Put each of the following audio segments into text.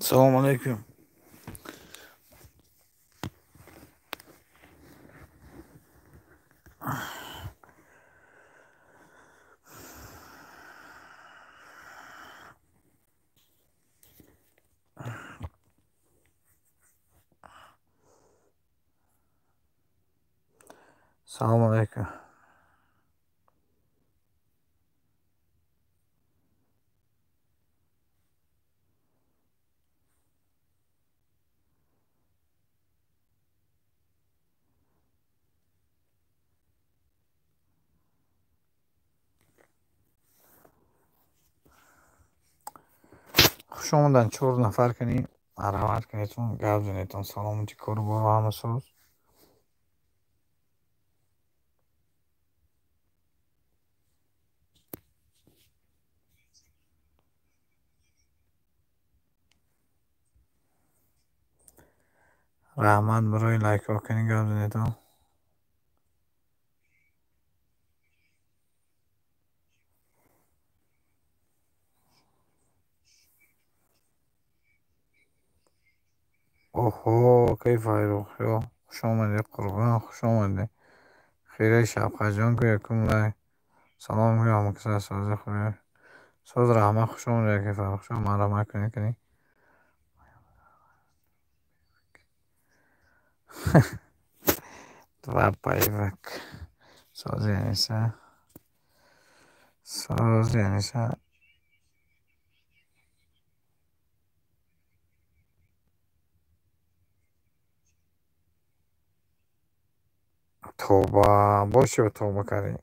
Салому алайкум. Салому алайкум. Хуш омадан, чор нафар кунӣ, марҳамат кунедтон, гап занедтон. Саломати, кору бору ҳама соз. Раҳмат барои лайкҳо кунӣ, гап занедтон. Оҳо, кайф Файрухё, хуш омадӣ, қурбон, хуш омадӣ. Хираи шабқаҷон ку якум лайк. Салом ку ҳамкаса, сози хубе. Соз, раҳмат, хуш омадӣ, ака Фаррухшо, марҳамат кунӣ кунӣ. Два боевик. Сози Аниса. Сози Аниса. Тавба, боз чӣ тавба кардӣ?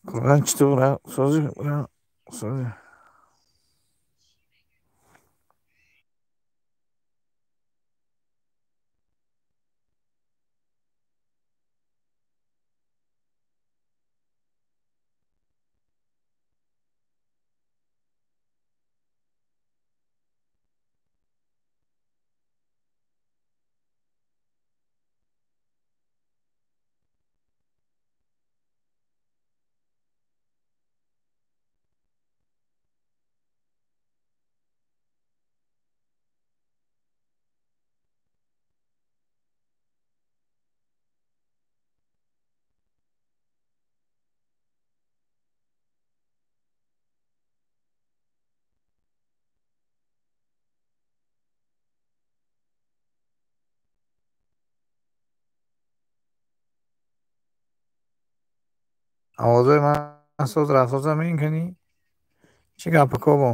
Қурбон, чӣ ту сози сози. Овозои ман соз рафтоза мекунӣ? Чӣ гапа, Кобо?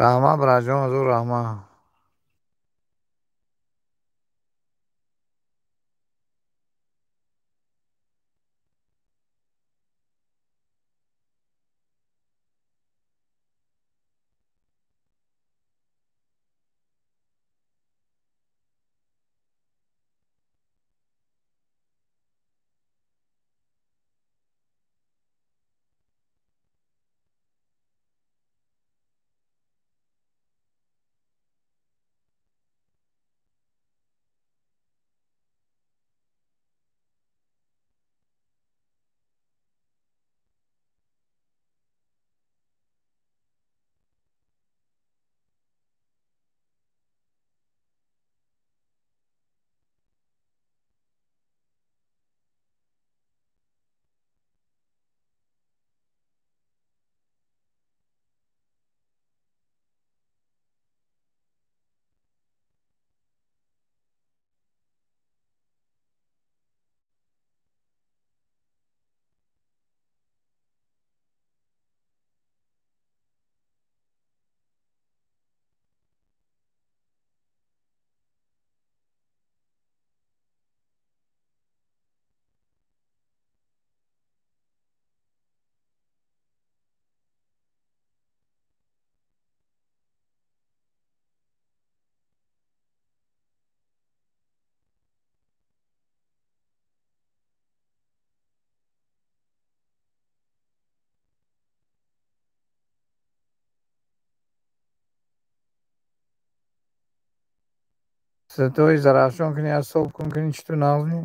Раҳмат, бираҷон, ҳузур, раҳмат. Ситои Зарафшон кунӣ, аз соб кун кунӣ, чӣ ту нағзӣ?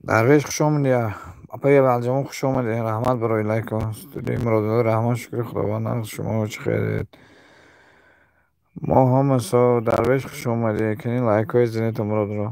Дарвеш, хуш омадӣ. Апаи Балҷамон, хуш омадӣ. Раҳмат барои лайко. Студияи Муродулло, раҳмат, шукри Худованд, нағз, шумо чӣ хелед? Мо ҳама со. Дарвеш, хуш омадӣ. Кани лайкҳои зинато, Муродулло.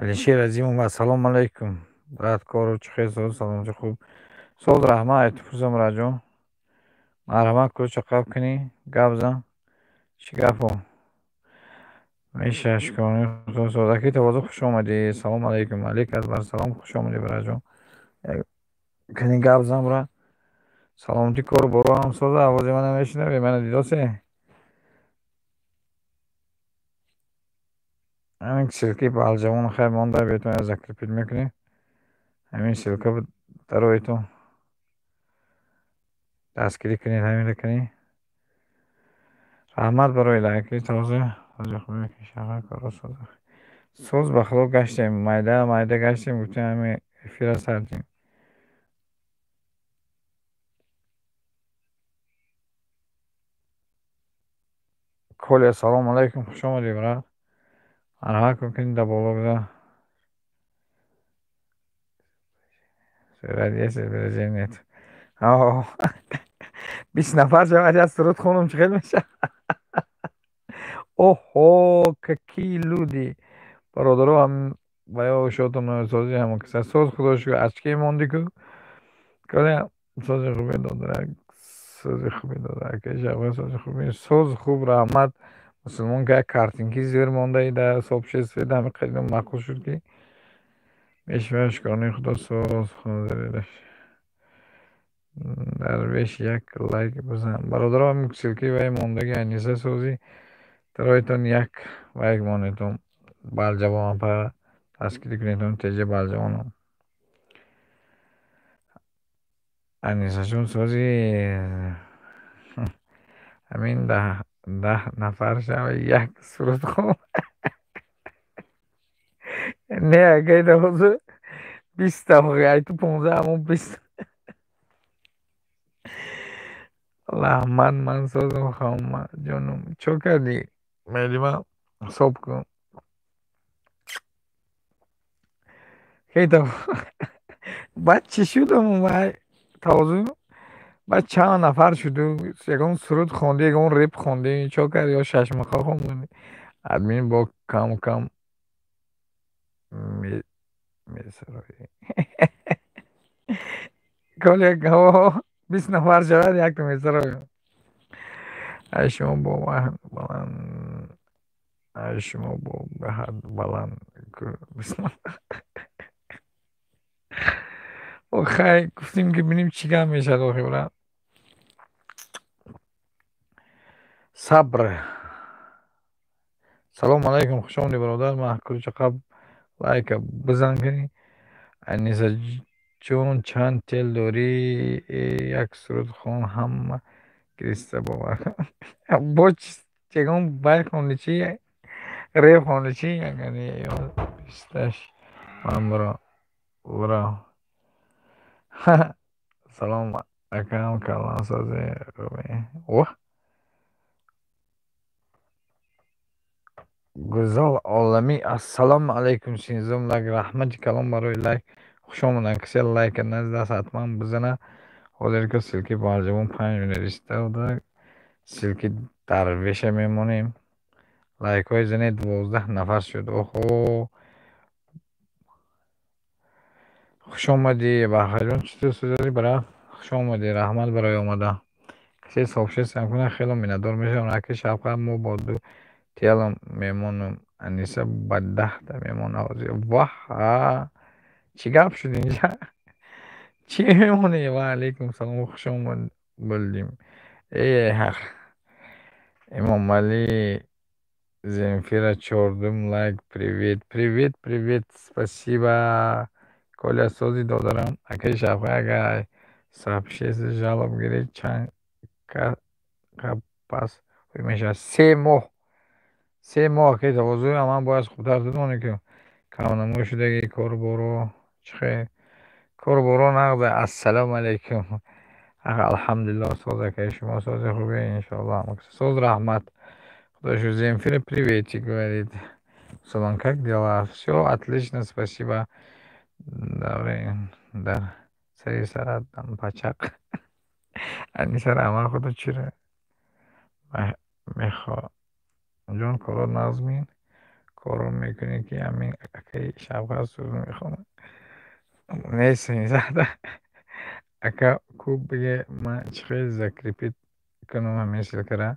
Алишер Азимов, ассалому алайкум. Брат, кору чӣ хел, соз, саломатӣ, хуб. Соз, раҳмат, айтипурсам, раҷон. Марҳамат, кӯча қаб кунӣ, гап зан. Чӣ гапо? Меша, шукрони Худо, соз. Аки Тавозу, хуш омадӣ. Салом алайкум. Алейк акбар, салом, хуш омадӣ, браҷон. Кунӣ гап зан, бра. Саломатӣ, кору боро ҳам соза, овози мана мешунавӣ, мана дидосе? Ҳамин ссылки Балҷамон хайр монда, бетон закрепить мекунем. Ҳамин ссылка дароитон дастгирӣ кунед, ҳаминро кунед. Раҳмат барои лайки тоза. Соз, ба Худо, гаштем, майда майда гаштем, гуфтем ҳамин эфира сардем. Коля, салому алайкум, хуш омадӣ, брат. Марҳамат кун, кунӣ дар боло бизан. Сурат есть, изображение нет. 20 нафар шавад, як суруд хонум, чӣ хел мешавад? Оҳо, какие люди! Бародаро, ҳам ва ё шотон сози ҳамон киса. Соз, Худо шукр, очке монди ку. Коля, сози хубе додарак, сози хубе додарак, шаб сози хубе. Соз, хуб, раҳмат. Мусулмон ка як картинки зер мондаи дар сообществе, ҳами қадим маъқул шуд ки мешавад, шукрони Худо, соз. Дарвеш, як лайк бизан. Бародаро, ҳамин ссылки вай мондаги Аниса созӣ, дароитон як лайк монетон. Балҷавон апа дастгирӣ кунедон, теҷа Балҷавоно. Анисашон сози, ҳамин 10 нафар шава, як суруд хон. Не, акайда ҳозир 20-та, айту 15, ҳамон 20. Раҳмат, ман созам, хома ҷонум. Чо кардӣ? Мелима, ҳисоб кун. Хейта, баъд чӣ шудам вай тавозун? Баъд чанд нафар шуду, ягон суруд хондӣ, ягон реп хондӣ, чо кардӣ ё шашмақа хондӣ? Админ бо кам кам месароӣ. Коля, 20 нафар шавад, якто месароем. Ай шумо бо баланд, ай шумо бо беҳад баланд. Хай, гуфтем ки бинем чӣ гап мешавад охи, брат. Сабр. Салому алайкум, хуш омадӣ, бародар. Ман кулча қаб лайка бизан кунӣ. Аниса Ҷон, чанд тел дорӣ? Як суруд хон, ҳама гириста бовар. Бо ягон бай хонди чӣ? Реп хонди чӣ? Бисташ ман бро. Салом, акам, калон сози хубе? Воҳ! Гузал Оламӣ, ассалому алайкум, синзум лайк, раҳмати калон барои лайк. Хуш омаданд. Касе лайка наздаст, ҳатман бизана. Ҳозир ки ссылки Балҷавон 5 минут истода, ссылки Дарвеша мемонем. Лайкҳои занед, 12 нафар шуд. Оҳо! Хуш омадӣ, Баҳраҷон, чӣ ту бара? Хуш омадӣ, раҳмат барои омадан. Касе сообщение кунад, хело миннатдор мешавам. Аки Шавқат, мо бо ду тело мемонам. Аниса ба 10-та мемона ҳозир. Ваҳ! Чӣ гап шуд инҷа? Чӣ мемонӣ? Ва алайкум салом, хуш омад булдим. Э ҳақ. Эмомалӣ Земфира, чордум лайк, привет, привет, привет, спасибо. Коля, сози, додарам. Акаи Шавқат, агар сообщество жалоб гирӣ, чанд пас мешавад? 3 моҳ. 3 моҳ, акаи Тавозӯ, ман бояд хубтар додонӣ, ки камнамоӣ шудагӣ. Кору чӣ хел? Кору боро нағз. Ассалому алайкум. Алҳамдулиллоҳ, соз, акаи, шумо сози, хубе? Иншоаллоҳ, соз, раҳмат. Худо шукр. Земфира приветик говорит. Салом, как дела? Всё отлично, спасибо. Дар сари сарат пачақ. Аниса, раҳмат, худо чиро мехоҳ ҷон, коро нағзмин? Коро мекунӣ, ки ҳамин акаи Шавқат суруд мехонад? Нест ака, ку биге, ман чӣ хел закрепить кунам ҳамин ссылкара?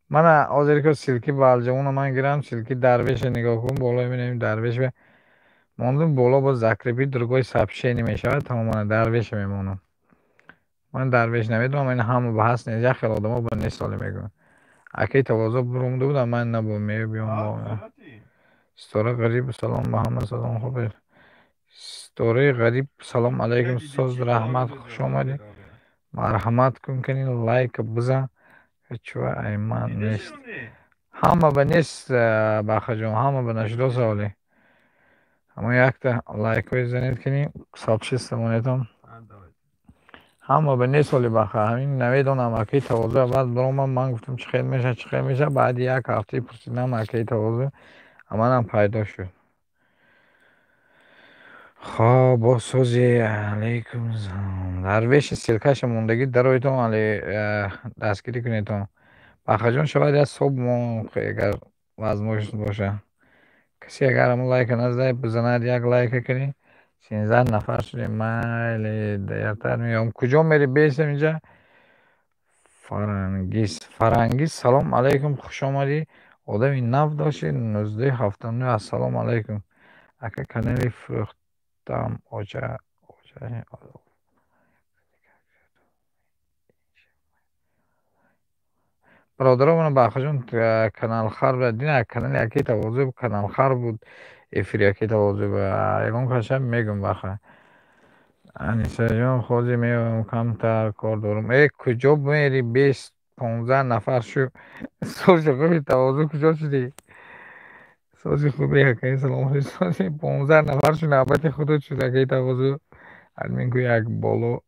Мана ҳозир ки ссылки Балҷавона ман гирам, ссылки Дарвеша нигоҳ кун, боло мебинем, Дарвеш мондум, боло боз закрепить другое сообщение мешавад, тамом. Мана Дарвеша мемонам. Ман Дарвеш намедонам, ин ҳама ба ҳаст нест, як хел одамо ба нест соли мегӯянд. Акаи Тавозӯ буромада будам, ман набуд, мебиём. Ситора Ғариб, салом ба ҳама, салом, хубед? Ситораи Ғариб, салом алайкум, соз, раҳмат, хуш омадӣ. Марҳамат кун, кани лайка бизан. Чува ай ман нест, ҳама ба нест, Бахаҷон, ҳама ба нашудо саволе. Ҳамо якта лайкҳои занед, кани сообщество монетон. Ҳама ба нест ҳоли, Баха, ҳамин намедонам. Акаи Тавозӯ аввал биромад, ман гуфтам, чӣ хел мешавад, чӣ хел мешавад. Баъди як ҳафтаи пурсидан акаи Тавозӯ аманам пайдо шуд. Хоб, боз сози, алайкум. Дарвеши ссылкаша мондагӣ, дароитон, дастгирӣ кунедтон. Бахаҷон, шавад як соб мон, агар возможность боша. Касе агар ҳамон лайка назада, бизанад як лайка кунӣ. 13 нафар шудем. Майли, дертар меём. Куҷо мери бесем инҷа? Фарангиз, Фарангиз, салом алайкум, хуш омадӣ. Одами нав дошти, 1979, ассалому алайкум. Ака, канали фурӯхтам, оча. Оча, бародаро, мана Бахаҷон каналхар дина, канали акаи Тавозӯ каналхар буд, эфири акаи Тавозӯ ягон каша мегӯм. Баха Анисаҷон, ҳозир меоям, камтар кор дорам. Э, куҷо мери? Бес 15 нафар шу. Сози хуби, Тавозӯ, куҷо шудӣ? Сози хуби, акаи, салом. Сози, 15 нафар шу, навбати худот шуд, акаи Тавозӯ. Админ ку як боло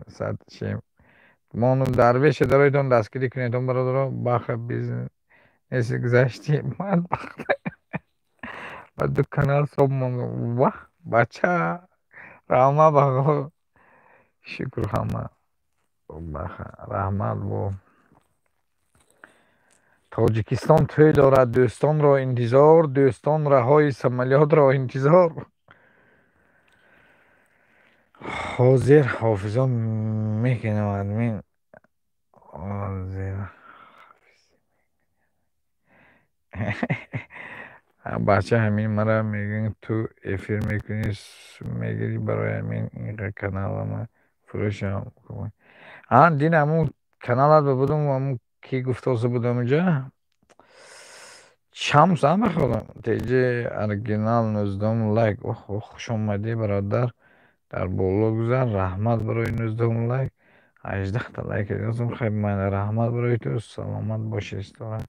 сад шем мондум. Дарвеша дароитон, дастгирӣ кунедон, бародаро. Баха, бизнеси гузашти, ман ба ду канал соб мондум. Ваҳ, бача, раҳмат, ба шукр, ҳама баха, раҳмат. Бо Тоҷикистон тӯй дорад, дӯстонро интизор, дӯстон раҳои самолётро интизор. Ҳозир ҳофизон мекунам, админ ҳозир. Бача, ҳамин мара мегӯянд, ту эфир мекунӣ, сум мегирӣ, барои ҳамин инқа каналама фурӯшам. Дин ҳамун каналат ба будум, ҳамун ки гуфтоса будам инҷа, Шамс ама худам теҷи оригинал, 19-ум лайк. Ох, хуш омадӣ, бародар. Дар боло гузар. Раҳмат барои 19-ум лайк. 18-та лайк дидам. Хай майна, раҳмат барои ту, саломат бошӣ, Ситора.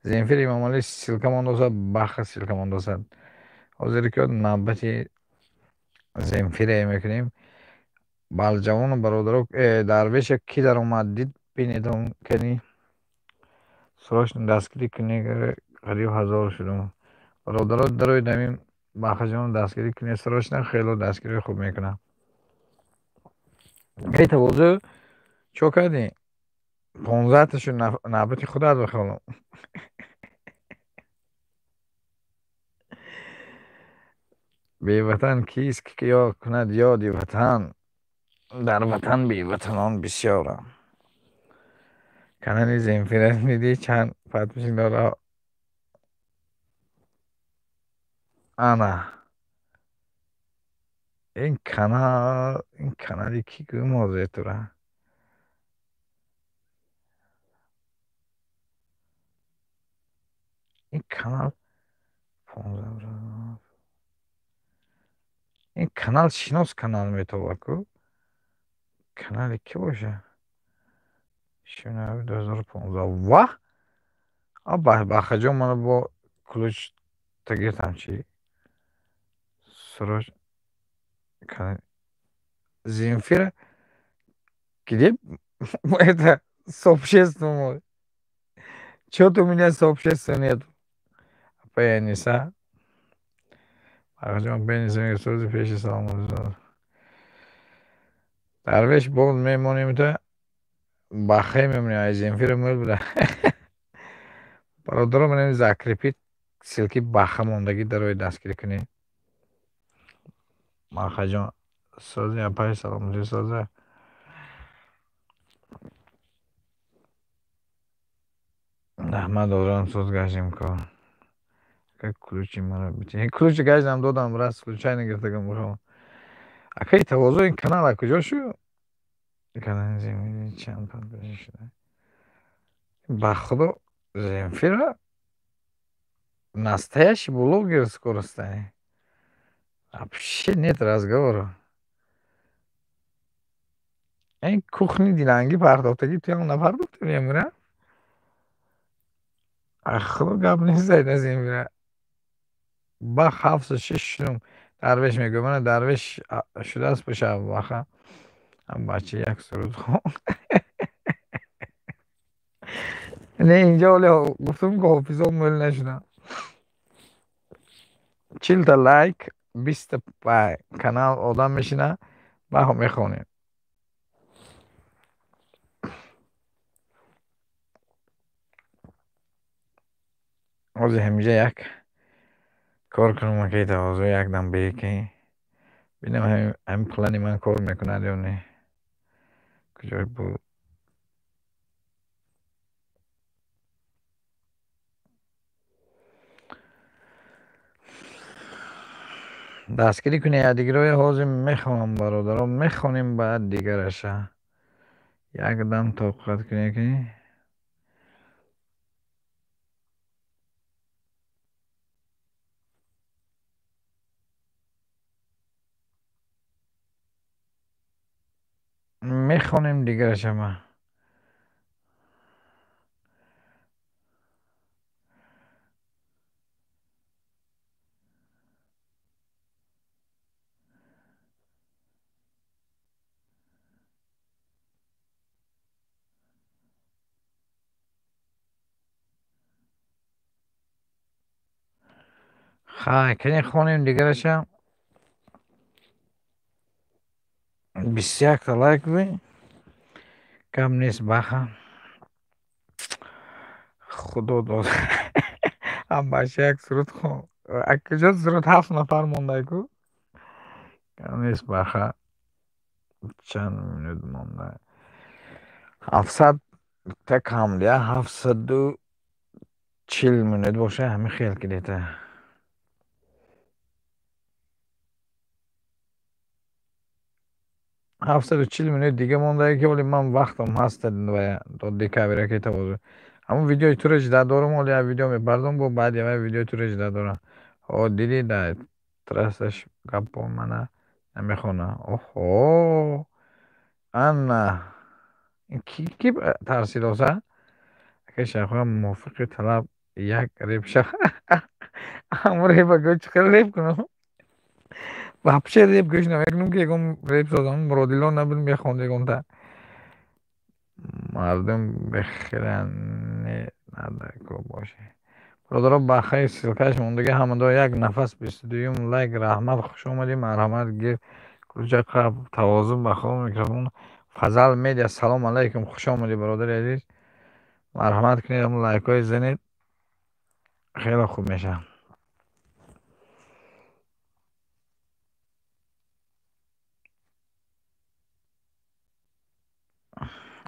Земфир Имомалӣ ссылка мондосад, баха ссылка мондосад. Ҳозир ки навбати Земфире мекунем. Балҷавону бародаро, Дарвеша кӣ даромад дид, бинедам кани. Срочно дастгирӣ кунед, қариб 1000 шудум. Бародаро, дароед, ҳамин Бахаҷонро дастгирӣ кунед срочно, хело дастгирии хуб мекунад. Эй тавозӯ, чо кардӣ? 15-та шуд, навбати худат бихолам. Беватан кист, ки кунад ёди ватан? Дар ватан беватанон бисёранд. Канали Земфира дидӣ, чанд подписчик дорад? Ана. Ин канал, ин канали кӣ гӯм ҳозир тура? Ин канал 15, ин канал шинос канал метобад ку? Канали кӣ боша? 2015. Ваҳ! А Бахаҷон мана бо ключ тагиртам чӣ? Срочно Земфира, где это сообщество мой? Чё-то у меня сообщества нет. Апай Аниса. Бахаҷон, апай Аниса мега сози пеши салом. Дарвеш, боз мемонем та бахе мемонем, ай Земфира мӯл буда. Бародаро, манем закрепить ссылки баха мондагӣ, дарои дастгирӣ кунед. Бахаҷон сози, апай саломатӣ соза. Раҳмат дорам, соз гаштем кор. Ака, ключи маро бити. Ключи гаштам додам, раз случайно гирифтагам бихом. Акаи тавозӯ, ин канал аз куҷо шуд? Канали Земфира чанд подписчик шуда? Ба худо, Земфира настоящий блогер скоро станет. Вообще нет разговора. Ин кухни дилангӣ партофтагӣ туям напартофтем ямира? Худо, гап нест на Земфира. Бах 76 шудум. Дарвеш мегӯяд, мана Дарвеш шудааст боша баха. Бача як суруд хон. Не, инҷа ҳоле гуфтум ки ҳофизо мӯл нашудам. 40-та лайк, 20-та канал одам мешина, баҳо мехонем. Ҳозир ҳаминҷа як кор кунам, акаи тавозӯ, якдам беки. Бинам, ҳамин плани ман кор мекунад ё не. Куҷо буд? Дастгирӣ кунед якдигароя, ҳозир мехонам, бародаро, мехонем баъд дигараша. Якдам тоқат кунед ки мехонем дигараша ма. Хай, кане хонем дигараша. 21-та лайк би. Кам нест баха. Худо дод. Ам бача як суруд хон. Куҷо суруд, ҳафт нафар монда ку? Кам нест баха. Чанд минут монда? 700 та кам дия, 740 минут боша, ҳамин хел кидета. 740 минут дига монда, ки ҳоли ман вақтам ҳаст то декабр, ки тавозӯ. Ҳамон видеои туро жда дорам, ҳоли як видео мепардом, бо баъди вай видеои туро жда дорам. Ҳо, дидӣ, дар трассаш гапо мана Намехона. Оҳо, ана ки ки тарсидоса? Ака шахоя мувофиқи талаб як реп ша. Ҳамон репа гӯ, чӣ хел реп кунам? Вообще реп гӯш намекунам, ки ягон реп созам. Муродило набуд, мехонд ягонта. Мардум бехиране нада ку боше. Бародаро, бахаи ссылкаш мондагӣ, ҳамадо як нафас 22-юм лайк, раҳмат, хуш омадӣ, марҳамат, гир кулча қаб тавозун ба хоб микрофон. Фазал Медиа, салом алайкум, хуш омадӣ, бародари азиз. Марҳамат кунед, ҳамон лайкҳои занед, хеле хуб мешавад.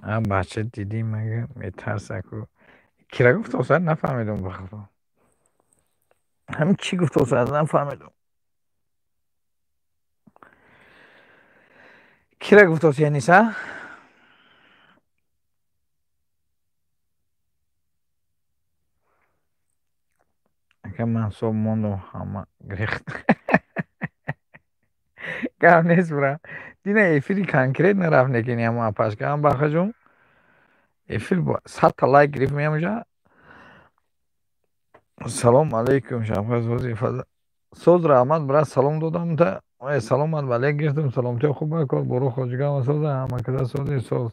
А бача дидӣ, мага метарса ку. Кира гуфтосад, нафаҳмидум, ба худо. Ҳамин чӣ гуфтосад, нафаҳмидум. Кира гуфтоси, Аниса? Ака, ман соб мондум, ҳама гирехт. Гап нест, бра. Дина эфири конкрет нарафт, лекин ҳамо апашка ҳам бахаҷум. Эфир 100-та лайк гирифт меамуҷа. Салом алейкум, Шавкат Сози Фазл. Соз, раҳмат, брат, салом додам та. Саломат балек гирифтам, саломатӣ хуб кор боро хоҷигам соза, ҳама каса сози соз.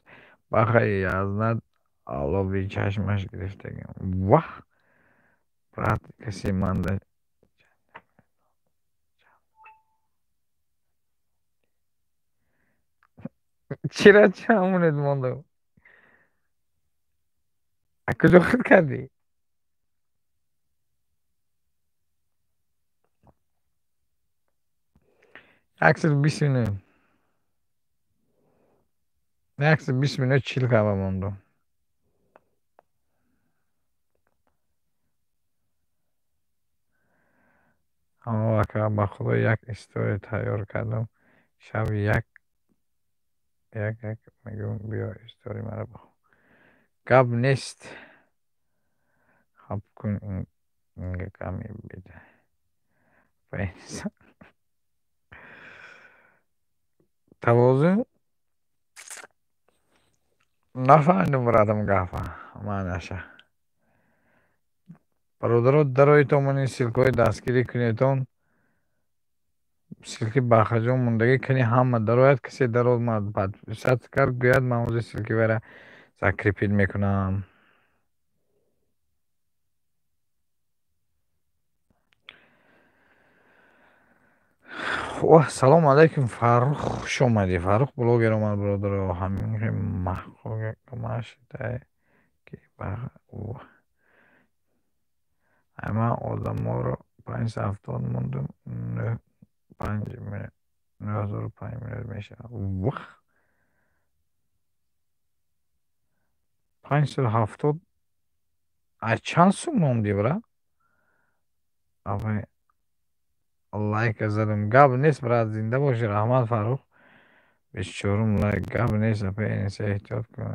Бахаи язнат алови чашмаш гирифтагим. Ваҳ! Брат, касе манда чира чамонед мондам? А куҷо хид кардӣ? 120 минут. 120 минут 40 кава мондум. Аммо ака, ба худо, як история тайёр кардам. Шаби як як як мегӯм, биё историяи маро бихон. Гап нест. Хаб кун, инга каме бида. Тавозун нафаҳмидум, братам, гафа маънаша. Бародаро, дароитон, мани ссылкаҳои дастгирӣ кунедтон. Ссылки бахаҷон мондагӣ, кани ҳама дарояд, касе даромад, подписаться кард, гӯяд, ман ҳозир ссылки вайра закрепить мекунам. Оҳ, салом алайкум, Фаррух, хуш омадӣ. Фаррух блогер омад, бародаро. Ҳамин маҳкумашидай ки ман одаморо 570 мондум, 9005 минут мешавад. Вах! 570 аз чанд сум мондӣ, бра? Авай лайка задам. Гап нест, брат, зинда бошӣ, раҳмат, Фаррух. 24-ум лайк, гап нест, апа Эниса, эҳтиёт кун.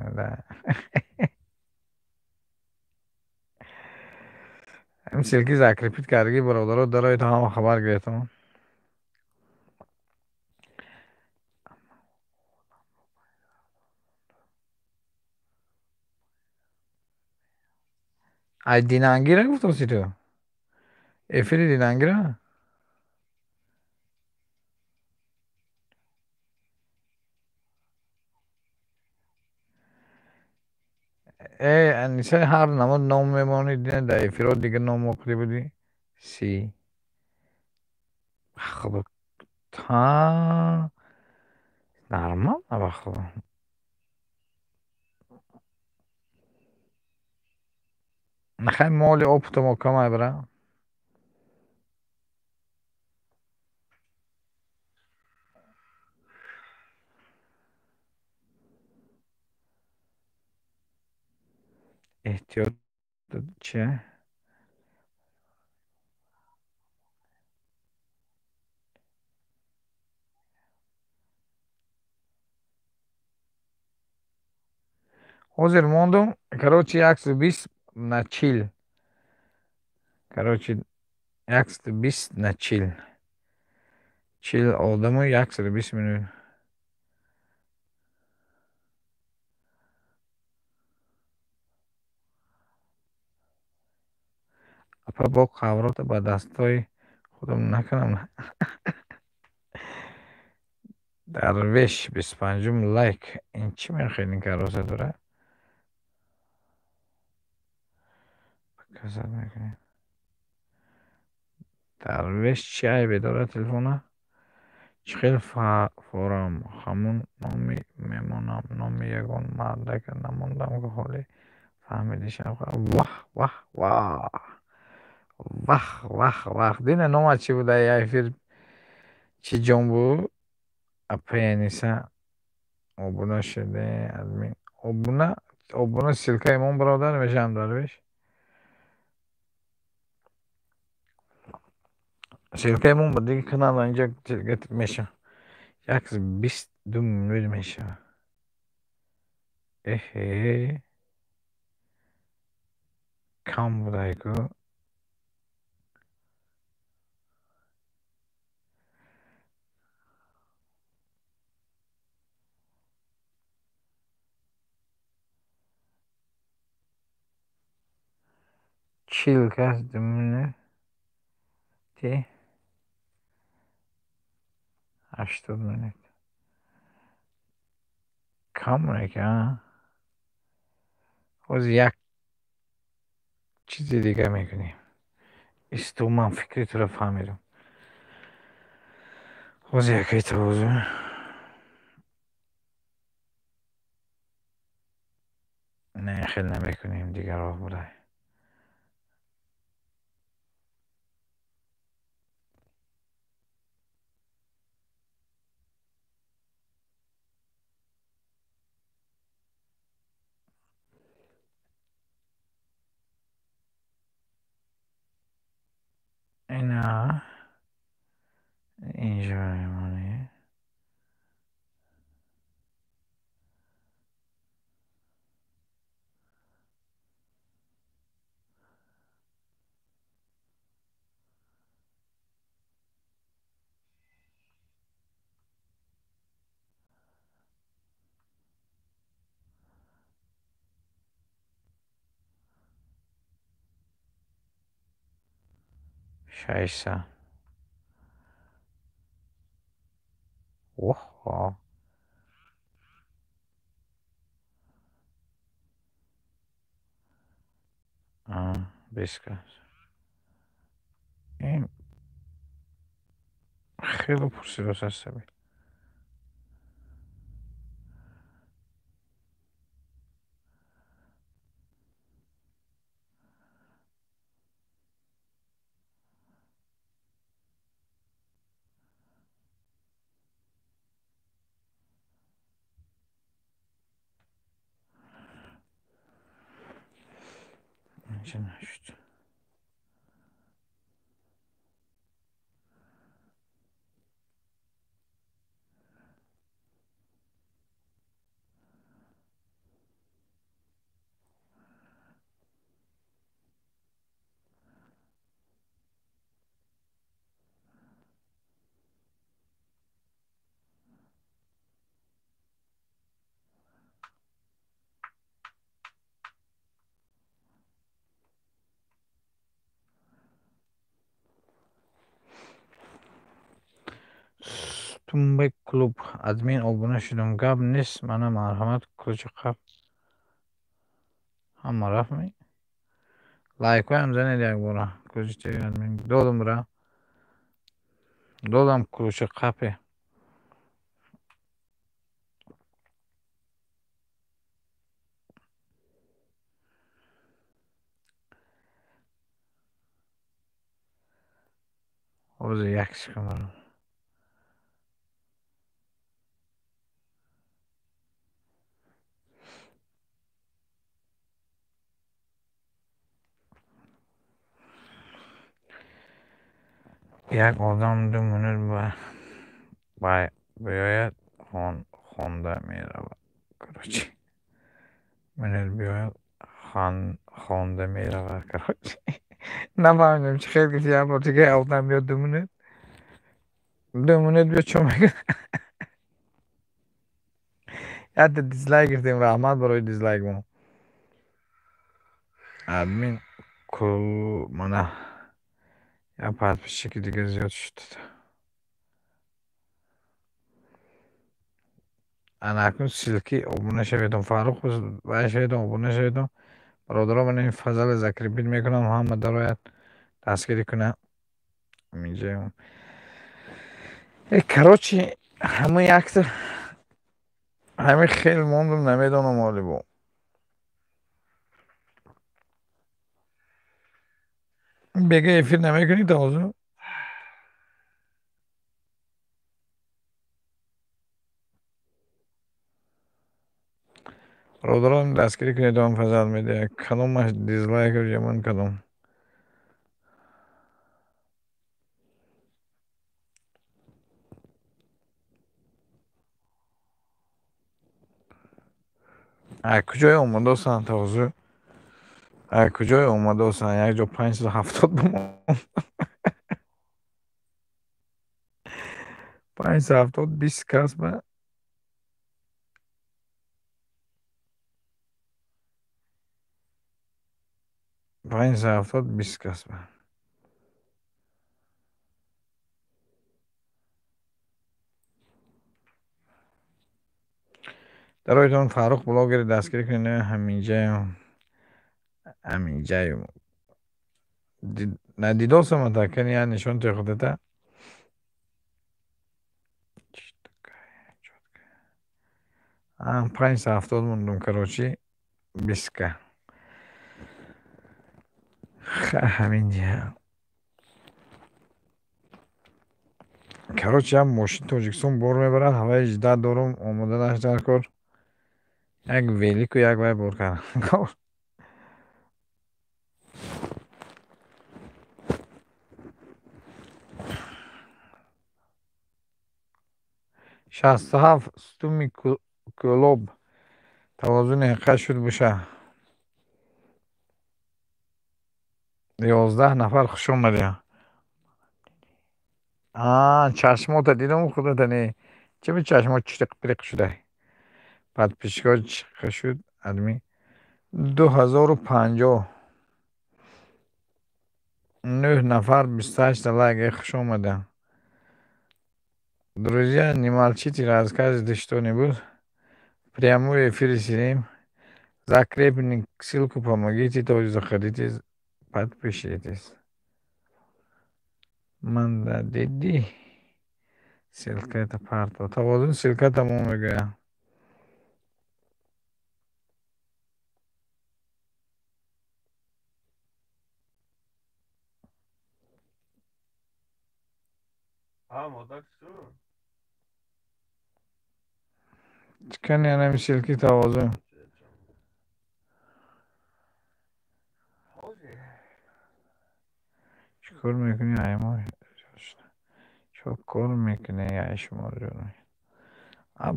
Ҳамин ссылки закрепить кардагӣ, бародаро, дароитон, ҳама хабар гирифтон. Ай динангира гуфтоси ту? Эфири динангира? Э, Аниса, ҳар намуд ном мемонӣ, дина дар эфирҳо дигар ном оқидӣ будӣ. Си. Ба худо. Та нормал, ба худо. Нахай, моли опытамо камай, бра. Эҳтиёт чи? Ҳозир мондум, короче, 120 на 40. Короче, 120 на 40. 40 одаму 120 минут. Апа, бо қаврота ба дастои худам накунам. Дарвеш, 25-ум лайк. Ин чӣ мехоҳед, ин кароса дора? Показать мекунем. Дарвеш, чӣ айбе дорад телефона? Чӣ хел форам, ҳамун номи мемонам, номи ягон мардака намондам, ки ҳоле фаҳмидӣ, шавқат. Ваҳ, ваҳ, ваҳ, вах, вах, вах, дина номат чӣ буда? Я эфир чӣ ҷон буд? Апаи Аниса, обуна шуде, админ обуна, обуна, ссылкаи мон, бародар, мешавам. Дарвеш, ссылкаи мон ба диги канал инҷа мешавад. 122 минут мешавад. Эҳе, кам будай ку. 40 кас 2 минути 80 минут кам мека. Ҳозир як чизи дига мекунем. Исто, ман фикри туро фаҳмидам. Ҳозир якай тавозӯ. Не, хел намекунем, дигар роҳ будай. Ина инҷо мемонем. 600. Оҳо. 20 кас. Ин хеле пурсидос ҳастаби. Инҷа нашуд. Тумбек клуб, админ, обуна шудам. Гап нест, мана, марҳамат, ключи қаб. Ҳама рафтми? Лайкҳоям занед якбора. Ключи тв, админ додам, бра. Додам ключи қапе. Ҳозир як секунд. Як одам 2 минут биёяд, хонда меравад. Короче, минут биёяд, хонда меравад. Короче, нафаҳмидам, чӣ хел гуфти. Як бор дига, одам биёд, 2 минут Ду монет биё, чо мекунӣ? Якта дизлайк гирифтем, раҳмат барои дизлайк мо. Админ кул мана як подписчики дига зиёд шуд. Ана акнун ссылки обуна шаведон, Фаррух вай шаведон, обуна шаведон. Бародаро, ман ин фазале закрепить мекунам, ҳама дарояд, дастгирӣ кунад. Инҷа короче, ҳама якта ҳамин хел мондум, намедонам ҳоли бо. Бега эфир намекунӣ тавозу? Бародарон, дастгирӣ кунед, он фазал медиҳад. Кадомаш дизлайк ҷамон кадом? Ай куҷое омадосанд тавозу? Ай куҷое омадосанд? Як ҷо 570 бимон. 570 20 кас ба 570 20 кас ба. Дароятон, Фаррух блогери дастгирӣ кунед, ҳаминҷаем. Ҳаминҷаем. Надидосам ата, кани я нишон те худата. 570 мондум, короче, 20 ка. Ҳаминҷа. Короче, як мошин Тоҷикистон бор мебарад, ҳаваи ждать дорум, омоданаш дар кор. Як велику як вай бор кардам. 67 стуми Кӯлоб тавозуни ҳақиқат шуд боша. 11 нафар, хуш омадед. Чашмота дидам, худата не. Чӣ би чашмот чириқ пириқ шуда? Подписчикҳо чиқа шуд, админ? 2050. Нӯҳ нафар, 28 лайк, хуш омадед. Друзья, не молчите, рассказывайте что-нибудь. Прямой эфир сидим. Закрепим ссылку, помогите, тоже заходите, подпишитесь. Манда диди. Ссылка это парто. Тавозун ссылка тамом мегӯям. Модар чӣ? Кани анами ссылки тавозун. Чӣ кор мекунӣ, аймо? Чӣ кор мекунӣ, ай шумо?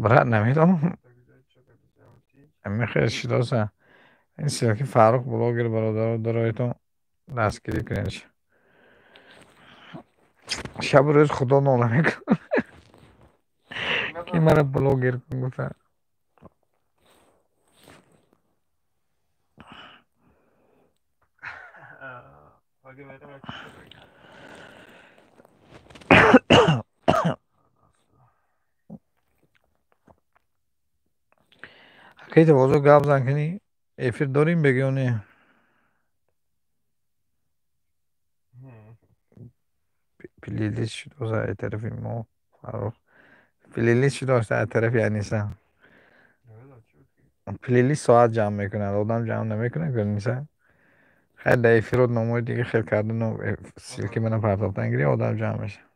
Брат, намедонам. Ами хел шидоса. Ин ссылки Фаррух блогер, бародаро, дароятон, дастгирӣ кунед. Шабу рӯз худо нола мекунад, ки мара блогер кун гуфта. Акаи тавозу, гап зан кунӣ, эфир дорим беги ё не? Плейлист шуд аз тарафи мо, Фаррух. Плейлист шудааст аз тарафи Аниса. Плейлист соат ҷамъ мекунад, одам ҷамъ намекунад, Аниса. Хайр, дар эфирот номҳои дига хел кардану ссылки мана партофтан гирӣ, одам ҷамъ мешавад.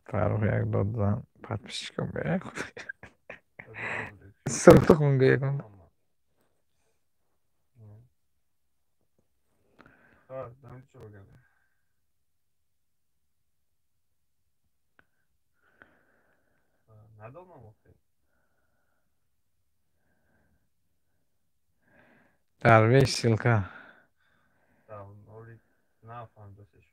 Фаррух як дод зан, подписчикам бе. Суруд хун гӯякун. Надонам охе. Дарвеш, ссылка. Нафаҳмидасеш.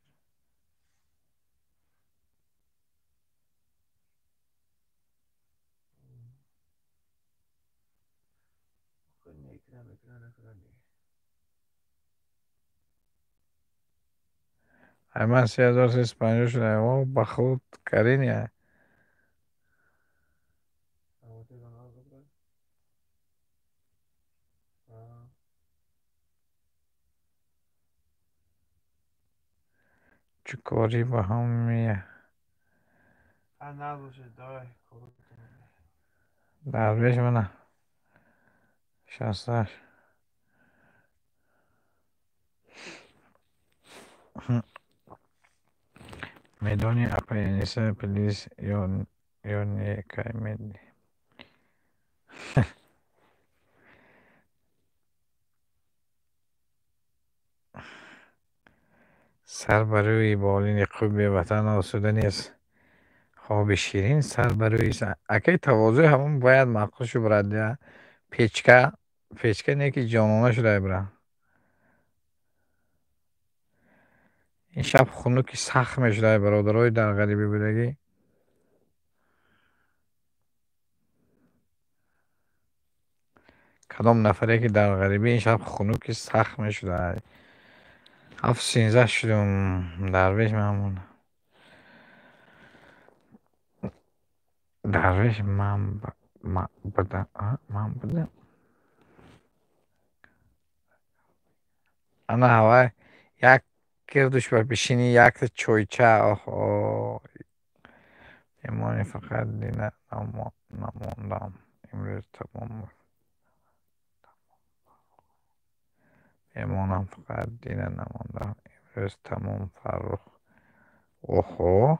Ай ман 3350 шуда. О, ба худ карини. Чӣ корӣ ба ҳам мея? Дарвеш мана 68. Медони, апай Аниса, плиз ё не, кай меди? Сар ба рӯи болини қубби ватан осуда нест. Хоби ширин сар ба рӯи акай тавозӯи ҳамон бояд маъқул шу, брат. Я печка, печка не ки ҷонона шудай, брат. Ин шаб хунуки сахт мешудай, бародарои дар ғарибӣ будагӣ. Кадом нафаре ки дар ғарибӣ, ин шаб хунуки сахт мешудай. 7:13 шудум. Дарвеш ман, дарвеш ман будам, ман будам. Ана ҳавай як кирдуш ба бишинӣ, якта чойча, оҳо. Мемонӣ, фақат дина намондам. Имрӯз тамом. Мемонам, фақат дина намондам. Имрӯз тамом, Фаррух. Оҳо.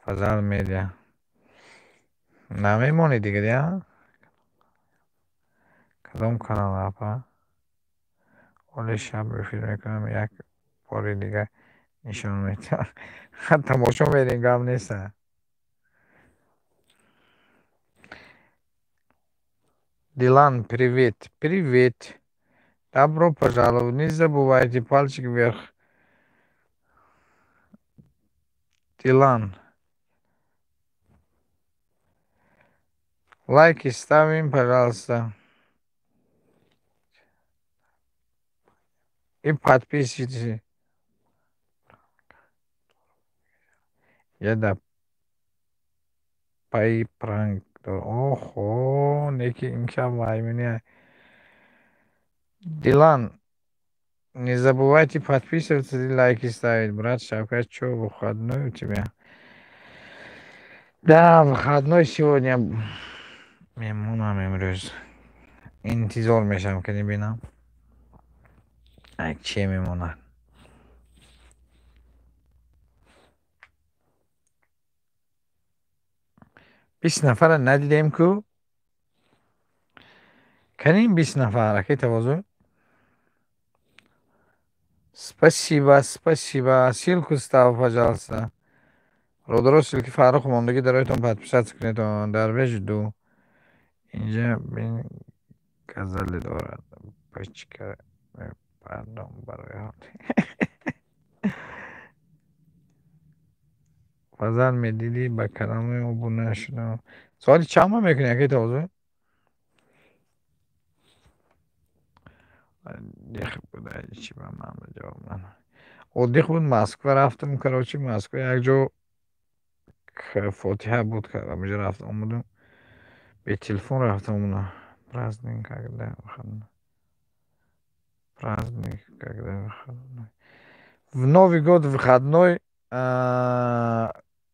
Фазал медиа. Намемонӣ дигар, я? Кадом канал, апа? Оли шаб эфир мекунам, як бори дигар нишон медиҳам. Тамошо мерем, гап неста. Дилан, привет. Привет. Добро пожаловать. Не забывайте пальчик вверх. Дилан. Лайки ставим, пожалуйста. И подписывайтесь. Я да пай пранк. Охо, неки имшаб ваймени. Дилан, не забывайте подписываться и лайки ставить, брат. Шавкат, что, выходной у тебя? Да, выходной сегодня. Мемонам имрӯз. Интизор мешавам, ки бинам. Ай, че мемонад? 20 нафара надидем ку? Каним 20 нафар, акай тавозӯ? Спасибо, спасибо. Ссылку ставь, пожалуйста. Бародаро, ссылки Фаррух мондагӣ дароятон, подписаться кунед. Дарвеш ду. Инҷа бин, газале дорад. Пачка мепардом барои Фазал медидӣ, ба каналҳои обуна шудам. Соати чанд ма мекунӣ, акай тавозӯ? Отдых буда, чӣ ба ман ҷавоб надод. Отдых буд, Москва рафтам, короче, Москва як ҷо фотиҳа буд, ҳаминҷо рафтам омадам. Бе телефон рафтам омадам. Праздник когда выходной? Праздник когда выходной? В Новый год выходной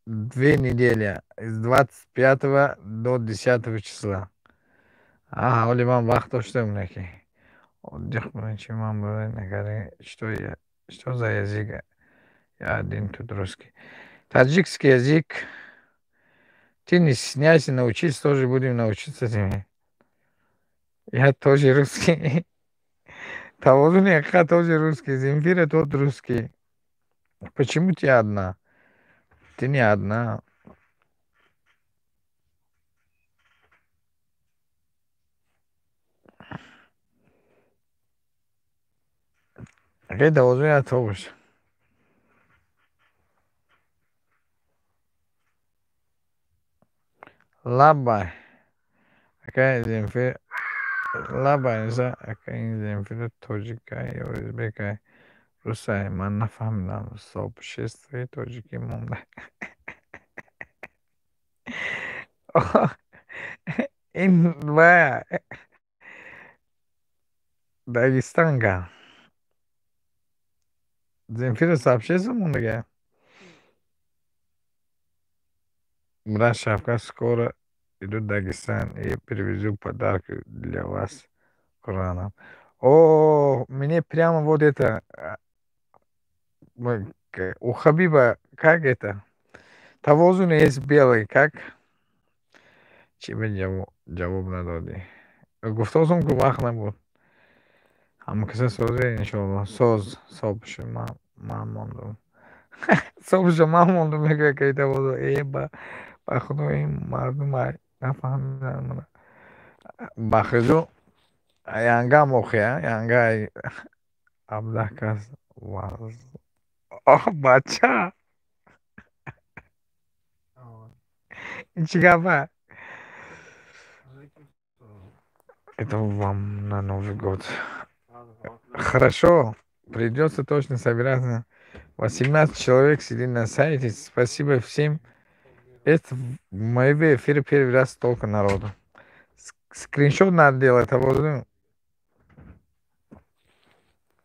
2 недели, с 25 до 10 числа. А, ҳоли ман вақт доштам, неки. Отдых буда, чӣ ман буда накарда. Что я, что за язык? Я один тут русский. Таджикский язык. Ты не стесняйся, научись, тоже будем научиться тебе. Я тоже русский. Тавозун яка тоже русский, Земфира тот русский. Почему ты одна? Ты не одна. Акай тавозун я тоже. Лаббай. Акай Земфир Лабай, ака, ин Земфира тоҷикай ё ӯзбекай, русай, ман нафаҳмидам. Сообществои тоҷикӣ монда. Ин вая Дагестанка. Земфира сообщество мондага? Брат Шавкат, скоро иду в Дагестан и привезу подарки для вас Кораном. О, мне прямо вот это у Хабиба, как это? Тавозун есть белый, как? Чӣ ба ҷавоб надодӣ? Гуфтосум, ку вақт набуд. Ҳамкаса созе, иншоалло. Соз, собшо ман мондум. Собшо ман мондум, мегӯяд кай тавозун. Э, ба худо, ин мардум нафаҳмиданд мана. Бахизу янгам охи, янга 17 кас. Оҳ, бача. Ин чӣ гапа? Это вам на Новый год. Хорошо, придется точно собираться. 18 человек сидит на сайте. Спасибо всем. Это в моем эфире первый раз столько народу. Скриншот надо делать, а вот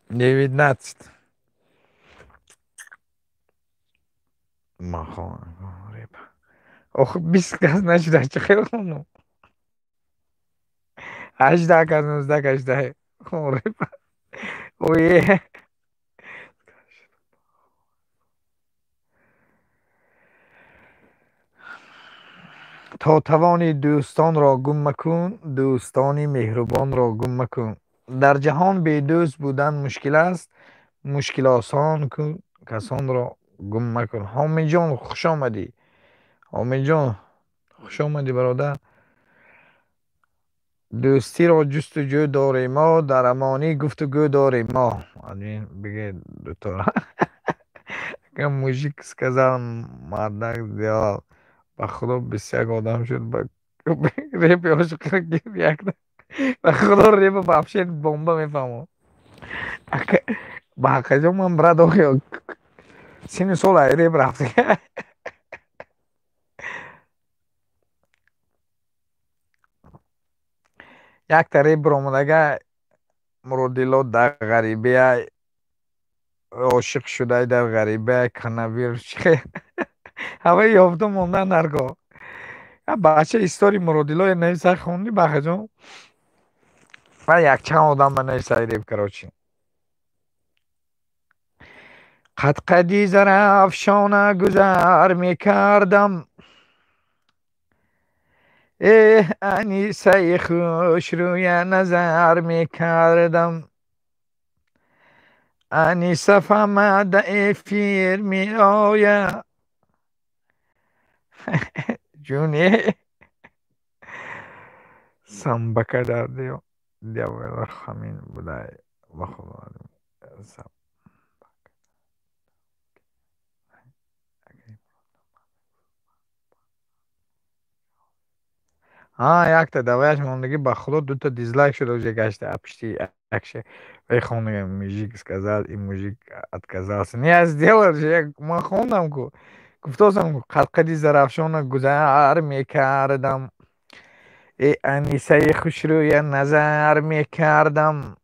19. Махон, репа. Ох, 20 кас нашуда, чӣ хел хондум? 18 кас, 19 кас шуда. Репа. Ое. То тавони дӯстонро гум макун, дӯстони меҳрубонро гум макун. Дар ҷаҳон бедӯст будан мушкил аст, мушкилосон кун, касонро гум макун. Ҳомиҷон, хуш омадӣ. Ҳомиҷон, хуш омадӣ, бародар. Дӯстиро ҷустуҷӯ дорем мо, дар амонӣ гуфтугӯ дорем мо. Один биге дутора. Мужик сказал, мардак сделал. Ба худо, 21 одам шуд, ба репи ошиқро якда. Ба худо, репа вообще бомба мефаҳмам. Ба ҳақиқат ман, брат, охи синни сол ай реп рафта. Якта реп биромадага, Муродило дар ғарибия ошиқ шудай, дар ғарибия коронавирус чихе. Ҳаваи ёфта мондан нарго. Бача истории Муродило нависа, хонди, бахаҷон? Ва якчанд одам ба нависай реп, короче. Қадқади Зарафшона гузар мекардам. Эҳ, Анисаи хушрӯя назар мекардам. Аниса фаҳмада, эфир меояд. Ҷуне. Самбака дар дявола хамин будай, ба худо. Ҳа, якта даваяш мондагӣ, ба худо, дута дизлайк шуда уже гашта пишти якше. Вай хондага, мужик сказал и мужик отказался. Не, я сделал же, ман хондам ку. Гуфтосам ку, қадқади Зарафшона гузар мекардам. Э, Анисаи хушрӯя назар мекардам.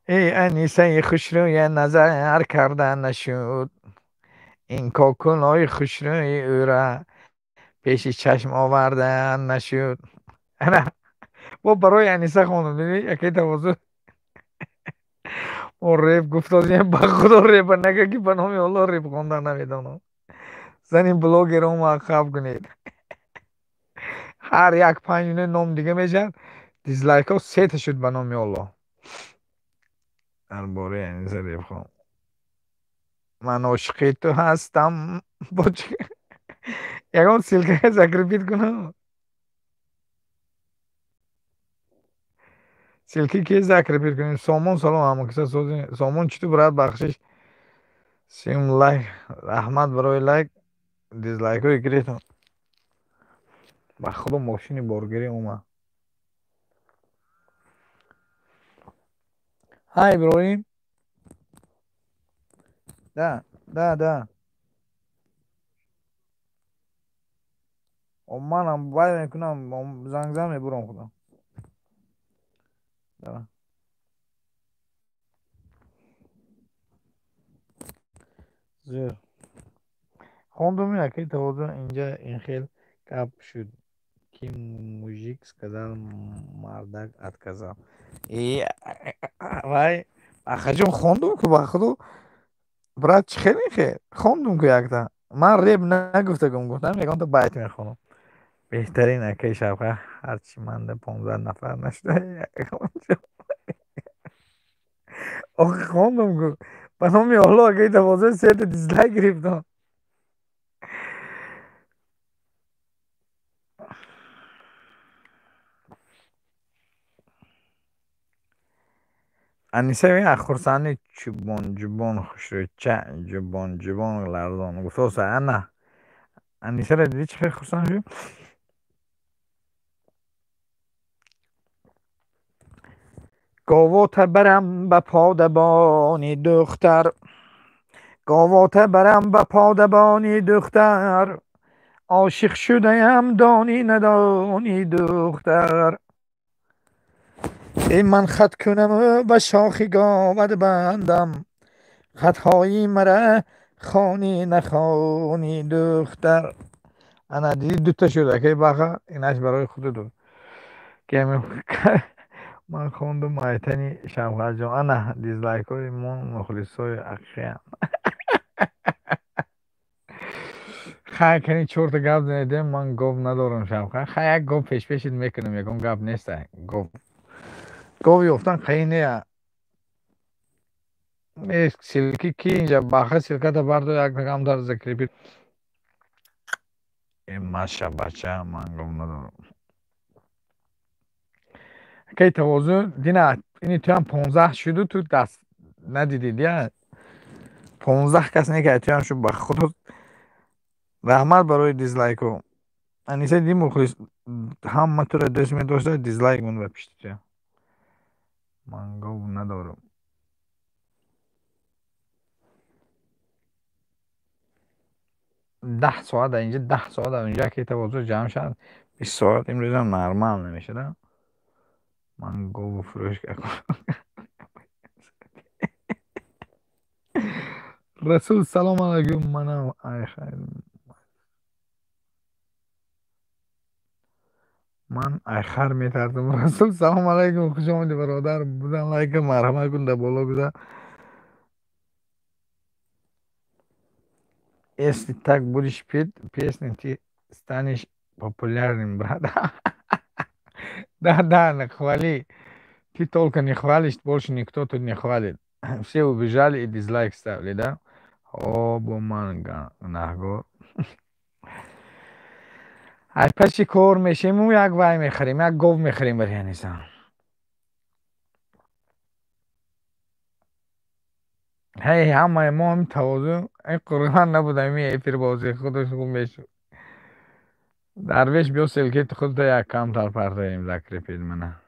Э, Анисаи хушрӯя назар карда нашуд. Ин кокулои хушрӯи ӯра пеши чашм овардан нашуд. Ана, бо барои Аниса хондам, дидӣ, якай тавозун. Мо реп гуфтозем, ба худо, репа нага, ки ба номи Аллоҳ реп хондан намедонам. Зани блогерон муаққаб кунед. Ҳар як 5 минут ном дига мешавад. Дизлайкҳо сета шуд, ба номи Аллоҳ. Дар бораи Аниса реп хон. Ман ошиқи ту ҳастам. Ягон ссылка закрепить кунам? Ссылки ки закрепить кунем? Сомон, салом, ҳамакаса сози. Сомон, чӣ ту, брат, бахшиш. Сим лайк, раҳмат барои лайк. Дизлайкҳои гирифтам. Ба худо, мошини боргирӣ омад. Ҳа, Иброҳим, да, да, да. Манам вай мекунам, зангзан мебурам худам. Зӯр хондум, якаи тавозун. Инҷа ин хел гап шуд, ки мужик сказал, мардак отказал. Вай, ахаҷон, хондум ку, ба худо, брат, чӣ хел ин хел хондум ку? Якта ман реп нагуфтагум, гуфтам ягонта байт мехонам. Беҳтарин, акаи Шавқа. Ҳарчи манда 15 нафар нашуда. Охи, хондум ку, ба номи Алло, акаи Тавозун, сета дизлайк гирифтам. Аниса аз хурсандӣ чубон ҷубон, хушрӯча ҷубон ҷубон, ларзон гуфтоса. Ана, Анисаро дидӣ, чӣ хел хурсанд шуд? Говота барам ба подабони духтар, говота барам ба подабони духтар, ошиқ шудаям, донӣ надонӣ, духтар. Эй, ман хат кунаму ба шохи говат бандам, хатҳои мара хонӣ нахонӣ, духтар. Ана, дидӣ, дута шуд, акаи Баха, инаш барои худату ки ман хондум. Айтани Шавқатҷон, ана дизлайкҳои мо мухлисои ҳақиқиам. Хай, кани, чорта гап занедем. Ман гов надорам, Шавқат. Хай, як гов пешпешит мекунам, ягон гап неста. Гов ёфтан қаин не. Ссылки ки инҷа, Баха, ссылката бардор, як камтар закрепить. Маша, бача, ман гов надорам. Акаи Тавозун, дина ини туям 15 шуду, ту даст надидӣ, дия, 15 кас не ки туям шуд. Ба худо, раҳмат барои дизлайко. Аниса, ди мухлис ҳама туро дӯст медошта, дизлайк мон ба пишти туям. Ман гов надорам. 10 соат дар инҷа, 10 соат дар инҷа, акаи Тавозун, ҷамъ шавад 20 соат, имрӯзам нормал намешуда. Ман гову фурӯш. Расул, салом алайкум. Манам ай хайр, ман айхар метарсам. Расул, салом алайкум, хуш омадӣ, бародар. Бизан лайка, марҳамат кун, дар боло гузар. Если так будешь петь песни, ты станешь популярным, брат. Да, да, хвали. Ты только не хвалишь, больше никто тут не хвалит. Все убежали и дизлайк ставили, да? О, бо ман гунаҳгор. Ай, паши кор мешему, як вай мехарем, як гов мехарем барои Аниса. Ҳей, ҳамаи мо ҳами тавозун, ин қуръон набуд, ҳами эфирбозӣ худаш хуб мешуд. Дарвеш, биё, ссылкаи худро як камтар партоем, закрепить мана.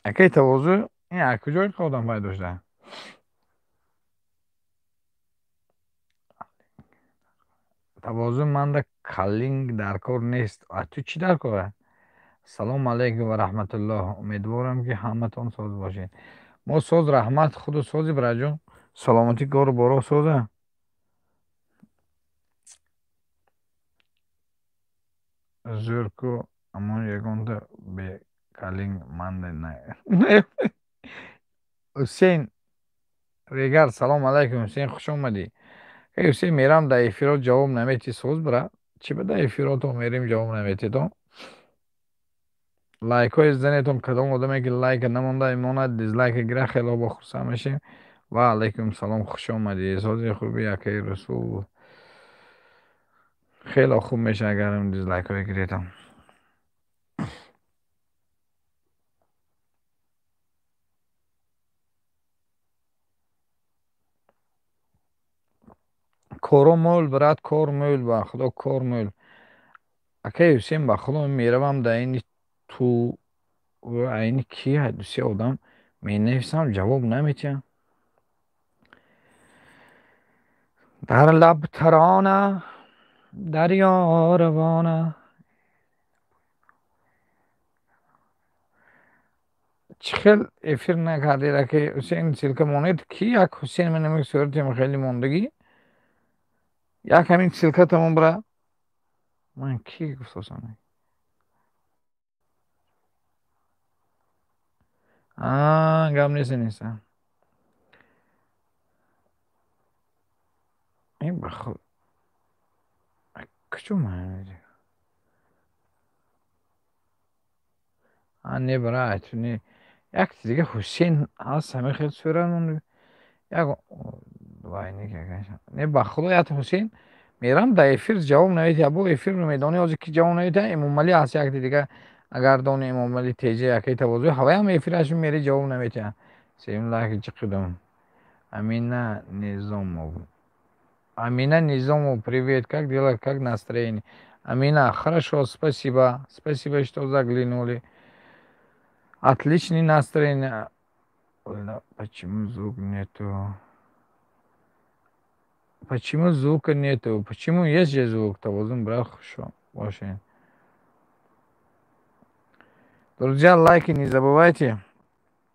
Акаи Тавозун, ин аз куҷо ин одам пайдо шуда? Тавозун, манда калинг дар кор нест. А ту чӣ дар кор? Салому алайкум ва раҳматуллоҳ. Умедворам, ки ҳаматон соз бошед. Мо соз, раҳмат, худу сози, бираҷон. Саломатӣ, кору боро соза? Зӯр ку, аммо ягонта бекалинг манда не. Ҳусейн Регар, салому алайкум, Ҳусейн, хуш омадӣ. Эй, Ҳусейн, мерам дар эфирот, ҷавоб наметӣ, соз, бира? Чӣ ба дар эфирото мерем, ҷавоб наметедон? Лайкҳои занетон, кадом одаме ки лайка намонда, имонад, дизлайка гира, хело бо хурсанд мешем. Ва алайкум салом, хуш омадӣ. Сози, хуби, акаи Расул? Хело хуб мешавад, агар дизлайкҳое гиретон. Коро мӯл, брат, кор мӯл, ба худо, кор мӯл. Акаи Ҳусейн, ба худо, меравам дар ини ту. Айни ки дусе одам менависам, ҷавоб наметиҳам. Дар лаб тарона дарё равона. Чӣ хел эфир накардед, аки Ҳусейн ссылка монед, ки як Ҳусейн менамек суратим хеле мондагӣ, як ҳамин ссылка тамом бира. Ман ки гуфтосам? Гап нест, неста. Ин ба худ куҷо ман? Не бира, не. Як дига Ҳусейн ҳаст, ҳамин хел сурат монд. Як не, ба худо, як Ҳусейн мерам дар эфир ҷавоб наметиҳад. Бо эфир медонӣ ҳозир ки ҷавоб наметиҳад? Эмомалӣ ҳаст, якти дига, агар дони Эмомалӣ теҷа якаи тавозӯи ҳаваям эфираш мери ҷавоб наметиҳад. Сеюм лайк ҷиқидум. Амина Низомов. Амина Низомов, привет, как дела, как настроение? Амина, хорошо, спасибо. Спасибо, что заглянули. Отличное настроение. Почему звук нету? Почему звука нету? Почему есть же звук? Тавозун, брат, хорошо. Очень. Друзья, лайки не забывайте.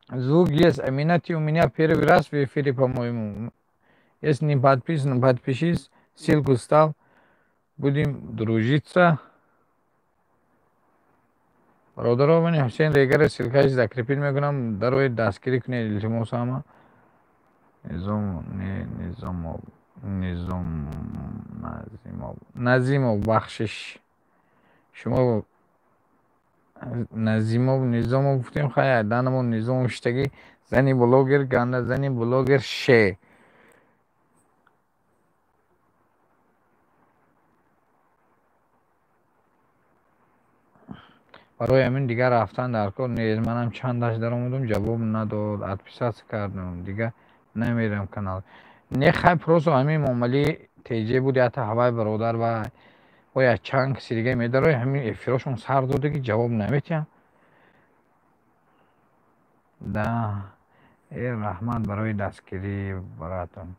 Звук есть. Амина, ты у меня первый раз в эфире, по-моему. Если не подписан, подпишись. Ссылку став. Будем дружиться. Бародаро, мани Ҳусейн Регара ссылкаш закрепить мекунам. Дарои дастгирӣ кунед, илтимос ҳама. Низом, не, Низомов, Низом, Назимов. Назимов, бахшиш. Шумо Назимов, Низомов гуфтем, хай, данамо Низомов шитагӣ, зани блогер, ганда зани блогер ше. Барои ҳамин дигар рафтан дар кор нест. Манам чандаш даромадам, ҷавоб надод, отписаться кардам, дигар намерам канал. Не, хай, просто ҳамин Эмомалӣ теҷе буд, ята ҳавай бародар ва оя чанд каси дига медарои ҳамин эфирошон сар дода ки ҷавоб наметиҳам. Да, э раҳмат барои дастгирӣ, братон.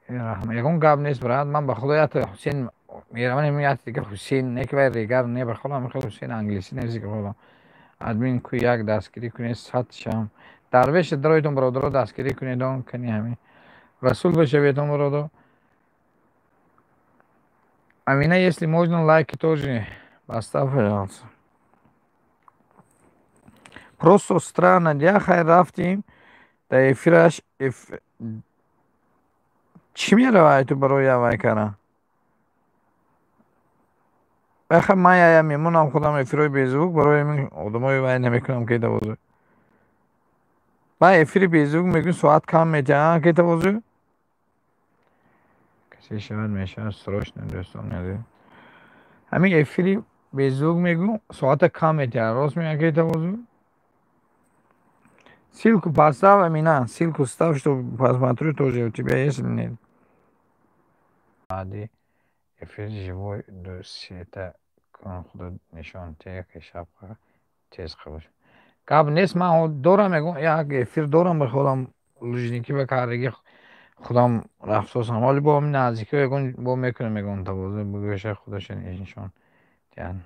Э раҳмат, ягон гап нест, брат. Ман ба худо ята Ҳусейн меравам, ҳамин ята дига Ҳусейн, не ки вай регар, не, ба худо ҳамин хел Ҳусейн англисӣ нависи ки худо. Админ ку як дастгирӣ кунед, сад шам. Дарвеш дароитон, бародаро, дастгирӣ кунед, он кани ҳамин. Расул бошаветон, бародо. Амина, если можно, лайки тоже поставь, пожалуйста. Просто странно, я хай рафтим, да эфираш чӣ меравад ту барои авай кара? Баха ман я мемонам худам эфирои беззвук, барои ҳамин одамои вай намекунам ки тавозӯ. Ман эфири беззвук мегӯм, соат кам метиҳам ки тавозӯ. Касе шавад мешавад срочно, дӯстон азиз. Ҳамин эфири беззвук мегӯм, соата кам метиҳад. Рост мегӯям ки тавозӯ? Ссылку поставь, Амина, ссылку ставь, чтобы посмотрю тоже, у тебя есть или нет. Баъди эфир живой ду сета кун, худо нишон те ки шаб тез қабул. Гап нест, ман дорам мегӯм, як эфир дорам ба худам Лужники ба кардагӣ худам рафтосам. Ҳоли бо ҳамин наздикиҳо ягон бо мекунам, мегӯм тавозӯ бигӯша худоша нишон диҳад.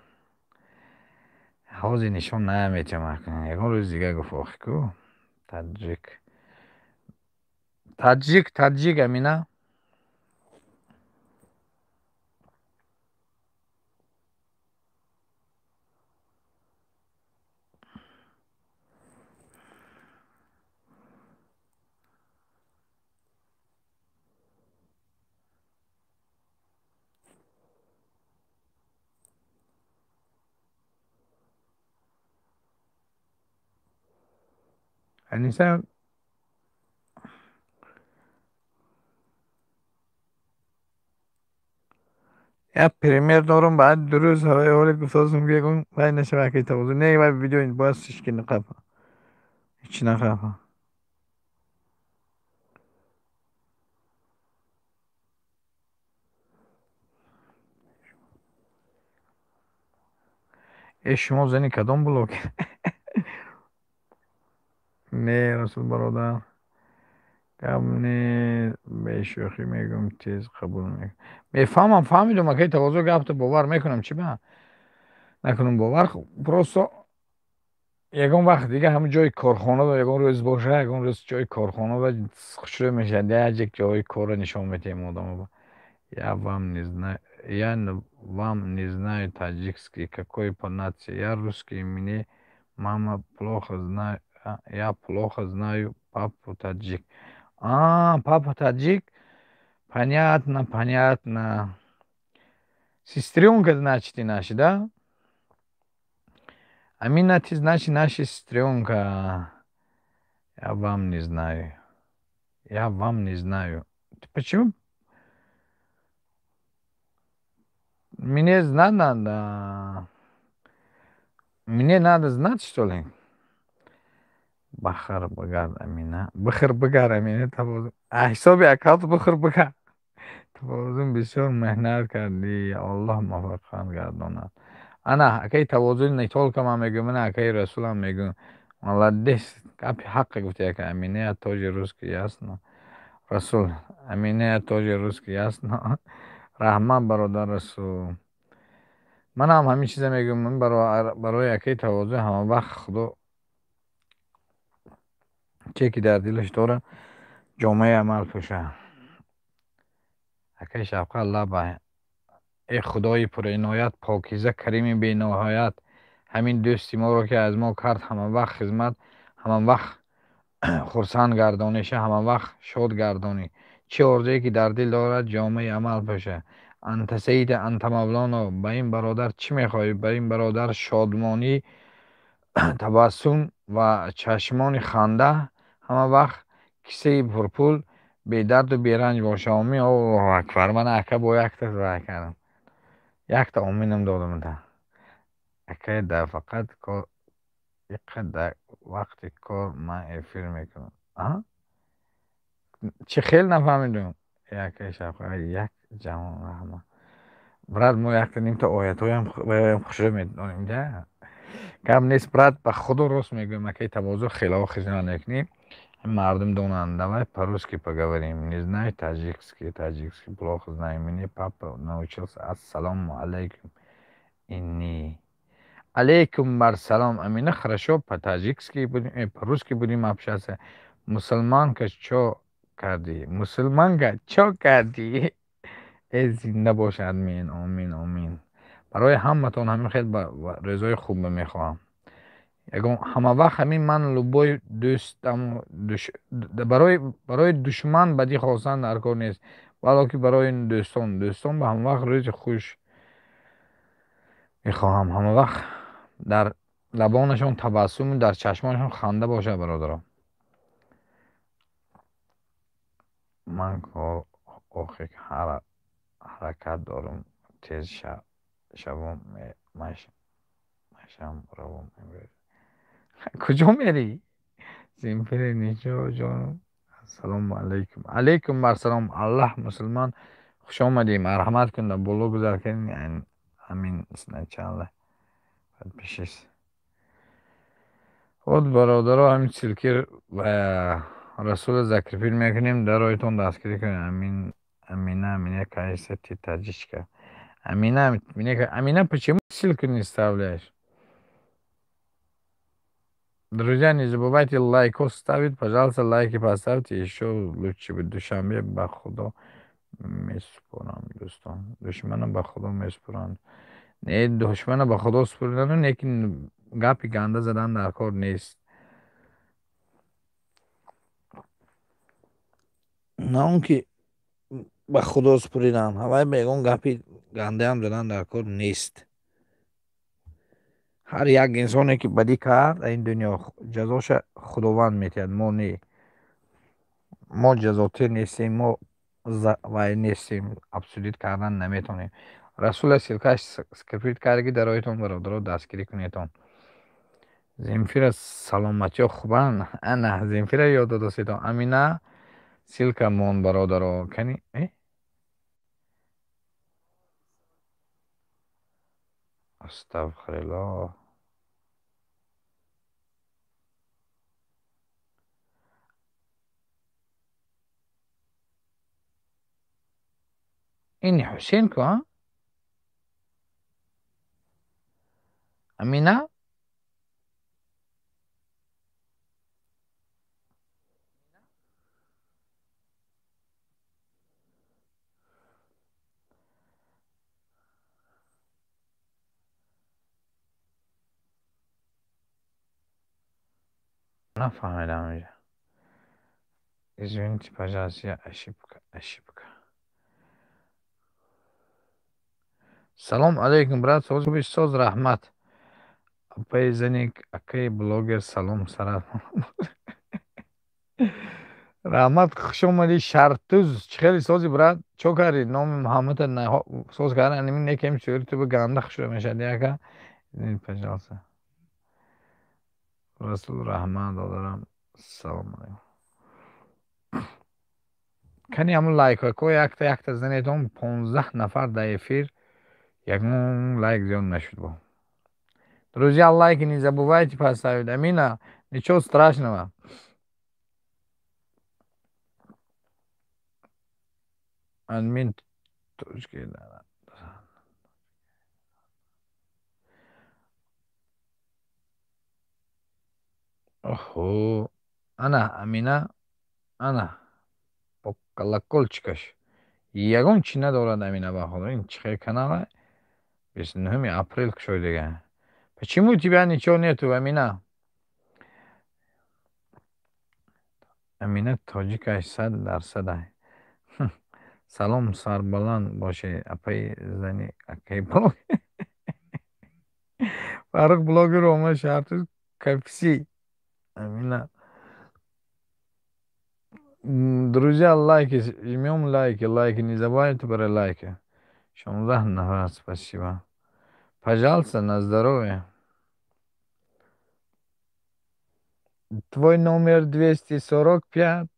Ҳозир нишон наметиҳам, ягон рӯзи дига гуфт охи ку. Таджик. Таджик, таджик, Амина. Аниса, як пример дорам, баъд ду рӯз ҳавои ҳоли гуфтосум ки ягон вай нашава ки тавозӯ. Не, вай видео бояд ҳеч ки нақафа. Ҳеч нақафа. Э шумо зани кадом блогер? Не, Расул бародар, гап не, бешӯхӣ мегӯм, тез қабул мекунам. Мефаҳмам, фаҳмидум, акаи Тавозӯ, гапто бовар мекунам, чӣ ба накунам бовар. Просто ягон вақт дига ҳамин ҷои корхона ягон рӯз боша, ягон рӯз ҷои корхона ба хушрӯ мешавад, як ҷои корро нишон медиҳем одамоба. Я вам не знаю, я вам не знаю таджикский, какой по нации. Я русский, мне мама плохо знаю, я плохо знаю папу таджик. А, папа таджик? Понятно, понятно. Сестренка, значит, и наши, да? Амина, ты, значит, наша сестренка. Я вам не знаю. Я вам не знаю. Ты почему? Мне знать надо. Мне надо знать, что ли? Бахар багар, Амина. Бихир багар, Амина. Ҳисоби аккаунт бихир багар. Тавозун, бисёр меҳнат кардӣ, Аллоҳ муваффақат гардонад. Ана, акаи Тавозун, не только ман мегӯям, ана акаи Расулам мегӯям. Молодец, гапи ҳаққа гуфти, ака Амина, я тоже русский, ясно. Расул, Амина, я тоже русский, ясно. Раҳмат, бародар Расул. Манам ҳамин чиза мегӯям барои акаи Тавозун, ҳамавақт Худо чие ки дар дилаш дорад, ҷомаи амал пӯшад. Акаи Шавқат, лаба. Э Худои пуриноят, покиза, карими бениҳоят, ҳамин дӯсти моро, ки аз мо кард ҳамавақт хизмат, ҳамавақт хурсанд гардониша, ҳамавақт шод гардонӣ. Чӣ орзуе ки дар дил дорад, ҷомаи амал пӯшад. Анта саида, анта мавлоно, ба ин бародар чӣ мехоҳӣ? Ба ин бародар шодмонӣ, табассум ва чашмони ханда, ҳамавақт кисаи пурпул, бедарду беранҷ боша. Омин. Аллоҳу акбар. Мана, ака, бо якта вай кардам, якта оминам додам. Та акай дар фақат кор иқа дар вақти кор ман эфир мекунам. Чӣ хел, нафаҳмидум. Акаи Шавқат, як ҷаҳон раҳмат, брат. Мо якта нимта оятҳоям хушрӯ медонем, да, гап нест, брат. Ба Худо, рост мегӯям, акаи Тавозӯ, хелао хизмат мекунӣ, мардум донанд. Давай по-русски поговорим. Не знаю таджикский, таджикский плохо знаю, мне папа научился. Ассалому алайкум. Инни алейкум барсалом, Амина. Хорошо, по-таджикски будем, по-русски будем общаться. Мусулманка, чо кардӣ? Мусулманка, чо кардӣ? Э, зинда бош, админ. Омин, омин. Барои ҳаматон ҳамин хел рӯзҳои хуб мехоҳам. Ягон ҳамавақт ҳамин ман любой дӯстам, барои душман бадӣ хостан дар кор нест, балки барои дӯстон ба ҳамавақт рӯзи хуш мехоҳам, ҳамавақт дар лабонашон табассуму дар чашмонашон ханда бошад, бародаро. Ман охир ҳаракат дорам, тез шавом, машам, равом. Имрӯз куҷо мерӣ, Земфира? Ничо ҷон. Ассалому алайкум. Алайкум барсалом, Аллаҳ мусулмон, хушомадӣ. Марҳамат кун, дар боло гузар кун. Амин, сначала подпишись. Вот, бародаро, ҳамин ссылки Расула закрепить мекунем, дароитон дастгирӣ кунед. Амин. Амина, мне кажется, ты таджичка. Амина, мне, Амина, почему ссылку не вставляешь? Друзья, не забывайте лайкос ставить, пожалуйста, лайки поставьте, еще лучше будет. Душанбе ба Худо месупорам, дӯстон. Душмана ба Худо месупорам. Не, душмана ба Худо супоридану, лекин гапи ганда задан дар кор нест. На он ки ба Худо супоридан, ҳавай ба ягон гапи гандаам задан дар кор нест. Ҳар як инсоне ки бадӣ кард дар ин дунё, ҷазоша Худованд метиҳад, мо не, мо ҷазотир нестем, мо вай нестем, абсолют кардан наметавонем. Расула ссылкаш закрепить кардаги, дароитон, бародаро, дастгирӣ кунедон. Земфира, саломатиё хубанд? Ана, Земфира ёд додастедон. Амина, ссылка мон, бародаро, кани э? Астағфируллоҳ. Ин Ҳусейн ку, а? Амина? Нафаҳмидам инҷа. Извините, пожалуйста, я ошибка, ошибка. Салом алейкум, брат, соз, соз, раҳмат. Апаи зани акаи блогер, салом сарат. Раҳмат, хуш омадӣ, Шартуз. Чӣ хеле сози, брат? Чо кардӣ? Номи Муҳаммада соз кардан, аними некем сури ту ба ганда хушро мешавад, яка. Извините, пожалуйста. Расул, раҳмат, додарам. Салом алейкум. Кани ҳамун лайкҳо якта якта занедон, 15 нафар дар эфир, ягон лайк зиёд нашуд бо. Друзья, лайки не забывайте поставить. Амина, ничего страшного. Админ точки. Охо. Ана, Амина, ана. Бо колокольчикаш. Ягон чӣ надорад Амина, ба худо. Ин чӣ хел канала? 29 апрел кушодига. Почему у тебя ничего нету, Амина? Амина тоҷикаш 100%. Салом, сарбаланд бошед, апаи зани акаи блогер. Фаррух блогер омад, Шартуз кфс. Амина. Друзья, лайки, жмем лайки, лайки, не забывайте про лайки. 16 нафар, спасибо. Пожалуйста, на здоровье. Твой номер 245.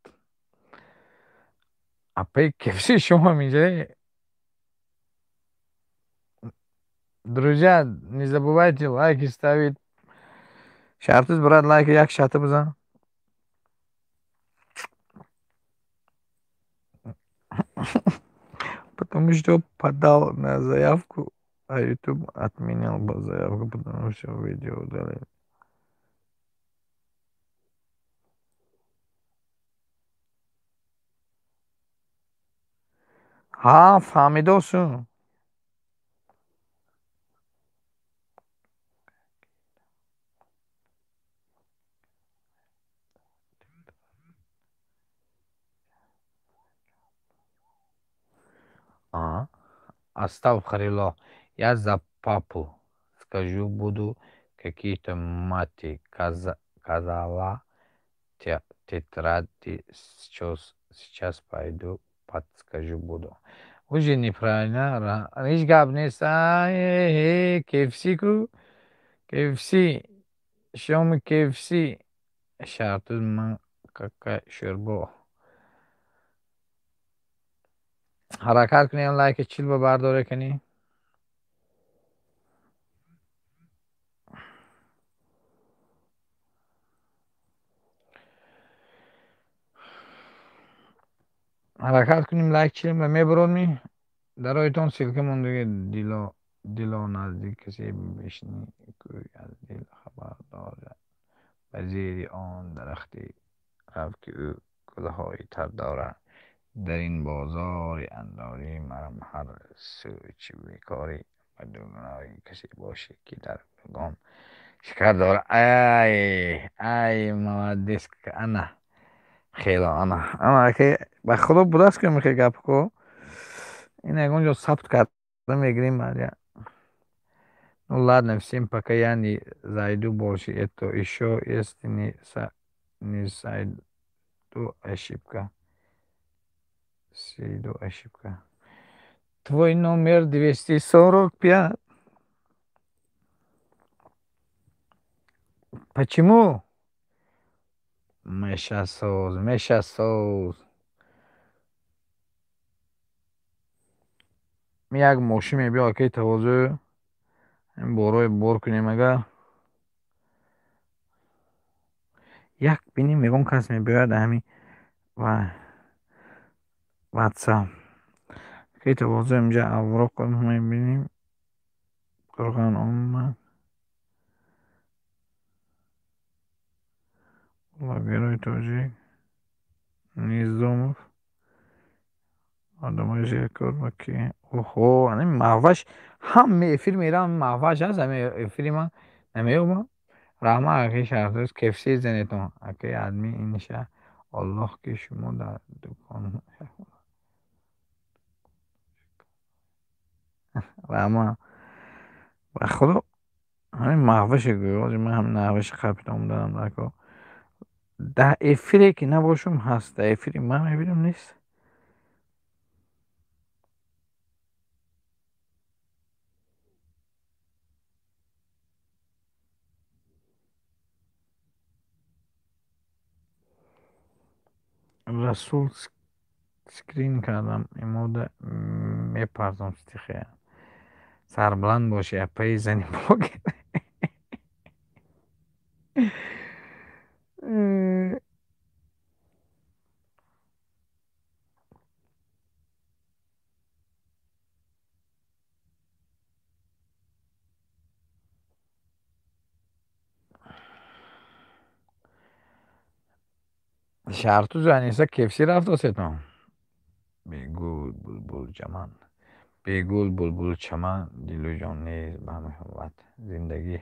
Апаи кфс шумо инҷа. Друзья, не забывайте лайки ставить. Шартуз, брат, лайки як шата бизан. Потому что подал на заявку, а YouTube отменил бы заявку, потому что видео удалили. Ҳа, фаҳмидосу. А, Астағфируллоҳ. Я за папу скажу, буду какие-то маты казала, тетради сейчас пойду подскажу буду. Уже неправильно. Ҳеҷ гап нест. KFC ку? KFC. Шоми KFC. Шартуз ман кака шӯрбо. Ҳаракат кунем, лайки 40 ба бардоре кунӣ. Ҳаракат кунем, лайк 40 ба мебуродми? Дароитон ссылка мондиги дило дило наздик касе бишнӣ кӯй аз дил хабар дорад, ба зери он дарахте рав, ки ӯ гулҳои тар дорад. Дар ин бозори андорӣ марам ҳар сӯ чӣ бекорӣ, ба дунёи касе бошӣ, ки дар дугон шикар дорад. Ай, ай, молодец, ана хело, ана ана ки ба худо будааст, ки мехе гап ко ин ягон ҷо сабт карда мегирем. Ну ладно, всем пока, я не зайду больше, это ещё если не зайду, ошибка. Сейду ошибка. Твой номер 245. Почему? Меша соз, меша соз. Як мошин мебиё, акаи тавозӯ. Борои бор кунем агар. Як бинем, ягон кас мебиёяд ҳами ва WhatsApp. Акаи тавозӯ инҷа авроқро мебинем. Қурғон омад. Блогерои тоҷик. Низомов. Одамои зеркор ба ки? Оҳо, ани Маҳваш ҳама эфир мерам, Маҳваш ҳаст, ҳами эфири ман намеёбам. Раҳмат, акаи Шаҳртоз, кефси занетон. Акаи адми инша Аллоҳ ки шумо дар дукон. Раҳмат. Ба худо ҳамин Маҳваше гӯё, ҳозир ман ҳамин Маҳваши қапида омаданам дар кор. Дар эфире ки набошум ҳаст, дар эфири ман мебинам нест. Расул скрин кардам, имода мепартом стихия. Сарбаланд бошӣ, апаи зани блогер. Шаҳртузу Аниса кефси рафтосетон. Бегул булбул чаман. Бегул булбул чаман, дилу ҷон нест ба муҳаббат. Зиндагӣ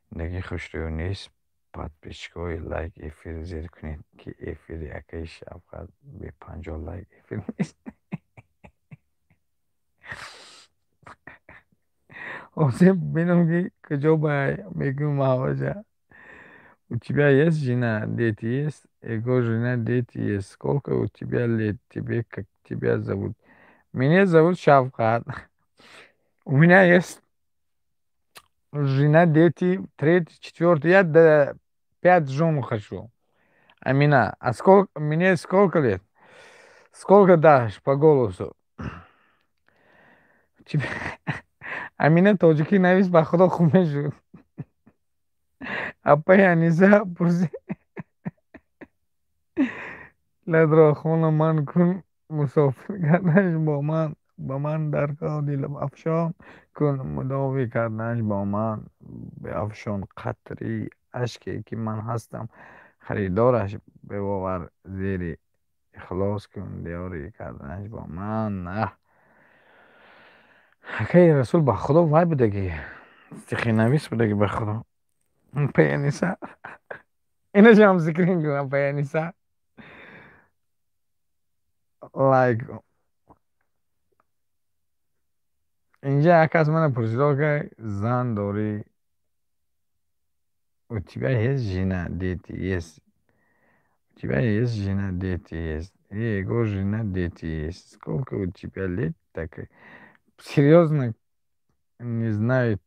зиндагӣ хушрӯ нест. Подписчикои лайк эфир зер кунед, ки эфири акаи Шавқат бе 50 лайк эфир нест. Ҳозир бинам ки куҷо ба мегӯм Маҳваша. У тебя есть жена, дети есть? Его жена, дети есть. Сколько у тебя лет? Тебе как тебя зовут? Меня зовут Шавкат. У меня есть жена, дети, третий, четвертый. Я до 5 жен хочу. Амина, а сколько мне сколько лет? Сколько дашь по голосу? Тебе... Амина тоҷикӣ навис, ба худо хуб мешуд. Апаи Аниса пурси. Ладро хона ман кун, мусофир карданаш бо ман, ба ман дар кор дилам афшон кун, мудовӣ карданаш бо ман, беафшон қатри ашке ки ман ҳастам, харидораш бевовар зери ихлос кун, диёрӣ карданаш бо ман. Аҳ. Акаи Расул ба худо вай будагӣ. Стихинавис будагӣ ба худо. Апаи Аниса. Инашам зикрин кун, апаи Аниса. Лайк. Инҷа як кас мана пурсидо ки зан дорӣ? У тебя есть жена, дети есть? У тебя есть жена, дети есть? И его жена, дети есть. Сколько у тебя лет? Так серьезно не знаю.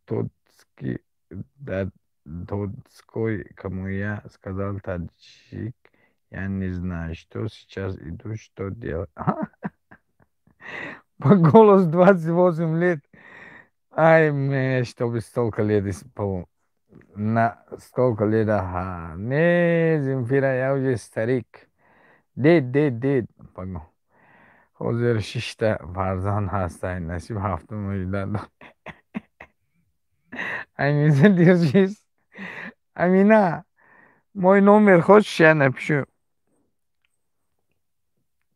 Тотский, да, Тотской, кому я сказал таджик, я не знаю, что сейчас иду, что делать. По голос 28 лет. Ай, мне, чтобы столько лет испол... На столько лет, ага. Не, Земфира, я уже старик. Дед, дед, дед. Пагу. Ҳозир шишта фарзанд ҳастай, насиб ҳафтум мужда. Аниса, держись. Амина, мой номер хочешь, я напишу?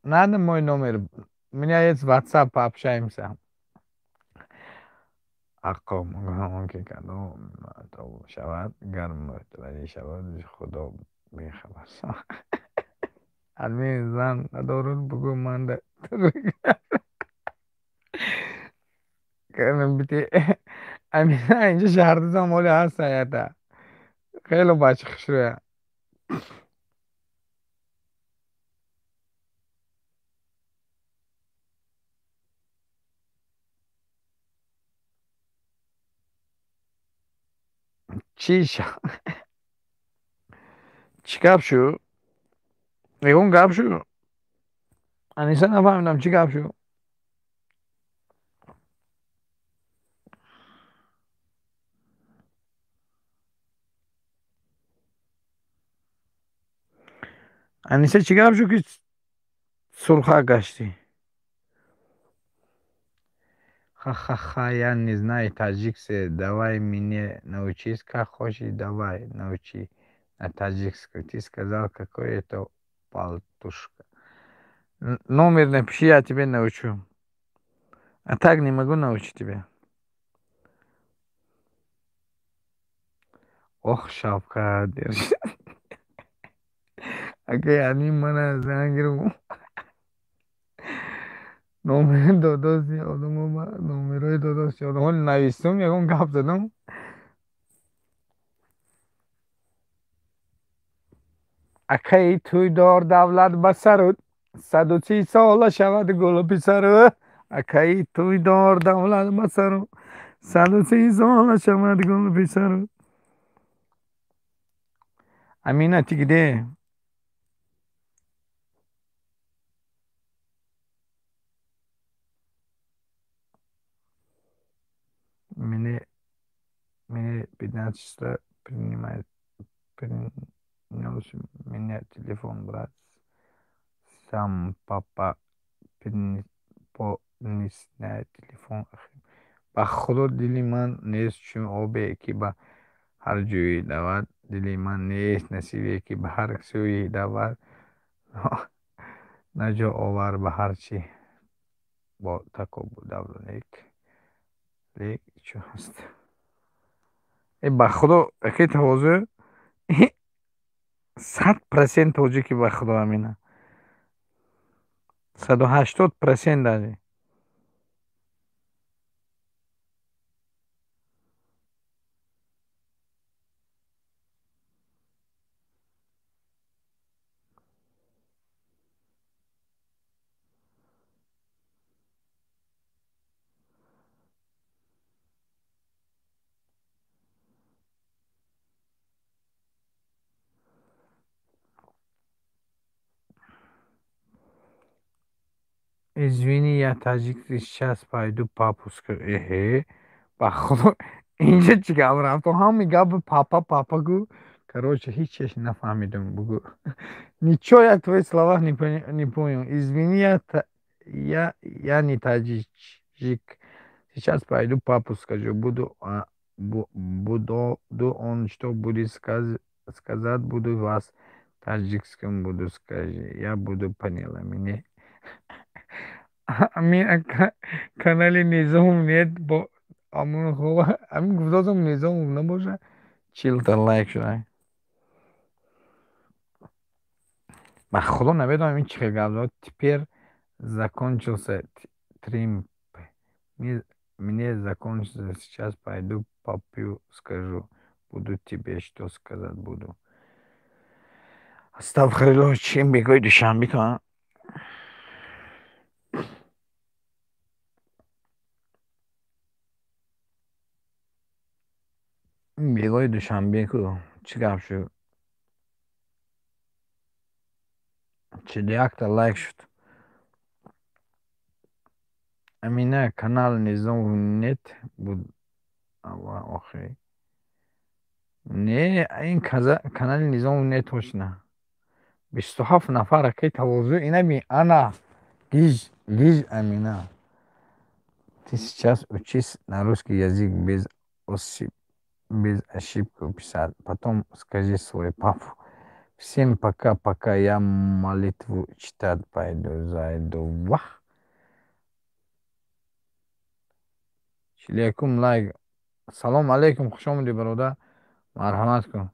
Надо мой номер? У меня есть WhatsApp, пообщаемся. Ақо ҳамон ки кадом шавад, гар мӯътабарӣ шавад, худо бехабар. Адми зан надорад, бугӯ ман да Амина инҷа шаҳрдузам оли ҳаст ята. Хело бача хушрӯя. Чӣ чӣ гап шуд? Ягон гап шуд? Аниса, нафаҳмидам, чӣ гап шуд? Аниса, чӣ гап шуд ки сурхак гаштӣ? Ха-ха-ха, я не знаю таджикский, давай меня научись, как хочешь, давай научи на таджикском. Ты сказал, какой это палтушка. Номер напиши, я тебе научу. А так не могу научить тебя. Ох, шапка, держи. Акай, ами мана занг гирифт. Номер додоси одамоба, номерои додоси одам. Ҳоли навистум, ягон гап задам. Акаи тӯйдор давлат ба сару, 130 сола шавад гулу писару. Акаи тӯйдор давлат ба сару, 130 сола шавад гулу писару. Амина, ты где? Мне 15 числа принимает, принес меня телефон брат. Сам папа понес на телефон. Ба худо, дили ман нест чун обе, ки ба ҳар ҷӯе давад. Дили ман нест насибе, ки ба ҳар сӯе давад. Наҷо овар ба ҳар чӣ бо такобу давру лек. Лек чӯ ҳаст. Э, ба худо, акай тавозӯ 100% тоҷики, ба худо, Амина. 180% даже. Извини, я таджик, сейчас пойду папу скажу. Эҳе, ба худо, инҷа чӣ гап рафт? Ҳами гапи папа папа гу. Короче, ҳеч нафаҳмидум, бугу. Ничего я твои слова не понял. Извини, я не таджик. Сейчас пойду папу скажу. Буду он что будет сказать, буду вас таджикском буду скажи. Я буду поняла меня. Ами канали Низом нет, бо амун хова, ами гуфтозам Низом набоша, 40 та лайк шуда. Ба худо, намедонам ин чӣ хел гап зад. Теперь закончился тримп. Мне закончился, сейчас пойду папе скажу. Буду тебе что сказать буду. Астағфируллоҳ, чем бегои душанбе ка? Бегои душанбе ку, чӣ гап шуд? 41 та лайк шуд. Амина, канал Низом нет буд. Охи. Не, ин канали Низом нет точно. 27 нафар, акай тавозӯ, ина би, ана гиж гиж. Амина, ты сейчас учись на русский язык без ошибки писать, потом скажи свой папу. Всем пока пока, я молитву читать пойду, зайду. Вах, 41-ум лайк. Салом алейкум, хуш омадӣ, бародар, марҳамат кун.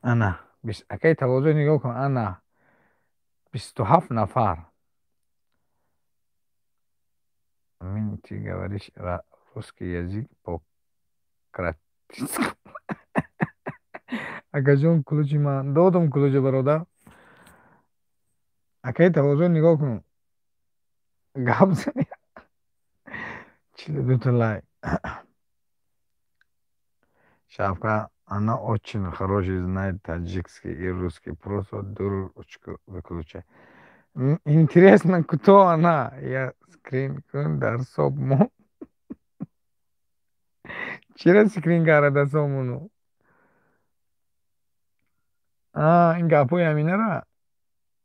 Ана, акай тавозӯ, нигоҳ кун, ана 27 нафар. Амин, ты говоришь русский язык по кратицкому. Акаҷон, ключи ман додам, ключи, бародар. Акаи тавозӯ, нигоҳ кун, гап зани. 42 та лайк. Шапка, она очень хороший знает таджикский и русский, просто дурочку выключай. Интересно, кто она? Я скрин кун дар собмо. Чира скрин карда сомуну? А, ин гапҳои Аминара?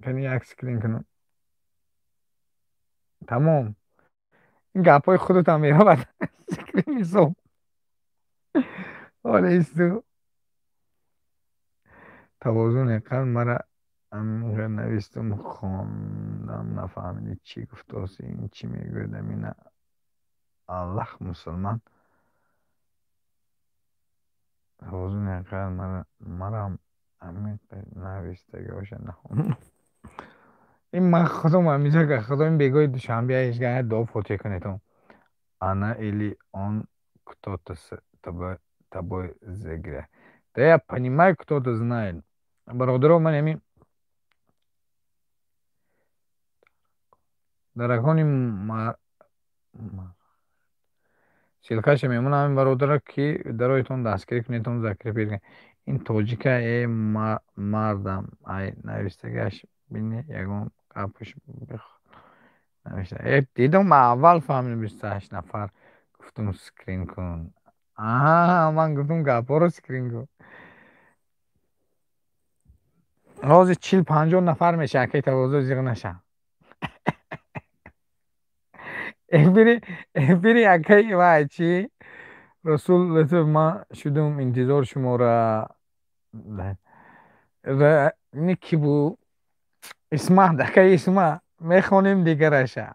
Кани як скрин кунам. Тамом. Ин гапҳои худатам меравад. Скрин ҳисоб. Ҳоле исту. Тавозун ҳақиқат мара амиқа навистум, хондам, нафаҳмидӣ чӣ гуфтоси, ин чӣ мегӯяд Амина? Аллаҳ мусулман. Тавозун ҳақиқат марам амиқа навистагиҳоша нахондам. Ин ман худам ҳамиша худо ин бегоҳи душанбе ҳеҷ дуо фотиҳа кунедам. Она или он кто-то с тобой заиграет. Да я понимаю, кто-то знает. Бародаро, ман ҳамин дракони ссылка ша мемонам, ҳамин бародаро, ки дароятон дастгирӣ кунедтон, закрепить кунед. Ин тоҷика э мардам ай навистагиаш бини, ягон гапаш навишта. Э, дидам, ман аввал фаҳмидам, 28 нафар гуфтум, скрин кун. Аҳа, ман гуфтум, гапҳоро скрин кун. Ҳозир 40-50 нафар меша, акай тавозӯ, зиқ наша. Эфири акаи вай чӣ? Расул Лутф, ман шудум интизор шумора. Ини кӣ буд? Исмат, акаи Исмат, мехонем дигараша.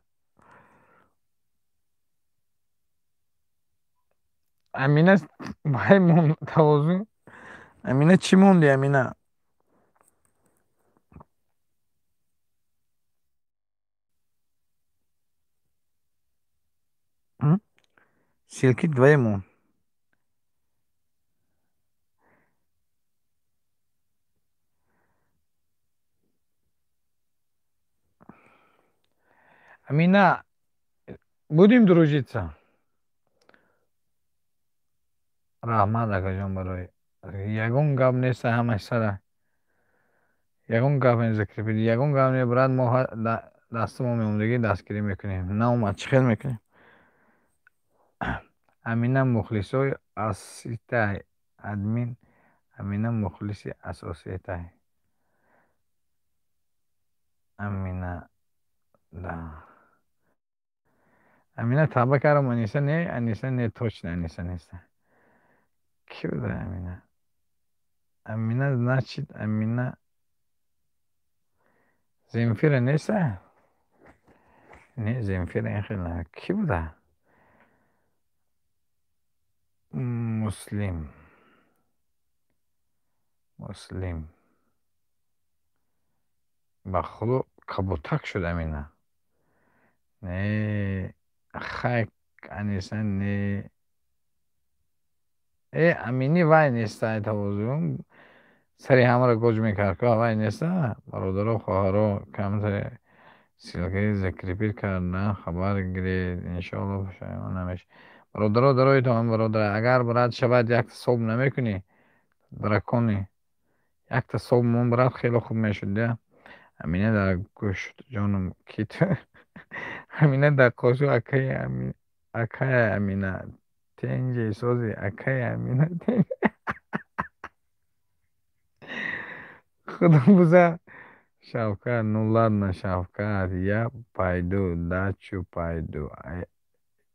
Амина вай монд тавозун. Амина, чӣ монди, Амина? Ссылки двое монд. Амина, будем дружиться? Раҳмат, акаҷон, барои ягон гап нест, ҳамаш сара. Ягон гап нест, закрепить. Ягон гап не, брат, мо дасти мо меомдагӣ дастгирӣ мекунем. Наомад, чӣ хел мекунем? Амина мухлисои асоситай. Админ, Амина мухлиси асоситай. Амина да. Амина тавба кардам, Аниса не, Аниса не, точно Аниса нест. Кӣ буда Амина? Амина, значит, Амина Земфира неста? Не, Земфира ин хел на. Кӣ буда? Муслим. Муслим. Ба худо, кабутак шуд Амина. Не, хай, Аниса не. Э, Амини вай неста, тавозун. Сари ҳамаро гоҷ мекард, ку вай неста? Бародаро, хоҳаро, камтаре ссылка и закрепить кардан хабар гиред. Иншоалло, пушаймон намешавед. Бародаро, дароитон, бародар, агар брат шавад, якта соб намекунӣ? Дракони. Якта соб мон, брат, хеле хуб мешуд, я. Амина дар гӯшт ҷонум ки ту. Амина дар қошу акаи акая Амина. Тенҷи сози акаи Амина. Худо буза. Шавкат, ну ладно, Шавкат, я пойду, дачу пойду.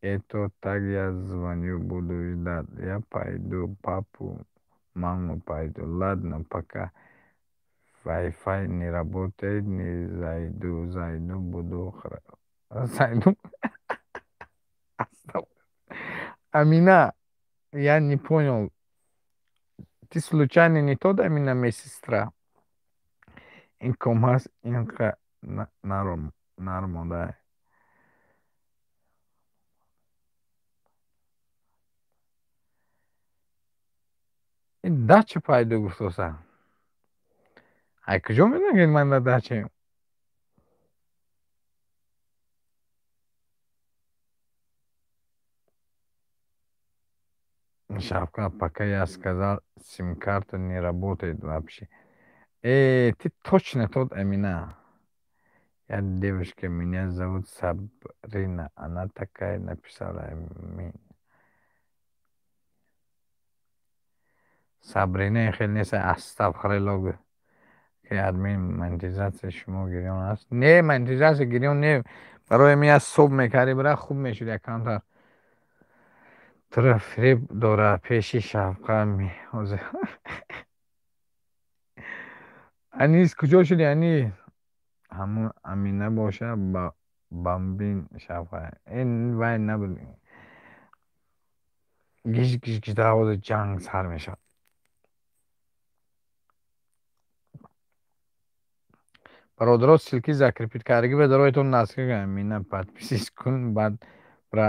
Это так я звоню, буду ждать. Я пойду, папу, маму пойду. Ладно, пока. Wi-Fi не работает, не зайду, зайду, буду, зайду. Амина, я не понял. Ты случайно не тот Амина, моя сестра? Ин ком ҳаст, инқа нармода. Ин дача пайдо гуфтоса. Ай куҷо медонӣ, ки ман дар дачаем? Шавкат, пока я сказал, сим-карта не работает вообще. Э, ты точно тот Амина? Я девушка, меня зовут Сабрина. Она такая написала. Амин. Сабрина хел нест,астағфируллоҳ. Ки админ, монетизатсия шумо гирён аст? Не, монетизатсия гирён не. Барои ми аз субҳ мекардӣ, бира, хуб мешуд як камтар. Туро фиреб дора пеши шафқа меҳозир. Анис, куҷо шуди, Анис? Ҳамун Амина боша, бамбин шафқа. Ин вай набуд. Гиж гиж гиж ҳозир ҷанг сар мешавад. Бародаро, ссылки закрепить кардагӣ ба дароятон насб. Амина, подписись кун, баъд бра.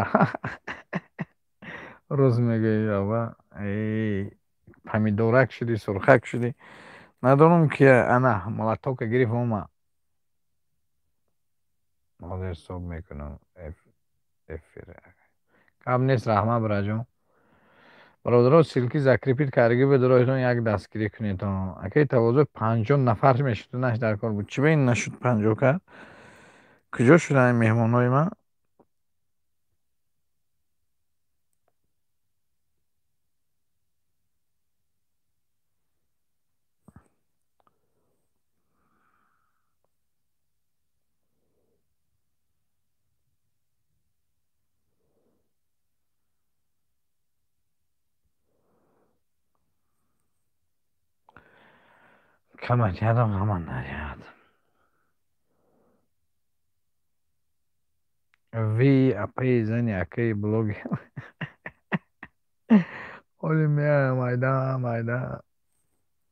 Рост мегӯӣ, аба. Эй, помидорак шудӣ, сурхак шудӣ. Надонам ки ана молотока гирифт, омад. Ҳозир ҳисоб мекунам эфир. Гап нест, раҳмат, бираҷон. Бародаро, ссылки закрепить кардагӣ ба дароятон як дастгирӣ кунед. Акаи тавозӯ, 50 нафар мешуд, наш дар кор буд. Чӣ ба ин нашуд 50 кард? Куҷо шуданд ин меҳмонҳои ман? Камат ядам, ҳама наряд. Ви апаи зани акаи блогер. Оли меоям, майда майда.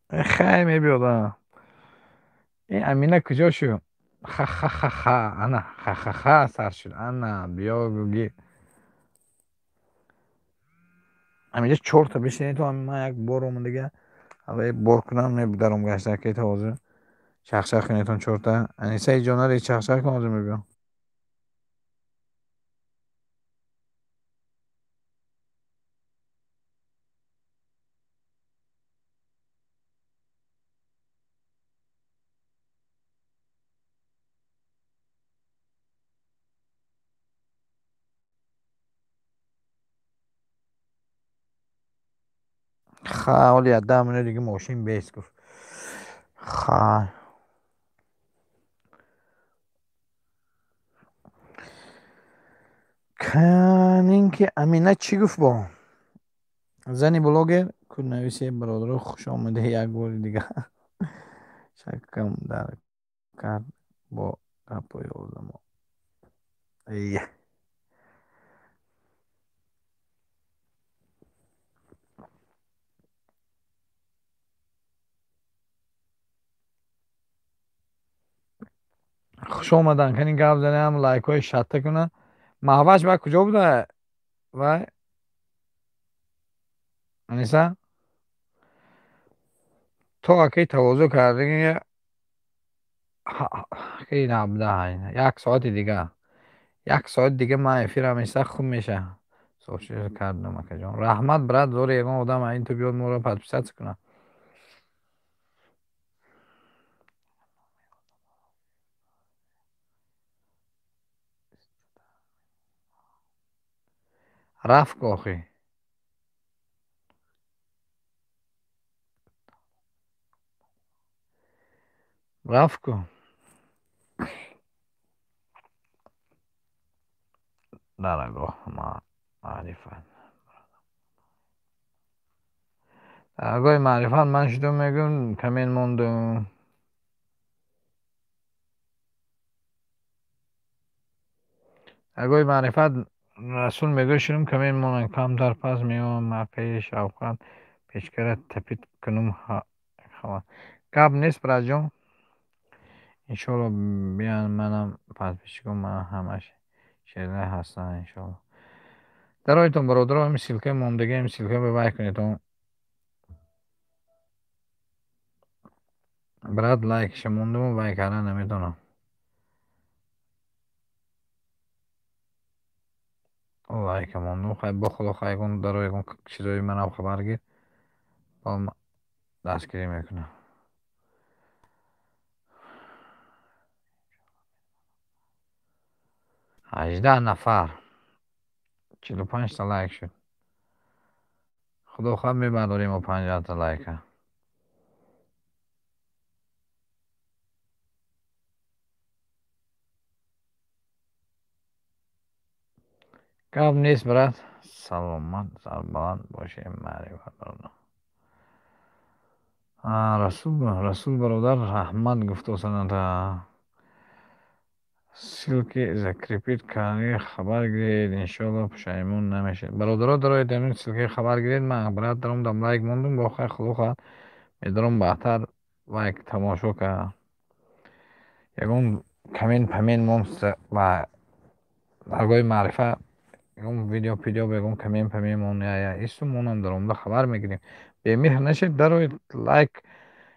Хай, мебиёдам. Ин Амина куҷо шуд? Ха-ха-ха-ха, ана ха-ха-ха сар шуд. Ана биё, гир. Ҳаминҷа чорта бишинед, ман як бор омадага аввал бор кунам, мебударом гашта. Акаи тавозӯ, чахчах кунедтон чорта. Аниса иҷонаре, чахчах кун, ҳозир мебиём. Ха, ҳоли як 10 минут дига мошин бест, гуфт. Ха. Канин ки Амина чӣ гуфт бо? Зани блогер куднависе. Бародаро, хуш омадед як бори дигар. Шаккам дар кард бо гапҳои одамо. Ия. Хуш омадан. Кани, гап занем, лайкҳои шатта куна. Маҳваш ба куҷо буда? Вай? Аниса? То акаи тавозӯ кардагӣ як соати дига. Як соати дига ман эфирам иста, хуб меша. Кардам, акаҷон. Раҳмат, брат, зори ягон одам ин ту биёд, моро подписаться кунад. Рафт охи. Рафт ку. Дарагоҳ маърифат. Даргоҳи маърифат ман шудум, мегӯм, коммент мондум. Даргоҳи маърифат Расул мегӯяд, шудум, коммент монам, камтар пас меоям, акаи Шавқат, печкара тапит кунум. Гап нест, братҷон. Иншоалло, биён, манам подписчиком ман ҳамаш шерла ҳастанд, иншоалло. Дароитон, бародаро, ҳамин ссылкаи мондагӣ, ҳамин ссылка вай кунедон. Брат, лайкша мондуму вай кардан наметавонам. Лайка мондум. Хай, бо Худо, хай, ягон даро ягон чизои манам хабар гир. Бо дастгирӣ мекунам. 18 нафар. 45та лайк шуд. Худо хоҳад, мебардорем мо 50та лайка. Гап нест, брат. Саломат, сарбаланд бошед, маърифат бародар. Расул, Расул бародар, раҳмат гуфтосаната. Ссылки закрепить карди, хабар гиред, иншоалло пушаймон намешавед. Бародаро, дароед, ҳамин ссылкаи хабар гиред. Ман брат даромадам, лайк мондум, бо хайр, худо хоҳад, медорам баъдтар лайк тамошо кард. Ягон коммент памент монд ба даргоҳи маърифат, ягон видео пидео, ягон коммент памент монд, я исту монам, даромада хабар мегирем. Бемеҳр нашед, дароед, лайк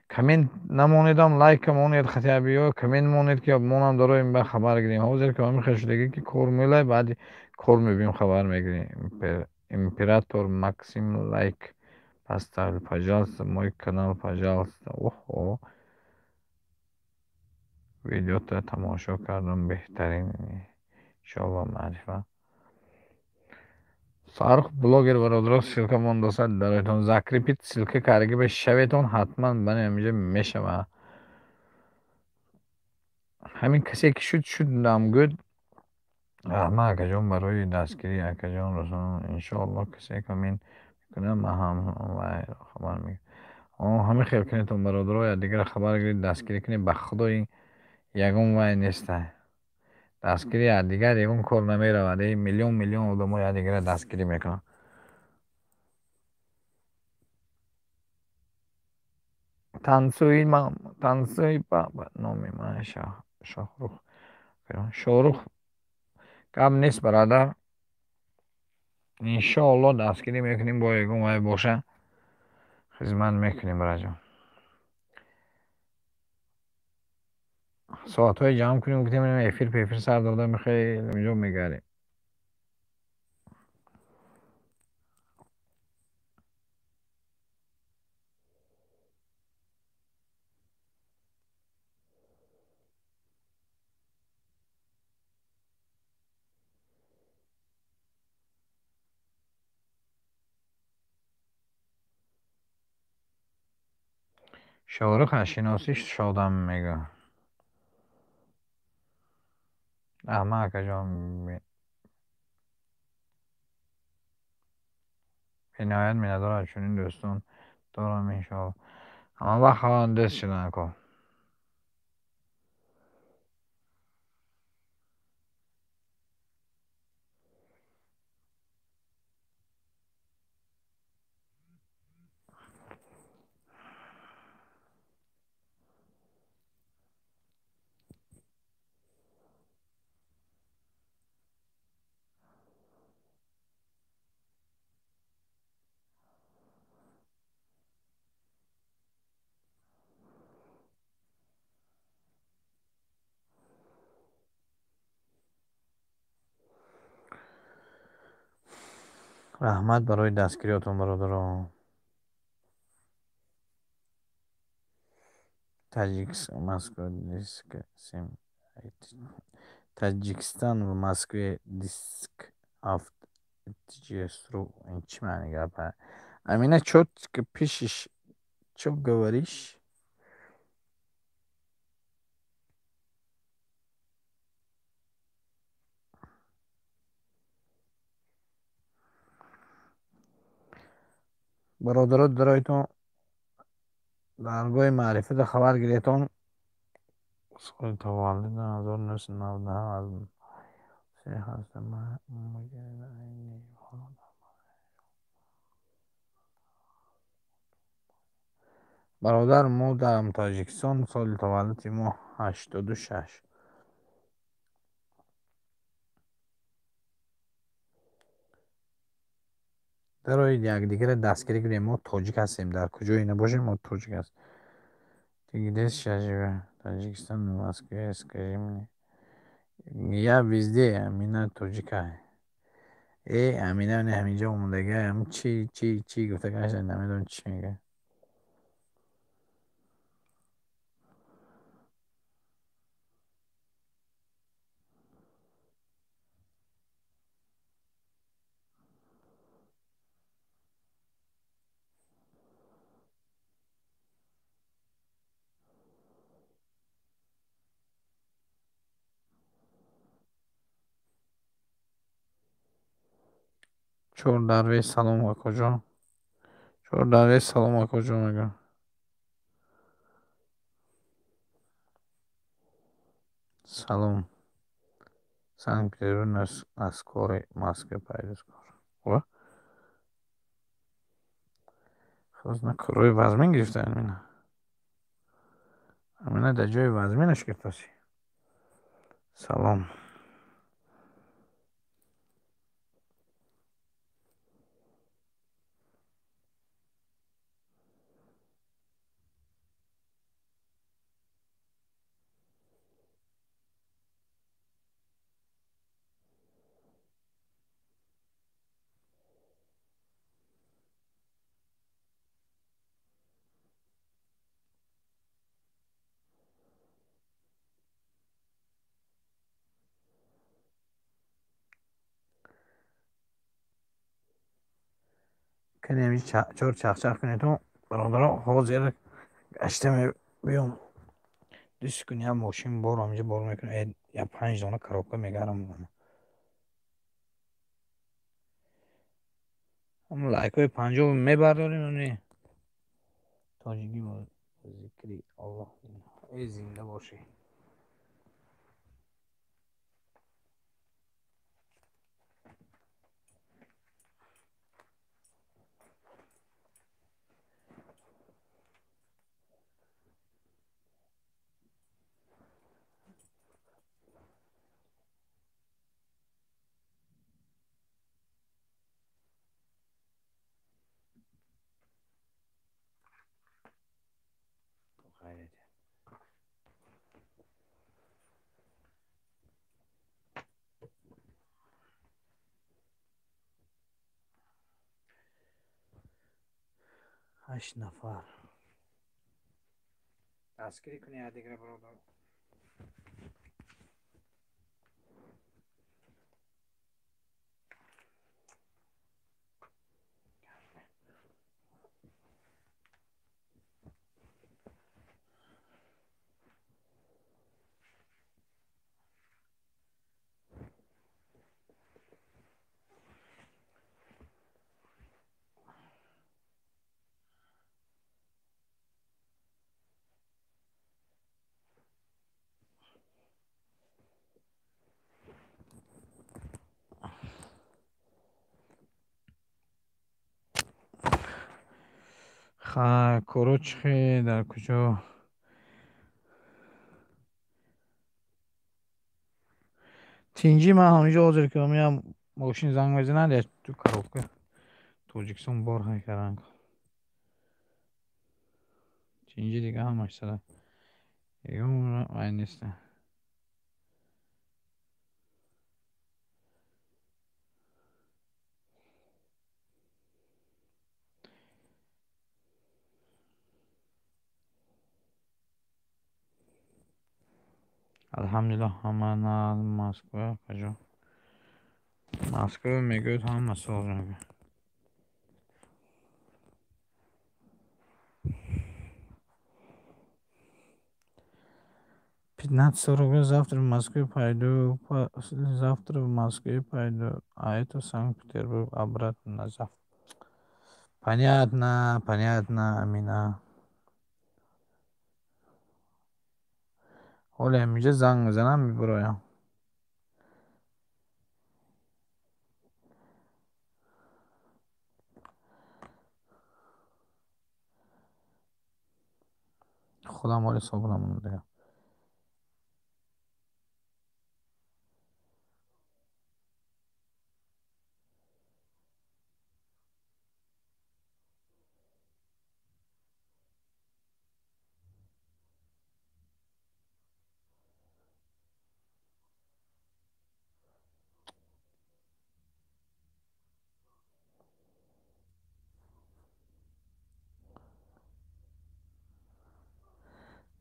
коммент намонедам, лайка монед, хотя бы ё коммент монед, ки монам дароем, ба хабар гирем. Ҳозир ки ҳамин хел шудагӣ, ки кор мелай, баъди кор мебиём, хабар мегирем. Император Максим лайк поставил, пожалуйста, мой канал, пожалуйста. Оҳо, видеота тамошо кардам, беҳтарин, иншоалло маърифат. Фаррух блогер, бародаро, ссылка мондосад, дароятон, закрепить ссылка кардаги ба шаветон, ҳатман бани ҳаминҷа мешавад. Ҳамин касе ки шуд, шуд намгӯд. Раҳмат, акаҷон, барои дастгирӣ, акаҷон Расул. Иншоалло, касе коммент мекунад, ман ҳам вайро хабар мегирам. Ҳамин хел кунедтон, бародаро, якдигарро хабар гиред, дастгирӣ кунед. Ба худо, ин ягон вай нестай. Дастгирии якдигар ягон кор намеравад. Миллион миллион одамо якдигарро дастгирӣ мекунанд. Танцуй, мама, танцуй, папа. Номи ман Шоҳрух. Шоҳрух, гап нест, бародар. Иншоалло, дастгирӣ мекунем, бо ягон вай боша, хизмат мекунем, бараҷон. Соатҳое ҷамъ кунем, гуфтем, эфир пефир сар дода, мехел инҷо мегардем. Шоҳрух аз шиносӣ шодам, мегӯ. Раҳмат, акаҷон. Бениҳоят миннатдор аз чунин дӯстон дорам, иншоалло. Ҳама вақт хоҳанд дӯст шудан, ако. Раҳмат барои дастгириётон, бародарон. Таҷик Москва диск семь, Таджикистан в Москве диск ҳафт ру. Ин чӣ маъни гапа? Амина, чё пишешь, чё говоришь? Бародаро, дароитон, даргоҳи маърифата хабар гиретон. Соли таваллуд 1997. Аз бародар, мо дар Тоҷикистон, соли таваллуди мо 86. Дароед, якдигарро дастгирӣ кунем. Мо тоҷик ҳастем, дар куҷое набошем, мо тоҷик ҳастем. Ты где сейчас живешь? Таджикистан, в Москве, скажи мне. Я везде. Амина тоҷика. Э, Амина ҳаминҷо омадага, чи чи чи гуфта гаштан, намедонам чӣ мегӯяд. Чор дарвеш, салом, акоҷон. Чор дарвеш, салом, акоҷон, мегӯям. Салом. Санкт-Петербург наскоро, Москве пойду скоро. Хозна корои вазмин гирифта амина. Амина дар ҷои вазминаш гирифтаси. Салом. Кани чор чахчах кунедтон, бародаро, ҳозир гашта мебиём. Дӯст кун, як мошин бор ҳаминҷо бор мекунам, як панҷ дона коробка мегарам. Лайкҳои 50 мебардорем не? Тоҷикӣ бо зикри Аллоҳ. Эй, зинда бошӣ. Ҳашт нафар. Дастгирӣ кунед якдигара, бародар. Ха, коро чӣ хел, дар куҷо? Тинҷӣ, ман ҳаминҷо ҳозир ки меям, мошин занг мезанад, як ду коробка Тоҷикистон бор мекарданд. Тинҷӣ, дига ҳамаш сада. Ягон вай неста. Алҳамдулиллоҳ, ҳама на. Москва куҷо? Москва мегӯяд, ҳама соз мегӯяд. 15:40 завтра в Москве пойду, послезавтра в Москве пойду, а это Санкт-Петербург обратно на завтра. Понятно, понятно, Амина. Ҳоле ҳаминҷа занг мезанам, мебироям. Худам ҳоле собуна монам дигар.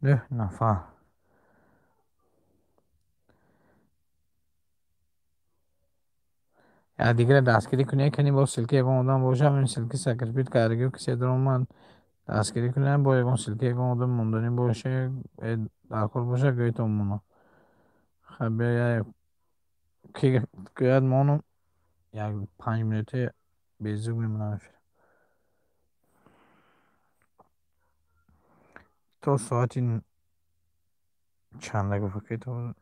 Нӯҳ нафар. Якдигарро дастгирӣ кунед, кани бо ссылка ягон одам бошад, ин ссылки закрепить кардагиу кисе даромад, дастгирӣ кунед, бо ягон ссылка ягон одам монданӣ боша, даркор боша, гӯйтон монам. Хай, биё, ки гӯяд, монам, як 5 минута. Безук мемонам эфир. То соати чанда гуфта ки то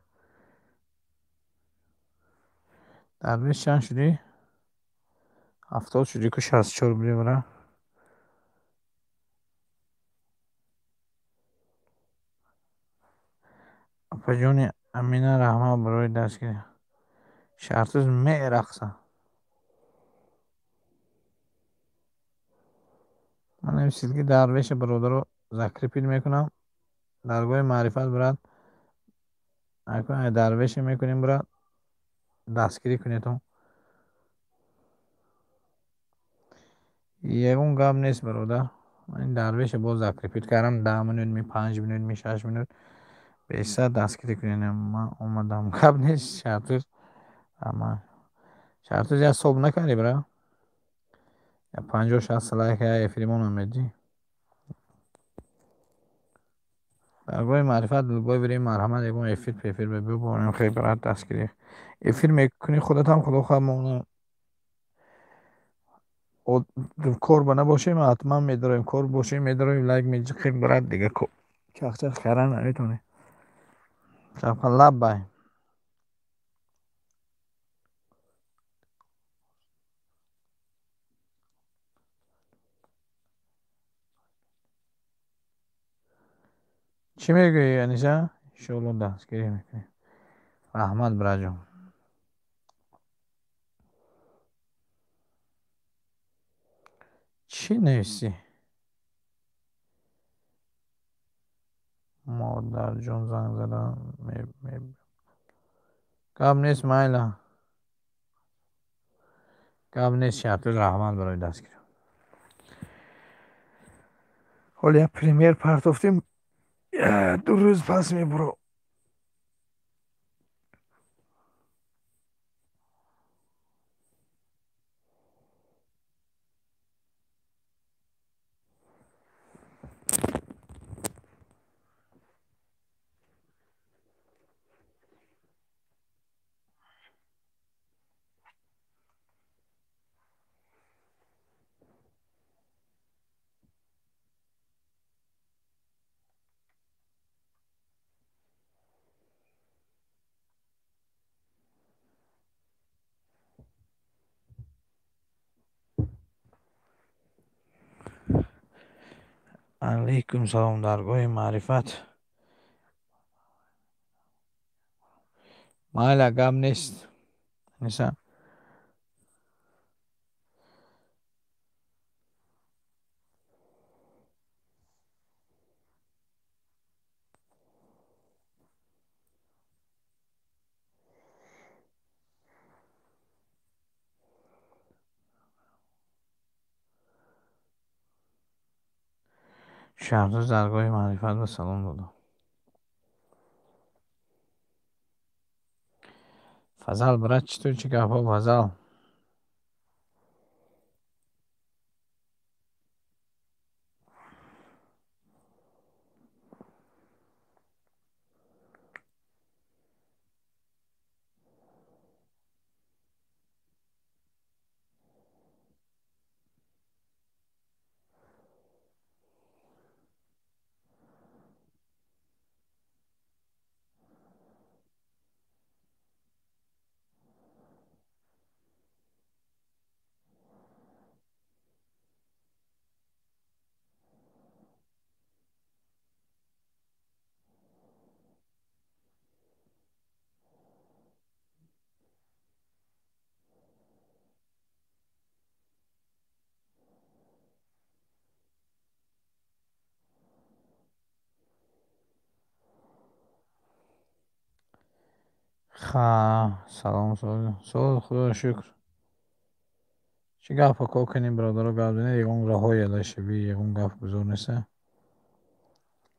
Дарвеш чанд шудӣ? 70 шудӣ ку 64 будӣ бара. Апаҷони Амина раҳмат барои дастгирӣ. Шаҳртуз мерақса. Ман ин ссылки Дарвеша бародаро закрепить мекунам. Даргоҳи маърифат брат. Дарвеша мекунем брат. Дастгирӣ кунедон. Ягон гап нест бародар. Ман ин Дарвеша боз закрепить кардам. 10 минут ми, 5 минут ми, 6 минут. Бештар дастгирӣ кунед. Ман омадам. Гап нест Шаҳртуз. Шаҳртуз як соб накардӣ бра? 50-60 лайк я эфиримонам медиҳӣ. Даргоҳи маърифат любой время марҳамат ягон эфир пефир бибиё борем хел брат дастгирӣ. Эфир мекунӣ худатам худо хоҳад мо кор ба набошем ҳатман медароем. Кор бошем медароем лайк меҷиқем брат дига чахчах кардан наметавонем. Шабха лаббай. Чӣ мегӯӣ Аниса? Иншоалло дастгирӣ мекунем. Раҳмат браҷон. Чӣ нависӣ? Модарҷон занг задан. Гап нест майла. Гап нест Шаҳртуз раҳмат барои дастгирӣ. Ҳоло як премьер партофтем. 2 рӯз пас мебуро. Алейкум салом даргоҳи маърифат. Майла гап нест. Аниса. Шаҳртуз даргоҳи маърифат ба салом додам. Фазал брат чӣ тур чӣ гапҳо Фазал? Салом соз худоро шукр. Чӣ гапҳо кор кунем бародаро гап занед? Ягон роҳҳои ялашавӣ, ягон гап гузор неста?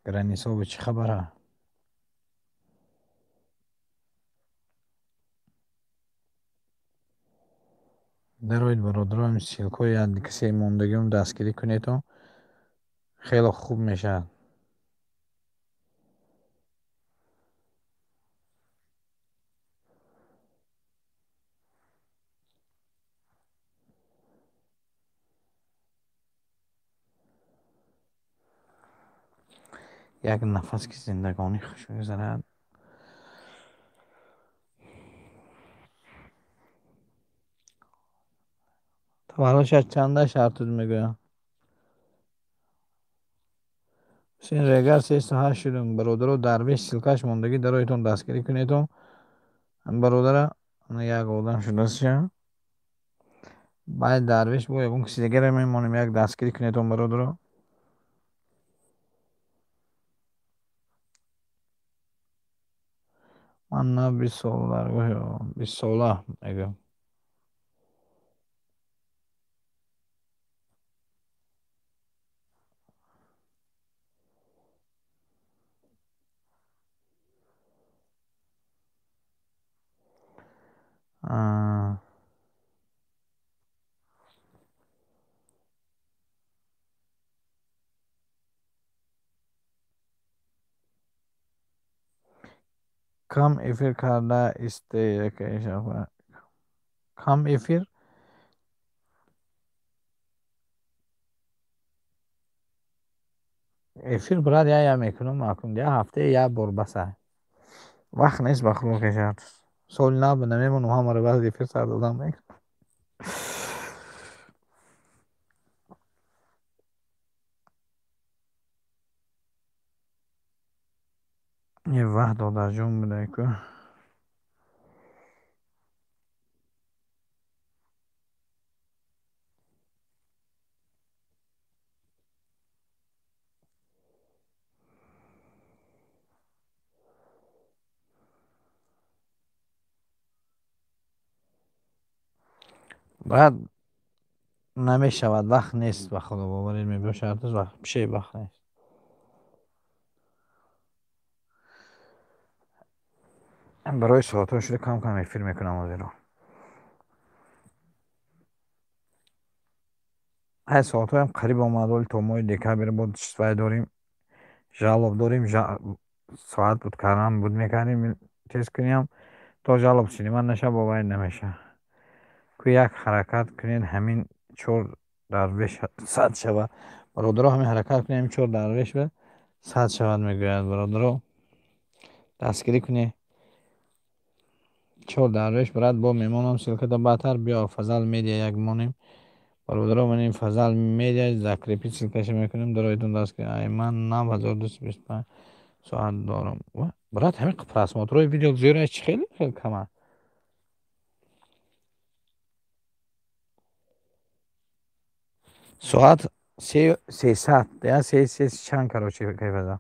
Границаҳо чӣ хабара? Дароед бародаро, ҳамин ссылкҳои касе мондагиам дастгирӣ кунедто хеле хуб мешавад. Як нафас ки зиндагонӣ хуш мегузарад. Таваллудшаш чанда шартуд мегӯям? Ҳусейн Регар 308 шудум. Бародаро, Дарвеш ссылкаш мондагӣ, дароитон дастгирӣ кунедон. Бародара як одам шудастша. Баъд Дарвеш бо ягон киси дигаре мемонем, як дастгирӣ кунедон, бародаро. Ман на 20 сола, даргоҳи 20 сола мегӯям. Кам эфир карда исте, кам эфир. Эфир, брат, я мекунам, акун я ҳафтае як бор баса. Вақт нест, ба худо кешад. Соли нав намемонам, ҳамаро баъд эфир сар додам мекунам. Е ваҳ, додарҷон будай ку. Баъд намешавад, вақт нест, ба худо боварӣ мебошад, вообще вақт нест. Барои соатҳо шуда кам кам эфир мекунам ҳозиро. Ҳай, соатҳоям қариб омад, вале то моҳи декабр бо вай дорем, жалоб дорем, соат буд кардан буд мекардем, тез кунем, то жалоб синима наша, боварӣ намешавад. Ку як ҳаракат кунед, ҳамин чор Дарвеш 100 шавад. Бародаро, ҳамин ҳаракат кунед, ҳамин чор Дарвеш 100 шавад, мегӯяд. Бародаро, дастгирӣ кунед. Чор Дарвеш, брат, бо мемонам ссылката баъдтар. Биё, Фазал Медиа як монем. Бародаро, ман ин Фазал Медиа закрепить ссылкаша мекунем, дароитон дастгирӣ. Ай, ман нав 1225 соат дорам. Брат, ҳамин просмотрҳои видео зиёд чи хеле хеле кам аст. Соат 300 я се чанд, короче, кайфаза.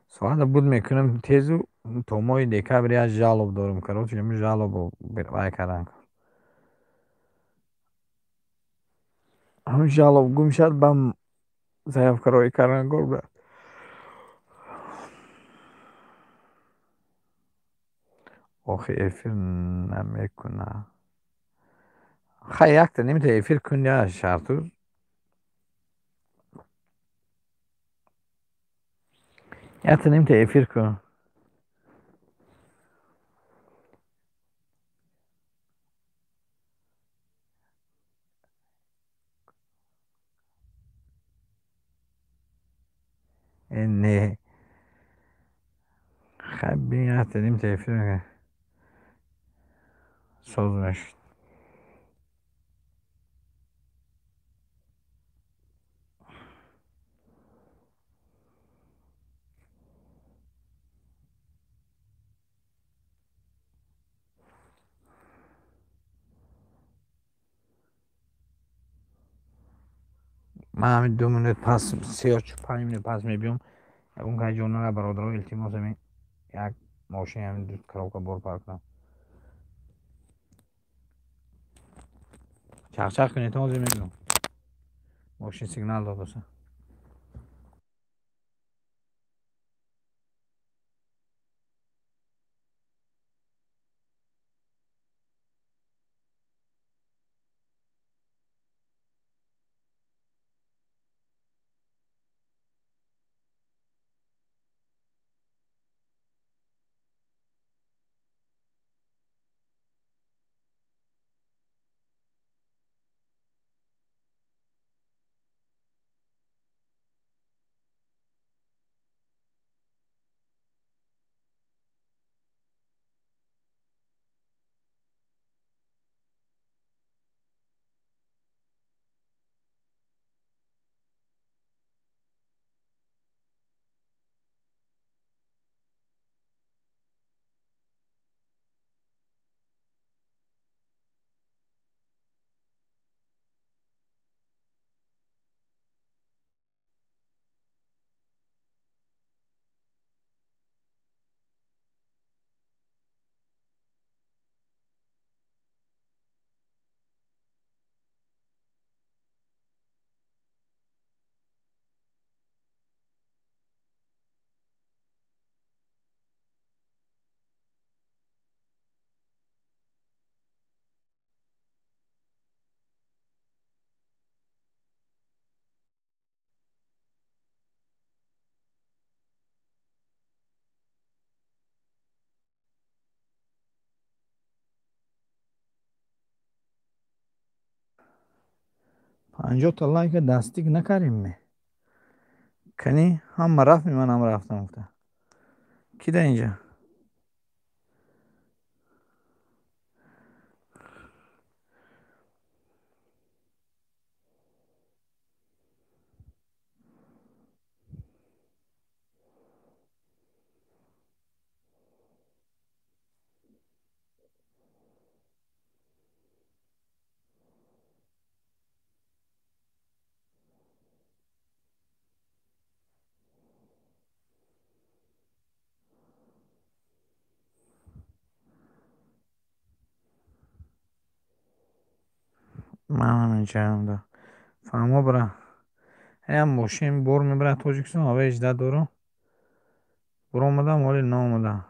Соата буд мекунам тезу, то моҳи декабр як жалоб дорам, короче, ҳамин жалобо вай кардан. Ҳамин жалоб гум шад, ба заявкароӣ кардан кор, брат. Охи, эфир намекуна. Хай, якта нимта эфир кун, я шарту. Якта нимта эфир кун. Не. Хай, бин, якта нимта эфир соз мешуд. Ман ҳамин 2 минут пас, 3 ё 5 минут пас мебиём. Ягон кай ҷо нара, бародаро, илтимос, ҳамин як мошин, ҳамин ду коробка бор пар кунам. Чақчақ кунед, ҳозир мебиём. Мошин сигнал додаса. 50 та лайка дастик накардем ме? Кани ҳама рафт, манам рафтам гуфта. Ки да инҷа? Манам инҷаам да. Фаҳмо бра. Ҳаям мошин бор мебарад Тоҷикистон, ава 18 дорам. Буромадам, ҳоле наомадам.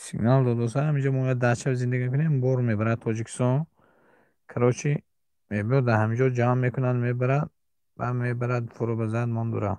Сигнал додоса, ҳаминҷо мо бояд дача зиндагӣ кунем, бор мебарад Тоҷикистон. Короче, мебиёд дар ҳаминҷо ҷамъ мекунад, мебарад, баъд мебарад фурӯ ба зад мондура.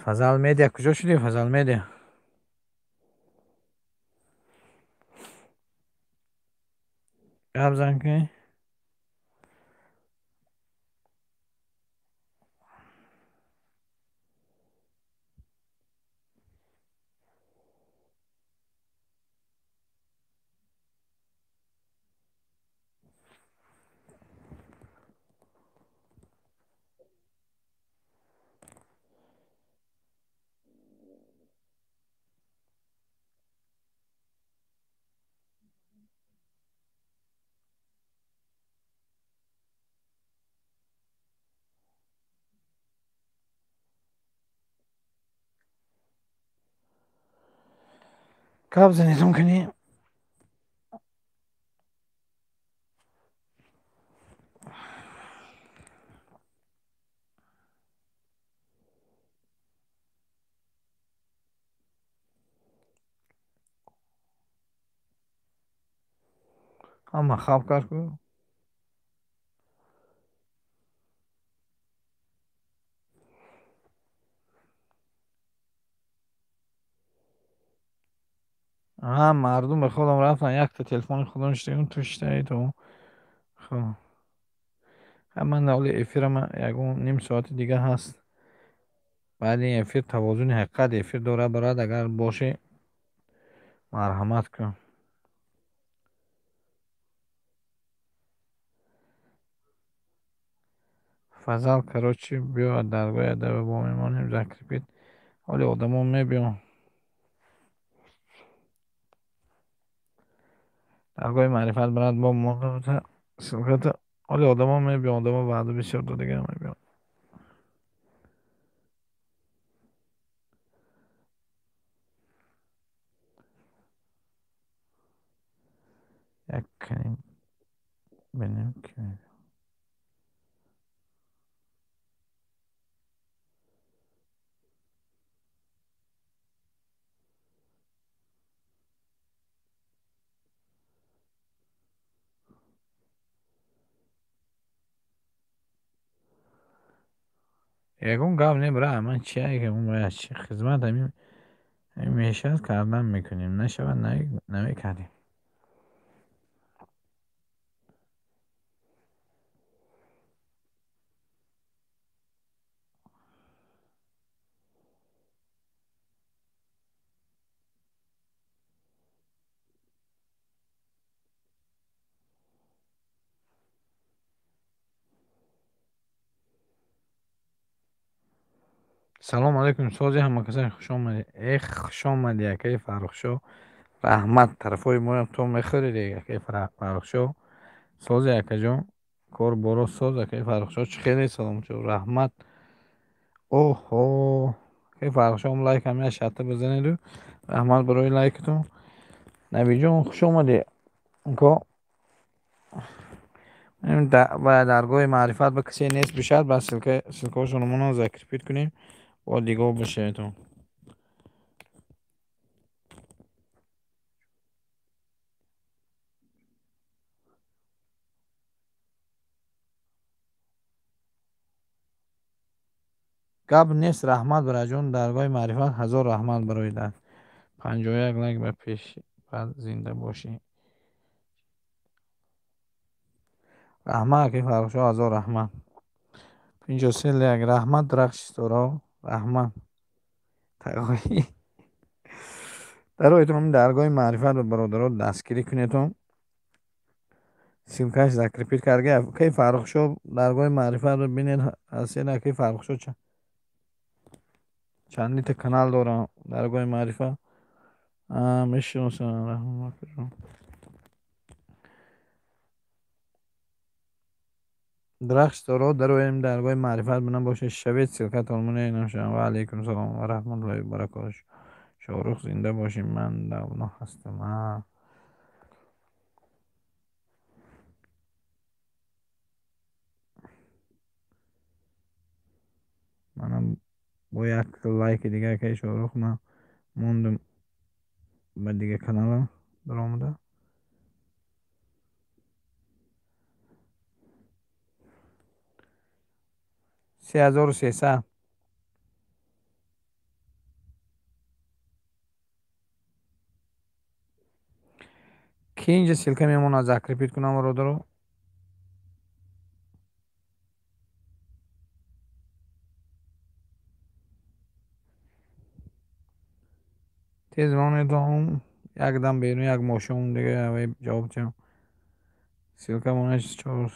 Фазал Медиа куҷо шудӣ, Фазал Медиа? Гап зан ки. Гап занедум кунӣ? Ҳама хаб кард ку? Аҳа, мардум ба худам рафтан, якта телефони худам шидагум, ту шидаи ту. Хуб. Ман ҳоли эфирама ягон ним соати дига ҳаст. Баъди ин эфир тавозуни ҳақиқат эфир дорад барад, агар бошӣ марҳамат кун. Фазал, короче, биё даргоҳи адаба бо мемонем, закрепить. Ҳоли одамон мебиён. Даргоҳи маърифат брат бо монда ссылката. Ҳоли одамон мебиён, одамо ваъда бисёр додагиам мебиён. Як канем бинем ки мебиёд. Ягон гап не бра, ман чия ки хизмат ҳамин мешавад кардан мекунем, нашавад намекардем. Салом алейкум, сози ҳамакаса, хуш омадӣ. Эх, хуш омадӣ, акаи Фаррухшо. Раҳмат, тарафҳои моям то мехӯред, акаи Фаррухшо. Сози, акаҷон, кор боро соз, акаи Фаррухшо. Чӣ хеле саломчо, раҳмат. Оҳо, акаи Фаррухшо, лайк ҳам як шарта бизанеду. Раҳмат барои лайкатон. Набиҷон, хуш омадӣ. Ко ба даргоҳи маърифат ба касе нест бишад, ба ссылкаҳошонро мо закрепить кунем, бо дигоҳ бошедтон. Гап нест, раҳмат бараҷон, даргоҳи маърифат ҳазор раҳмат барои дар 51 лайк ба пеш зинда бошӣ. Раҳмат, акаи Фаррухшо, ҳазор раҳмат. 53 лайк, раҳмат, дурахши ситораҳо, раҳмат. Тағоӣ. Дароитон даргоҳи маърифат ба бародаро дастгирӣ кунедтон. Ссылкаш закрепить карда. Акаи Фаррухшо, даргоҳи маърифатро бинед, ҳастед, акаи Фаррухшо чандита канал дорам даргоҳи маърифат. Мешиносам, раҳмат. Дарахт ситораҳо дароем даргоҳи маърифат бинабошед, шавед, ссылкатон монед. Ва алайкум салом ва раҳматуллоҳи ва баракотуҳ. Шоҳрух, зинда бошӣ, ман давно ҳастам. Манам бо як лайки дигар, акаи Шоҳрух, ман мондум ба дигар каналам даромада. 3300. Ки инҷа ссылка мемонад закрепить кунам, бародаро? Тез монедом, як дам берун, як мошон дига ҷавоб диҳам. Ссылка монед чор.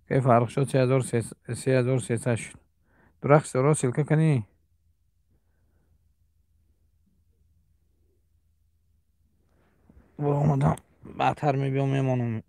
Кай Фаррухшо 3300 шуд. Дурахт ситораҳо ссылка кунӣ? Баромадам, баъдтар мебиём, мемонам.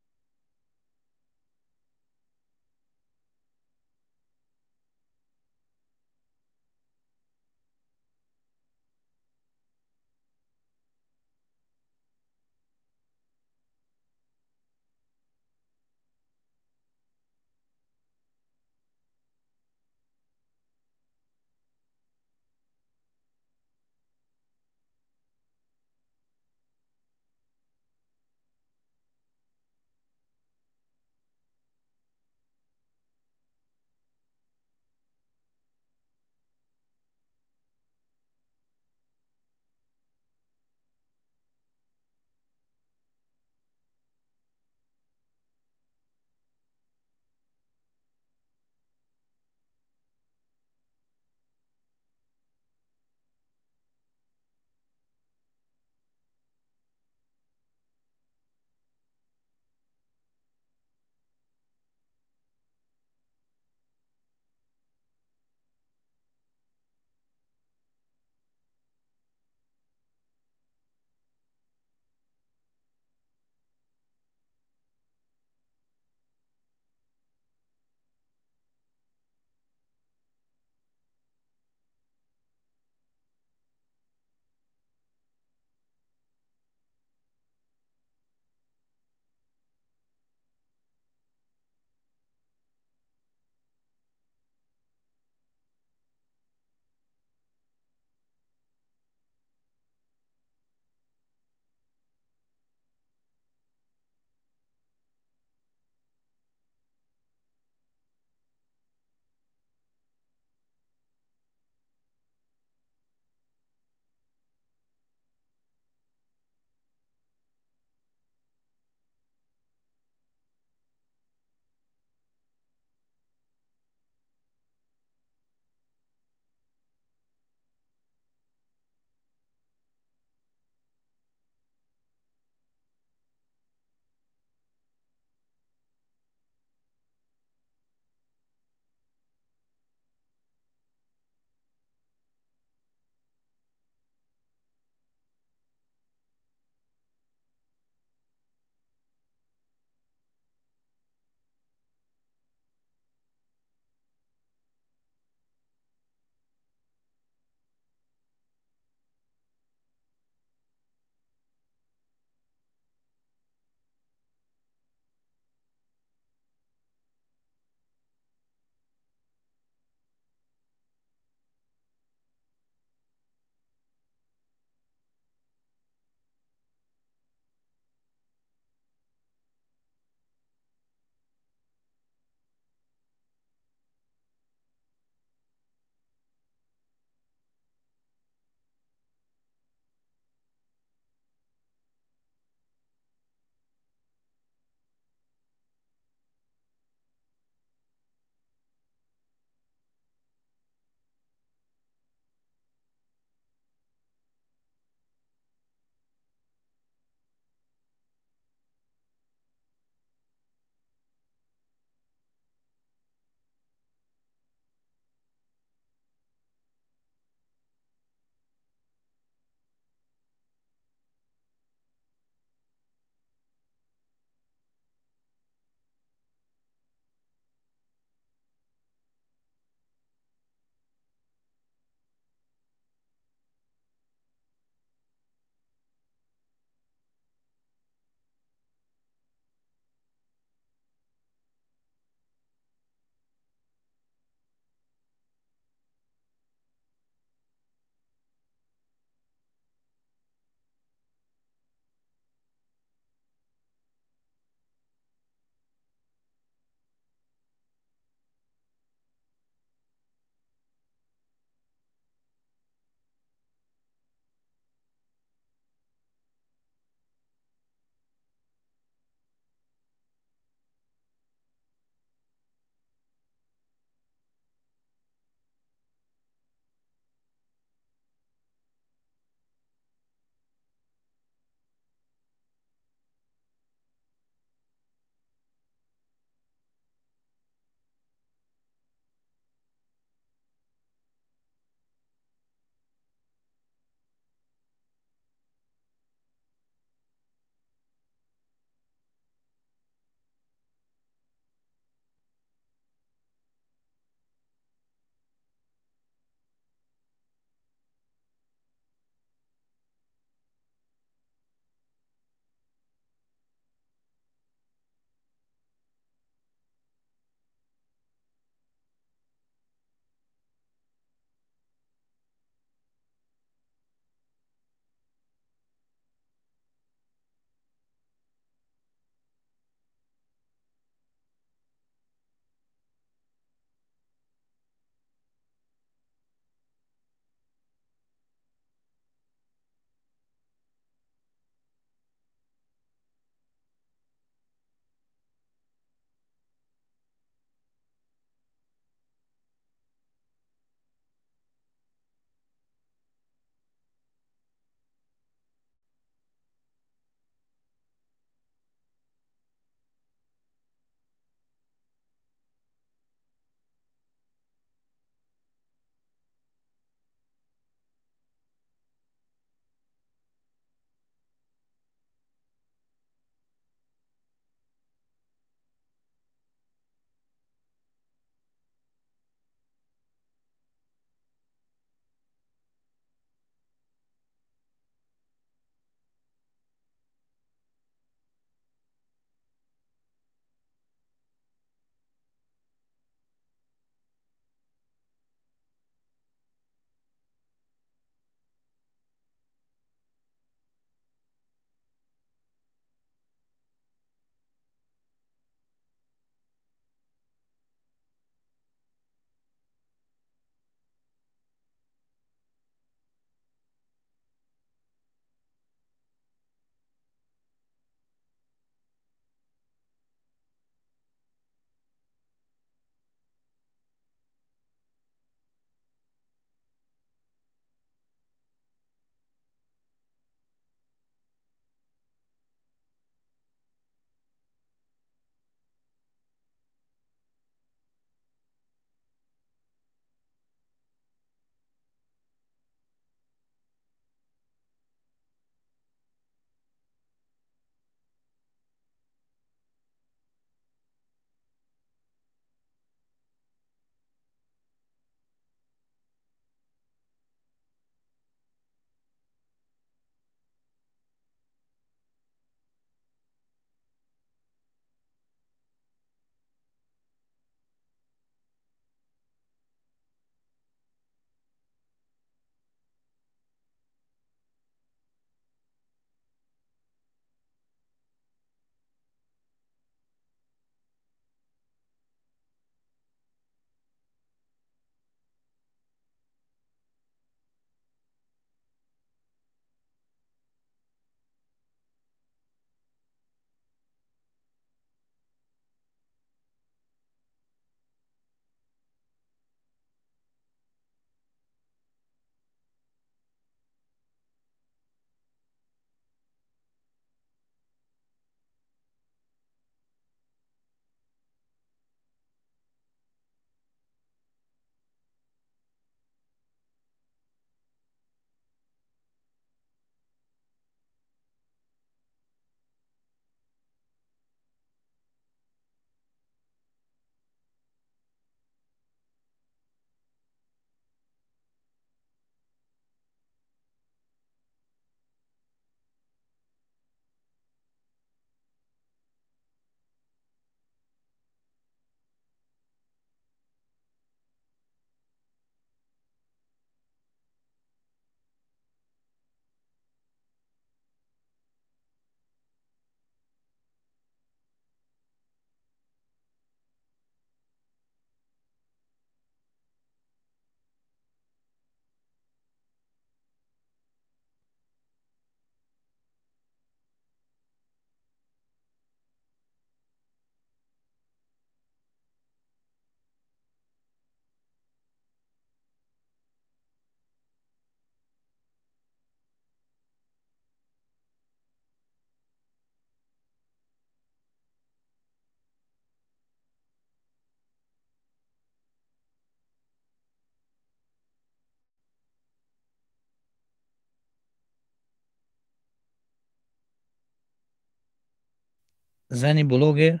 Зани блогер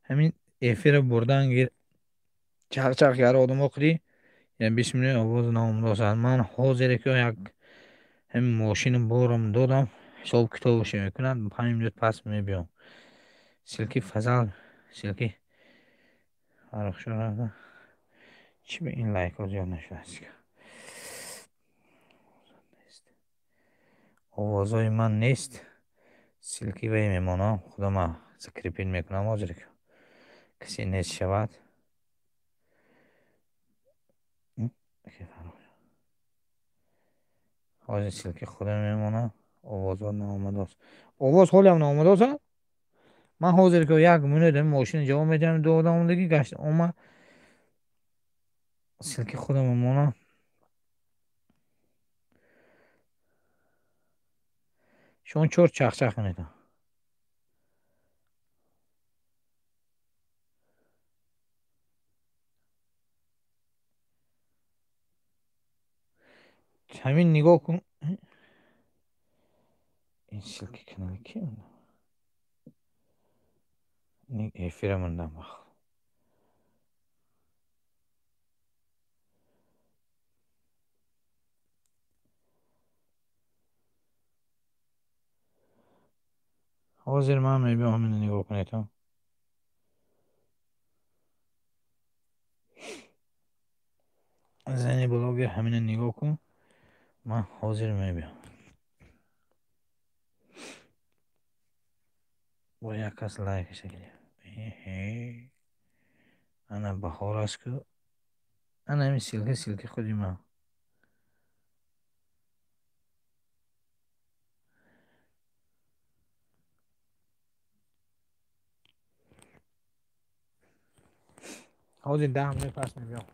ҳамин эфира бурдан гир, чақчақ карда одамо қиди, я бисмилла овоз наомадост. Ман ҳозир ки як ҳамин мошини борам додам, ҳисоб китобашо мекунад, 5 минут пас мебиём. Ссылки Фазал, ссылки Фаррухшо рафта. Чӣ ба ин лайкҳо зиёд нашудааст? Овозҳои ман нест. Ссылки вай мемонам, худама закрепить мекунам. Ҳозир касе нест шавад. Ҳозир ссылки худам мемонам. Овозҳо наомадааст. Овоз ҳолиам наомадааст. Ман ҳозир ки як минут мошина ҷавоб медиҳам, ду одам омадагӣ гашт омад. Ссылки худам мемонам. Шумо чор чақчақ кунед. Ҳамин нигоҳ кун. Ин ссылки канали ки? Эфира мондам вақт. Ҳозир ман мебиём, ҳамина нигоҳ кунед. Зани блогер, ҳамина нигоҳ кун. Ман ҳозир мебиём. Бо як кас лайкаша гирифт. Ана баҳор аст ку. Ана ҳамин ссылка, ссылки худи ман. Ҳозир 10 минут пас мебиём.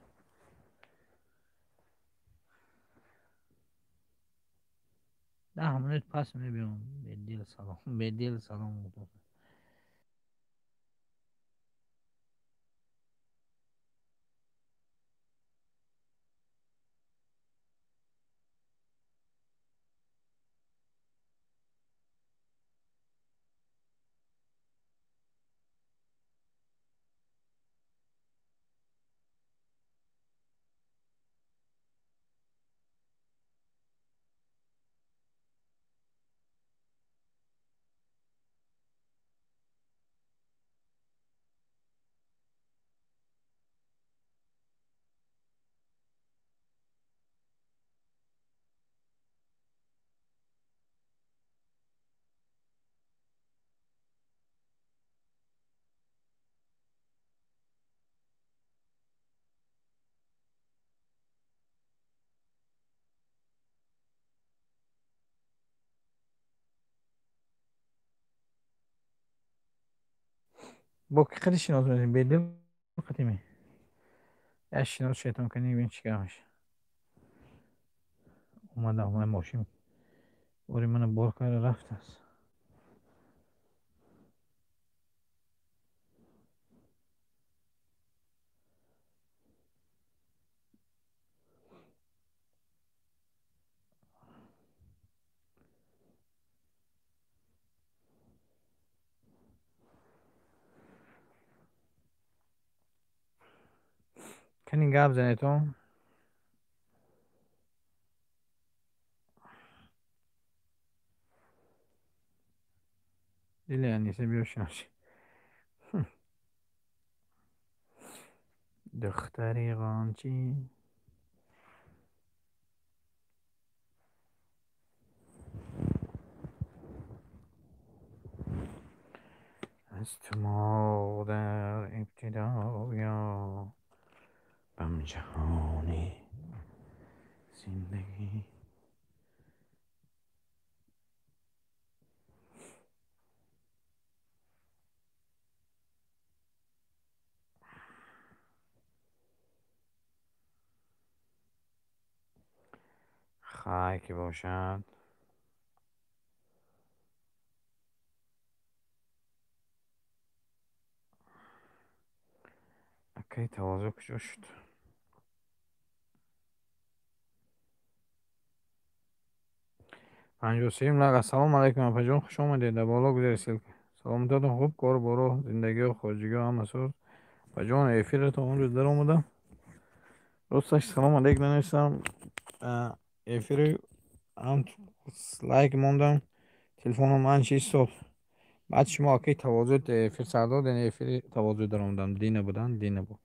10 минут пас мебиём. Бедил салом, бедил салом. Бо ки қади шинос мешавем? Бедил қадиме. Як шинос шайтон кани, бин чӣ гап мешавад. Омада, омада мошин. Бори мана бор карда рафтааст. Кани гап занедон. Дили Аниса, биё шинос. Духтари ғончӣ. Аз ту модар ибтидо ёбам ҷаҳони зиндагӣ. Хай ки бошад. Акай тавозӯ куҷо шуд? 53-юм лайк. Ассалому алайкум, апаҷон, хуш омадед. Дар боло гузари ссылка. Саломатиатон хуб, кору боро, зиндагиҳо, хоҷигиҳо ҳама соз. Ба ҷон эфиратон он рӯз даромадам. Росташ салом алейк нанависам. Эфири ҳам лайк мондам. Телефонам анча истод. Баъд шумо акаи тавозуд эфир сар дод, яъне эфири тавозуд даромадам. Дина будан, дина буд.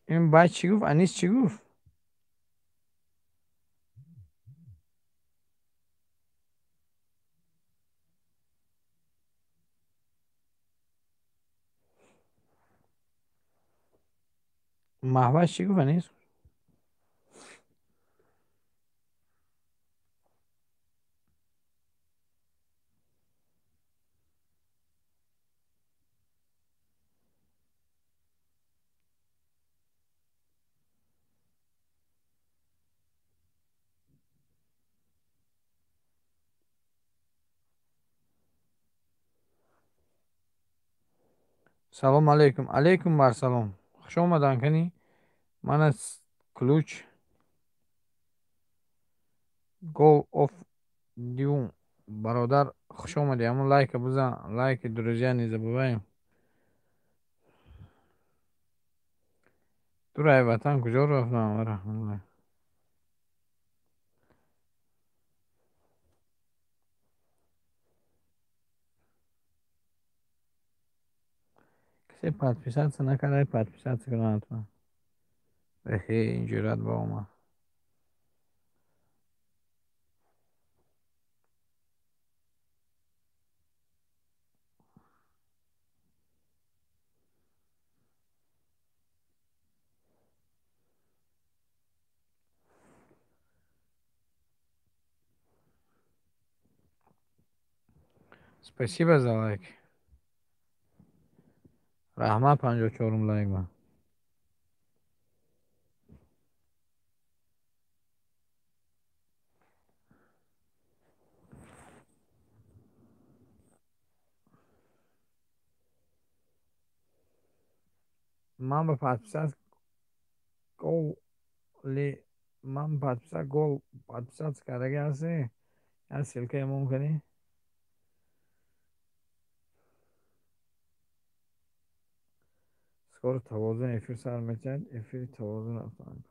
Ин баъд чӣ гуфт? Анис чӣ гуфт? Маҳваш чӣ гуфт, Анис? Салом алейкум. Алейкум бар салом. Хуш омадан кани. Мана ключ гол оф дюм. Бародар, хуш омадӣ. Ҳамон лайка бизан. Лайки, друзья, не забываем. Дураи ватан куҷо рафтам? Раҳматуллоҳ. Касе подписаться накарда, подписаться кунад ҳатман. Эхе, ин ҷуръат ба омад. Спасибо за лайк. Раҳмат 54-ум лайк ба. Ман ба подписать голи, ман подписать гол подписаться кардаги ҳастӣ? Як ссылка мон кунӣ? Скоро тавозун эфир сар метиҳад. Эфири тавозун рафтан.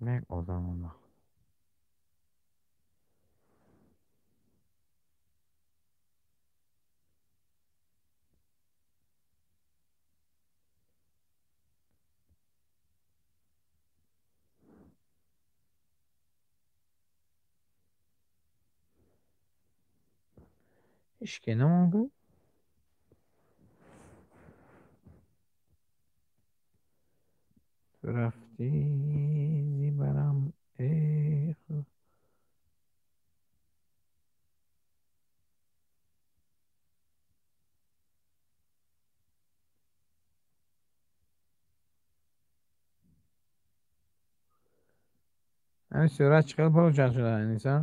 Як одам омад. Ҳеҷ намонду. Ту рафтӣ зи барам, эй Худо. Ҳамин сурат чӣ қадр получать шуда, Аниса?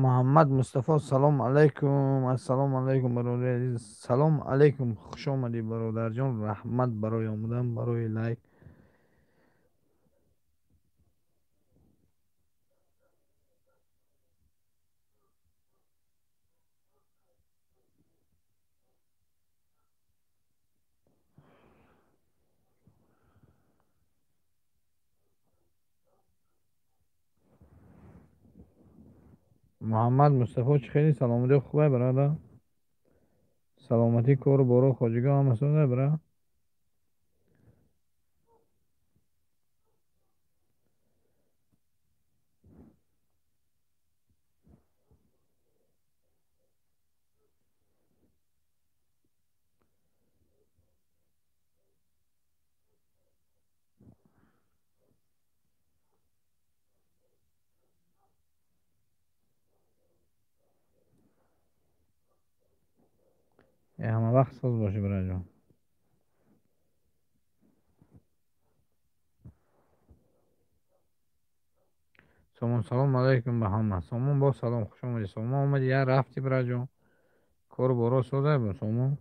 Муҳаммад Мустафо, салом алайкум. Ассалому алайкум, бародари азиз. Салом алайкум, хуш омадӣ, бародарҷон. Раҳмат барои омадан, барои лайк. Муҳаммад Мустафо, чӣ хеле саломатӣ хубай, бародар? Саломатӣ, кору боро, хоҷигиҳо ҳама созай, бара? Ҳама вақт соз бошӣ, бираҷон. Сомон, салом алайкум ба ҳама. Сомон, боз салом, хуш омадӣ. Сомон, омадӣ, я рафтӣ, бираҷон? Кору боро созай, Сомон?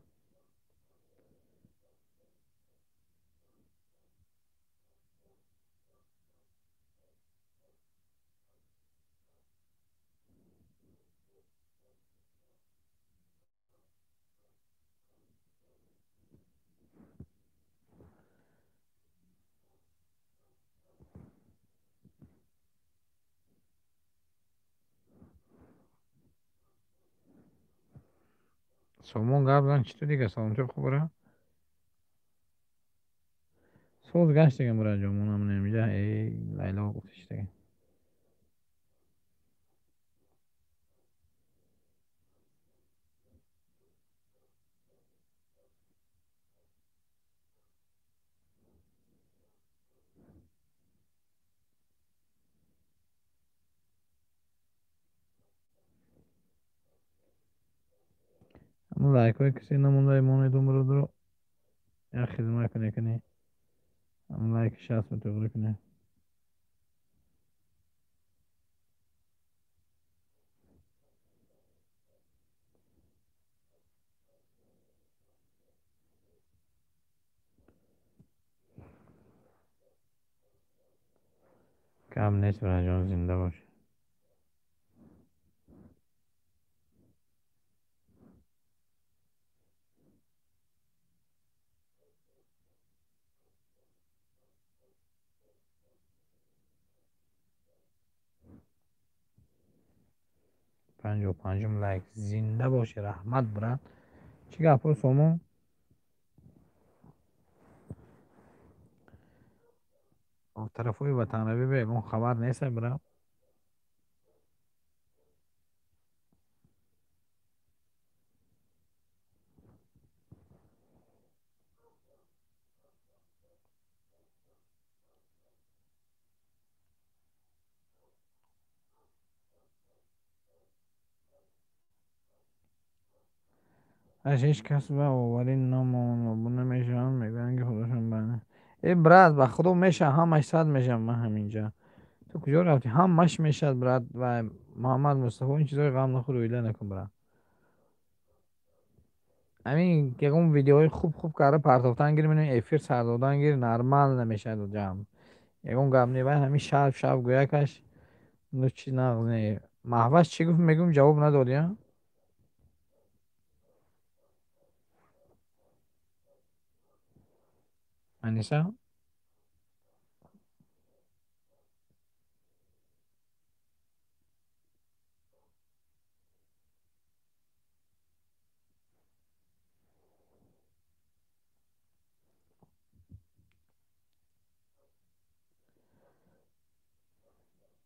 Сомон, гап зан, чӣ ту дига? Саломатӣ, хуб, бира? Соз гаштагам, бираҷон, монам немиҷа. Эй, Лайло гуфтиштага. Лайкҳои касе намонда, монедум, бародаро, як хизмат куне, кунӣ лайки 60 туғри кунед. Гап нест, бираҷон, зинда бош. 55-ум лайк, зинда бошӣ, раҳмат, брат. Чӣ гапҳо, Сомон? Тарафҳои ватанравӣ ба ягон хабар нест, брат? Аш ҳеҷ кас ба оварӣ намон намешаванд, мегӯянд, ки худошон бана. Э, брат, ба худо мешавад, ҳамаш сад мешавад. Ман ҳаминҷа, ту куҷо рафтӣ? Ҳамаш мешавад, брат. Ва Муҳаммад Мустафо, ин чизҳои ғам нахӯр, оила накун, брат. Ҳамин ягон видеоҳои хуб хуб карда партофтан гир, минем эфир сар додан гир, нормал намешавад ҷамъ. Ягон гап не, вай ҳамин шаб шаб гӯякаш, ну чи нағз не. Маҳваш чӣ гуфт, мегӯм, ҷавоб надодӣ, а? Аниса?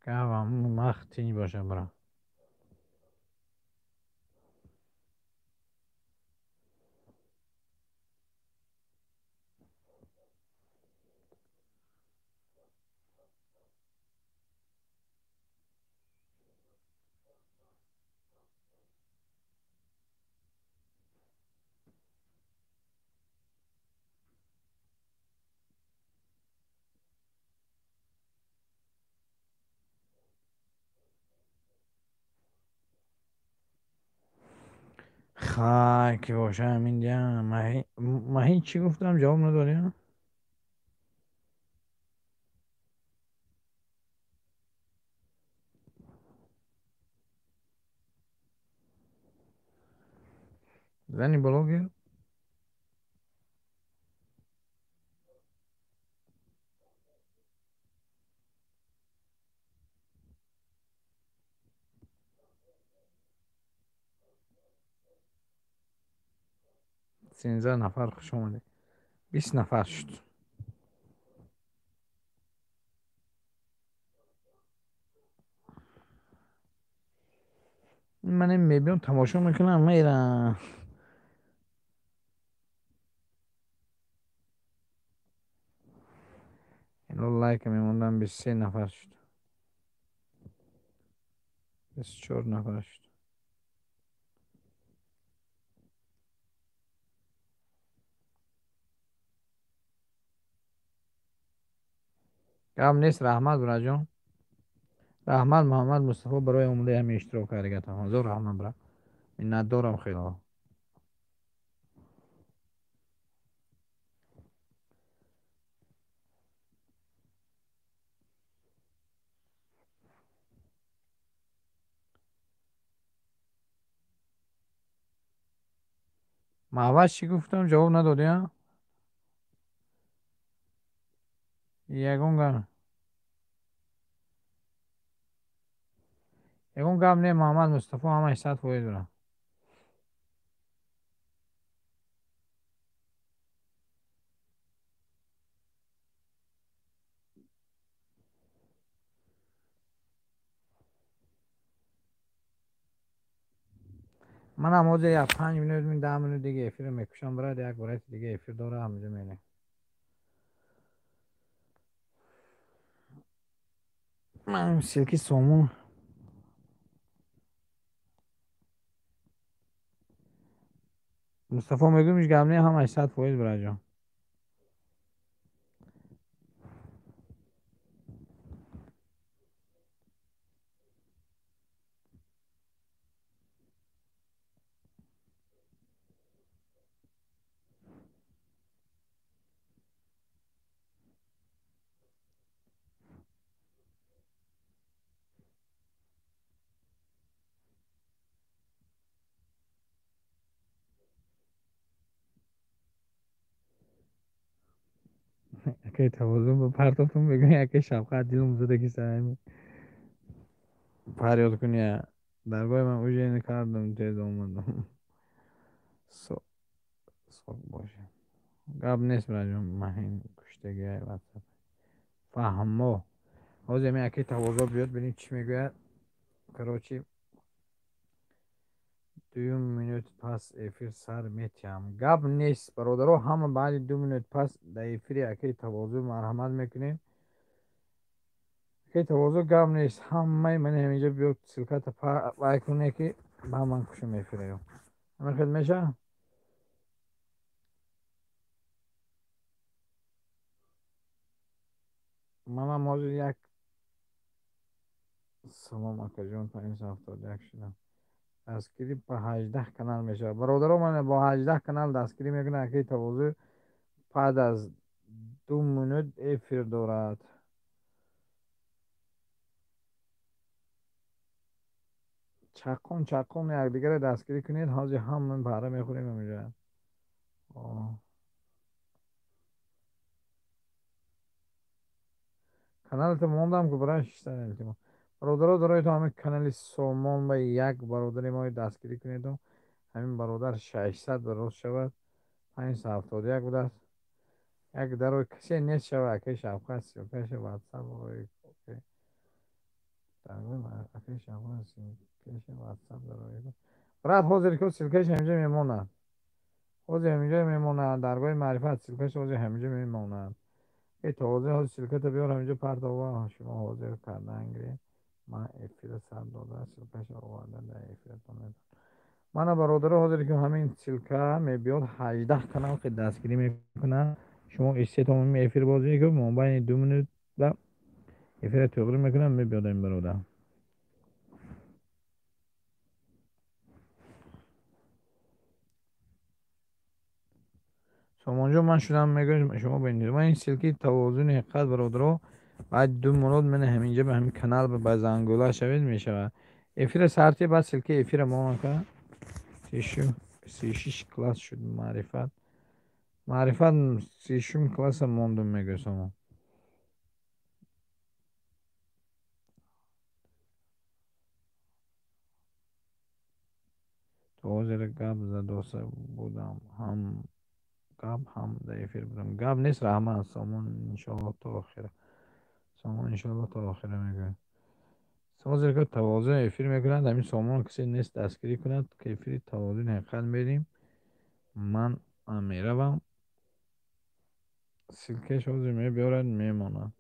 Гавам мах тинч боша, бира. Хай, ки боша, ҳамин дия. Маҳин чӣ гуфтам, ҷавоб надодӣ? Зани блогер? 13 нафар, хуш омадед. 20 нафар шуд. Ман мебиём, тамошо мекунам, мерам. Ино лайка мемондам, 23 нафар шуд. 24 нафар шуд. Гап нест, раҳмат, бираҷон. Раҳмат, Муҳаммад Мустафо, барои омадаи ҳамин иштирок кардагатон. Ҳазор раҳмат, бира. Миннатдорам хело. Маҳваш чӣ гуфтам? Ҷавоб надодӣ, а? Ягон гап. Ягон гап не, Муҳаммад Мустафо, ҳамааш 100% бира. Манам ҳозир як 5 минут, 10 минут дига эфирро мекушам, брат, як борати дига эфир дора, ҳамҷо мерем. Ман ссылки Сомон Мустафо мегӯям, ҳеҷ гап не, ҳамааш 100%, бираҷон. Акай тавозун ба партофтум, мегӯям, акай шавқат дилум зада ки саҳами фарёд куни. Даргоҳи ман уже кардам, тез омадам. Сок бошад. Гап нест, бираҷон, маҳин куштагиай ватсап. Фаҳмо. Ҳозир ҳамин акай тавозо биёд, бинем чӣ мегӯяд. Короче, 2 минут пас эфир сар метиҳам. Гап нест, бародаро, ҳама баъди 2 минут пас дар эфири акаи тавозӯ марҳамат мекунем. Акаи тавозӯ, гап нест, ҳамаи ман ҳаминҷо биёд, ссылката вай куне, ки ба ман кушам эфираё. Ҳамин хел мешавад? Манам ҳозир як салом, акаҷон, 571 шудам. Дастгирӣ ба 18 канал мешавад. Бародаро, ман бо 18 канал дастгирӣ мекунам. Акаи тавозӯ баъд аз 2 минут эфир дорад. Чақон чақон якдигарро дастгирӣ кунед, ҳозир ҳама баҳра мехӯрем ҳаминҷо. Каналато мондам ку, барои шиштан илтимос. Бародаро, дорои то ҳамин канали Сомон ба як бародари мо дастгирӣ кунед, ҳамин бародар 600 ба рост шавад, 571 будааст. Як дарои касе нест шавад, акаи Шавқат ссылкаша ватсап, акаи Шавқат ссылкаша ватсап дарои. Брат, ҳозир ки ссылкаша ҳаминҷо мемонад. Ҳозир ҳаминҷо мемонад, даргоҳи маърифат ссылкаша ҳозир ҳаминҷо мемонад. Э тоза ҳозир ссылката биёр ҳаминҷо партова, шумо ҳозир кардан гиред. Ман эфира сар дода, ссылкаша оварда дар эфиратон медам. Мана бародаро, ҳозир ки ҳамин ссылка мебиёд, 18 канал ки дастгирӣ мекунад. Шумо истетон эфир бозӣ мекунед, мобайни 2 минут ба эфира туғрӣ мекунам, мебиёд ин бародар. Сомонҷон, ман шудам мегӯям, шумо бинед. Ман ин ссылки тавозуни ҳақиқат, бародаро, баъд 2 минут ман ҳаминҷо ба ҳамин канал ба зангула шавед мешавад. Эфира сарти баъд ссылки эфира монка. 36 класс шуд маърифат. Маърифат 36 класса мондум, мегӯяд Сомон. То ҳозир гап задоса будам, ҳам гап ҳам дар эфир будам. Гап нест, раҳмат, Сомон, иншоалло то охира. Сомон иншоалло то охира мегӯяд. Ҳозир ки тавозун эфир мекунад, ҳамин Сомон касе нест дастгирӣ кунад, ки эфири тавозуни ҳақиқат мерим. Ман меравам. Ссылкаш ҳозир мебиёрад, мемонад.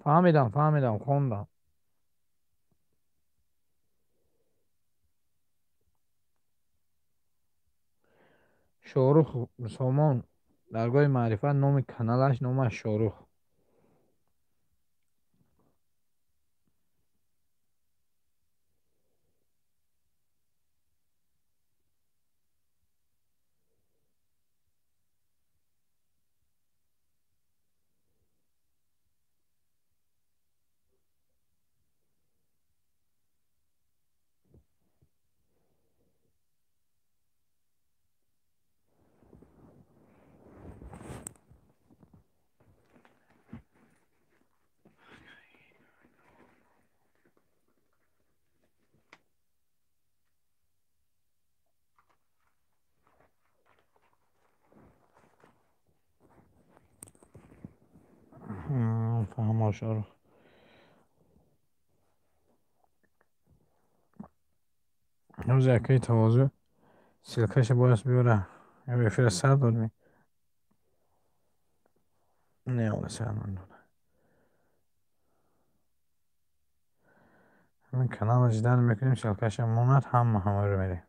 Фаҳмидам, фаҳмидам, хондам. Шоҳрух Сомон, Даргоҳи маърифат, номи каналаш номаш Шоҳрух. Фаҳмо, Шоҳрух. Рӯзи акаи тавозӯ ссылкаша бояд биёра. Ё эфира сар додми? Не, ола сар надода. Ҳамин каналро жидан мекунем, ссылкаша монад, ҳама ҳамаро мерем.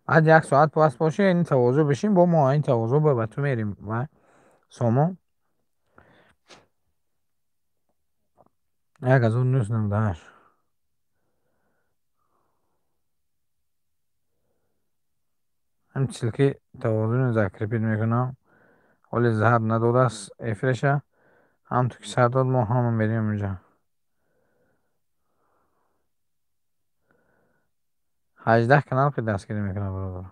Баъд як соат пас боше, ин тавозӯ бишин, бо мо ин тавозӯ ба ту мерем. Ва Сомон 1998. Ҳам ссылки тавозӯро закрепить мекунам. Ҳоли заҳр надодааст эфираша. Ҳам ту ки сар дод, мо ҳама мерем инҷа. 18 канал ки дастгирӣ мекунад, бародар.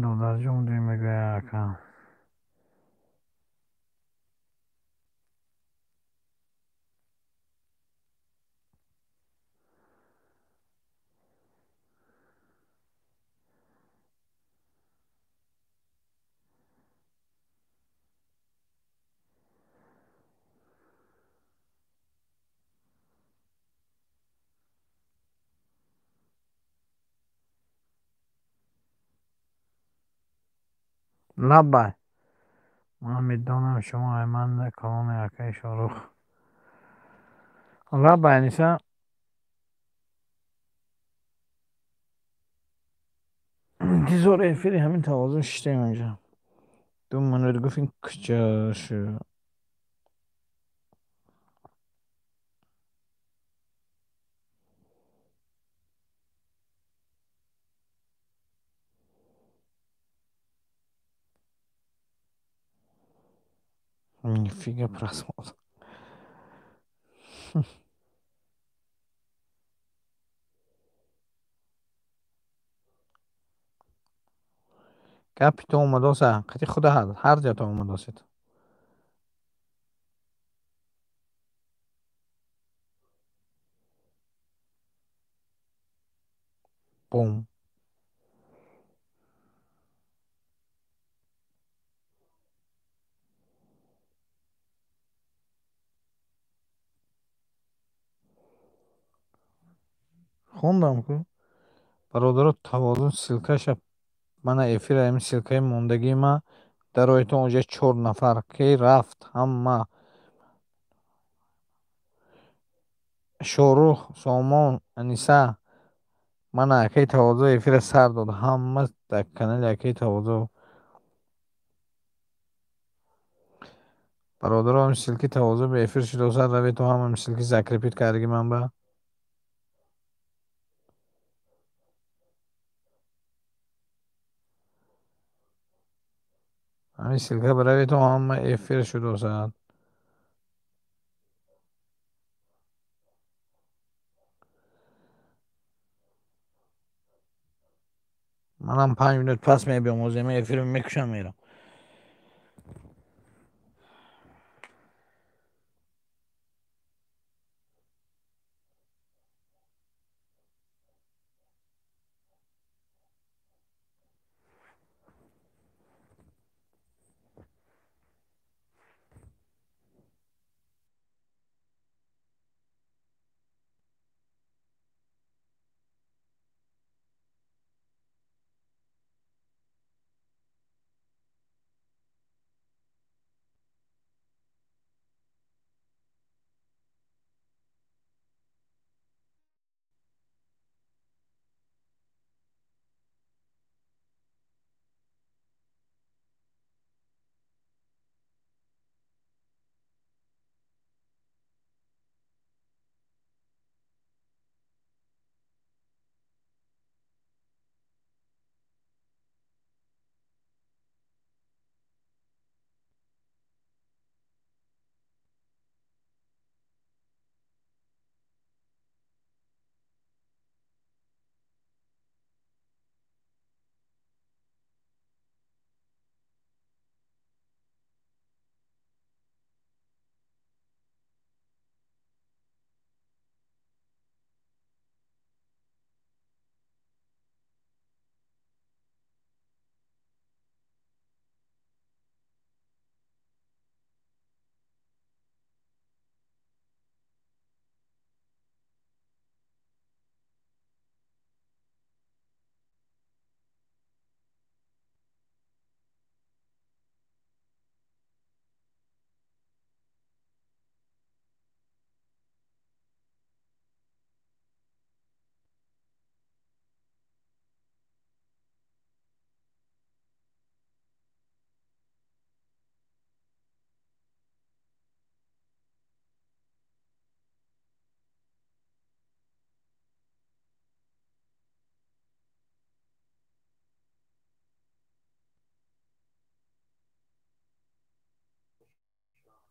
Додарҷон мегӯяд ака. Лаббай. Ман медонам, шумо айманда калони, акаи Шоҳрух. Лаббай, Аниса. Интизори эфири ҳамин тавозун шиштем инҷа. 2 минут гуфт, ин куҷо шуд? Нифига просмотр. Гапи ту омадоса, қати худа ҳар ҷо ту омадосед. Бум. Хондам ку. Бародаро, тавозун ссылкаша мана эфира ҳамин ссылкаи мондагии ма дароитон оҷа 4 нафар ки рафт ҳама. Шоҳрух, Сомон, Аниса, мана акаи тавозӯ эфира сар дод. Ҳама дар канали акаи тавозӯ. Бародаро, ҳамин ссылки тавозӯ ба эфир шудоса, равед то ҳама ссылки закрепить кардаги ман ба. Ҳамин ссылка баравед то ҳама эфир шудосад. Манам 5 минут пас мебиём, озема эфирро мекушам, мерам.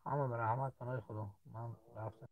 Ҳама ба раҳмат, паноҳи Худо. Ман рафтам.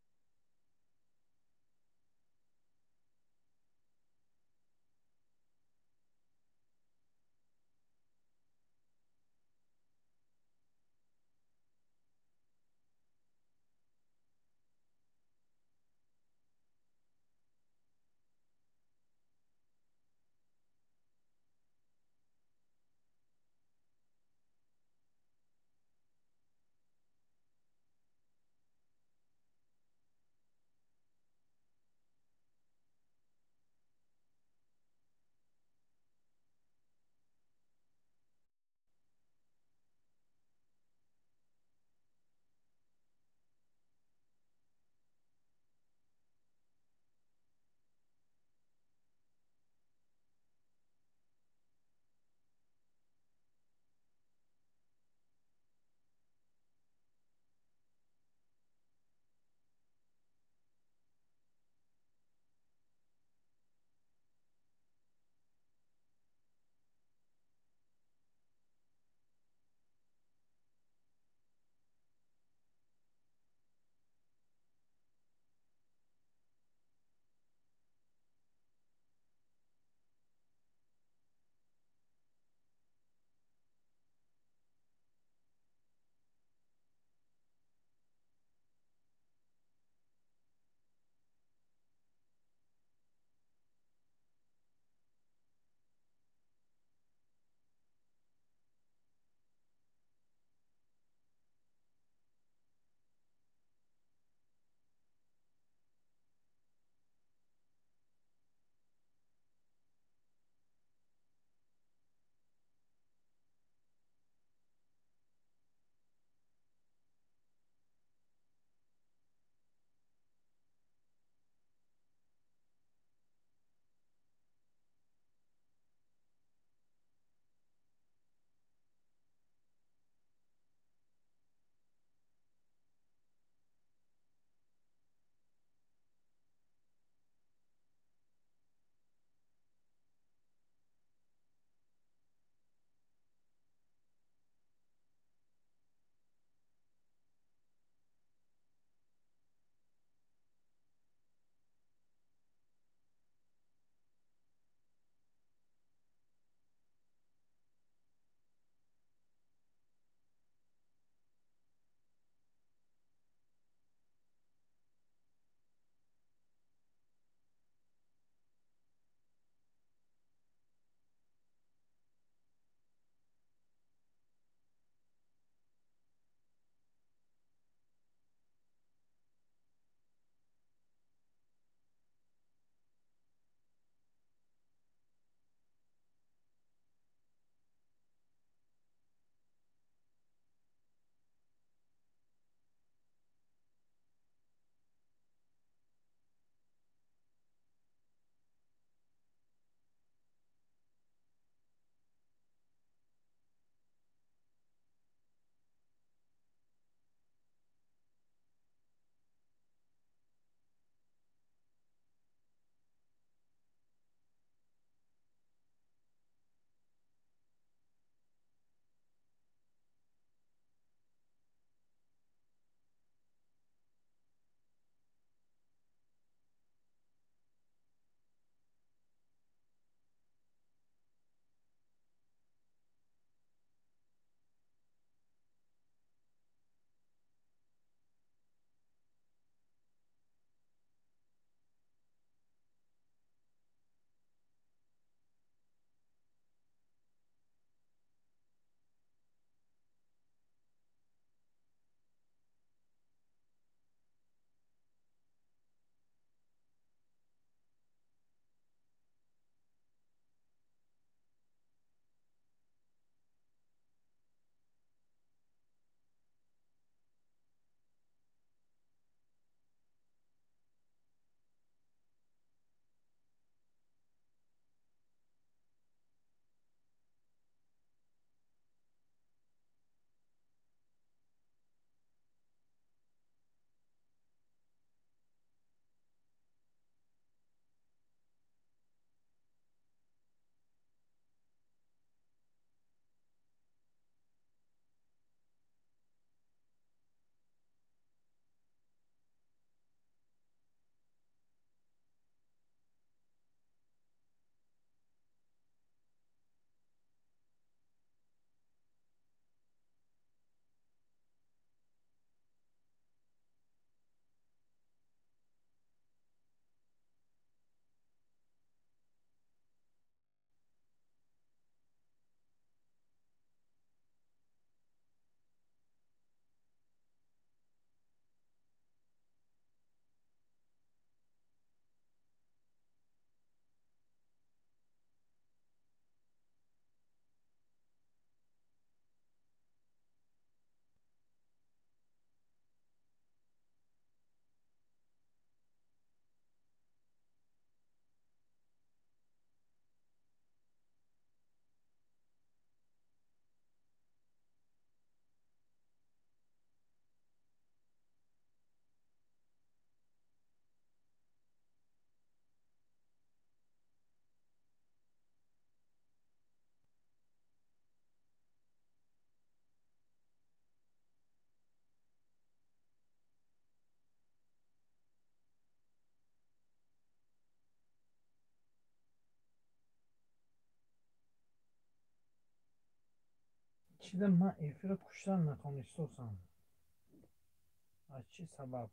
Шида ман эфира куштан натонистосам. Аз чӣ сабаб?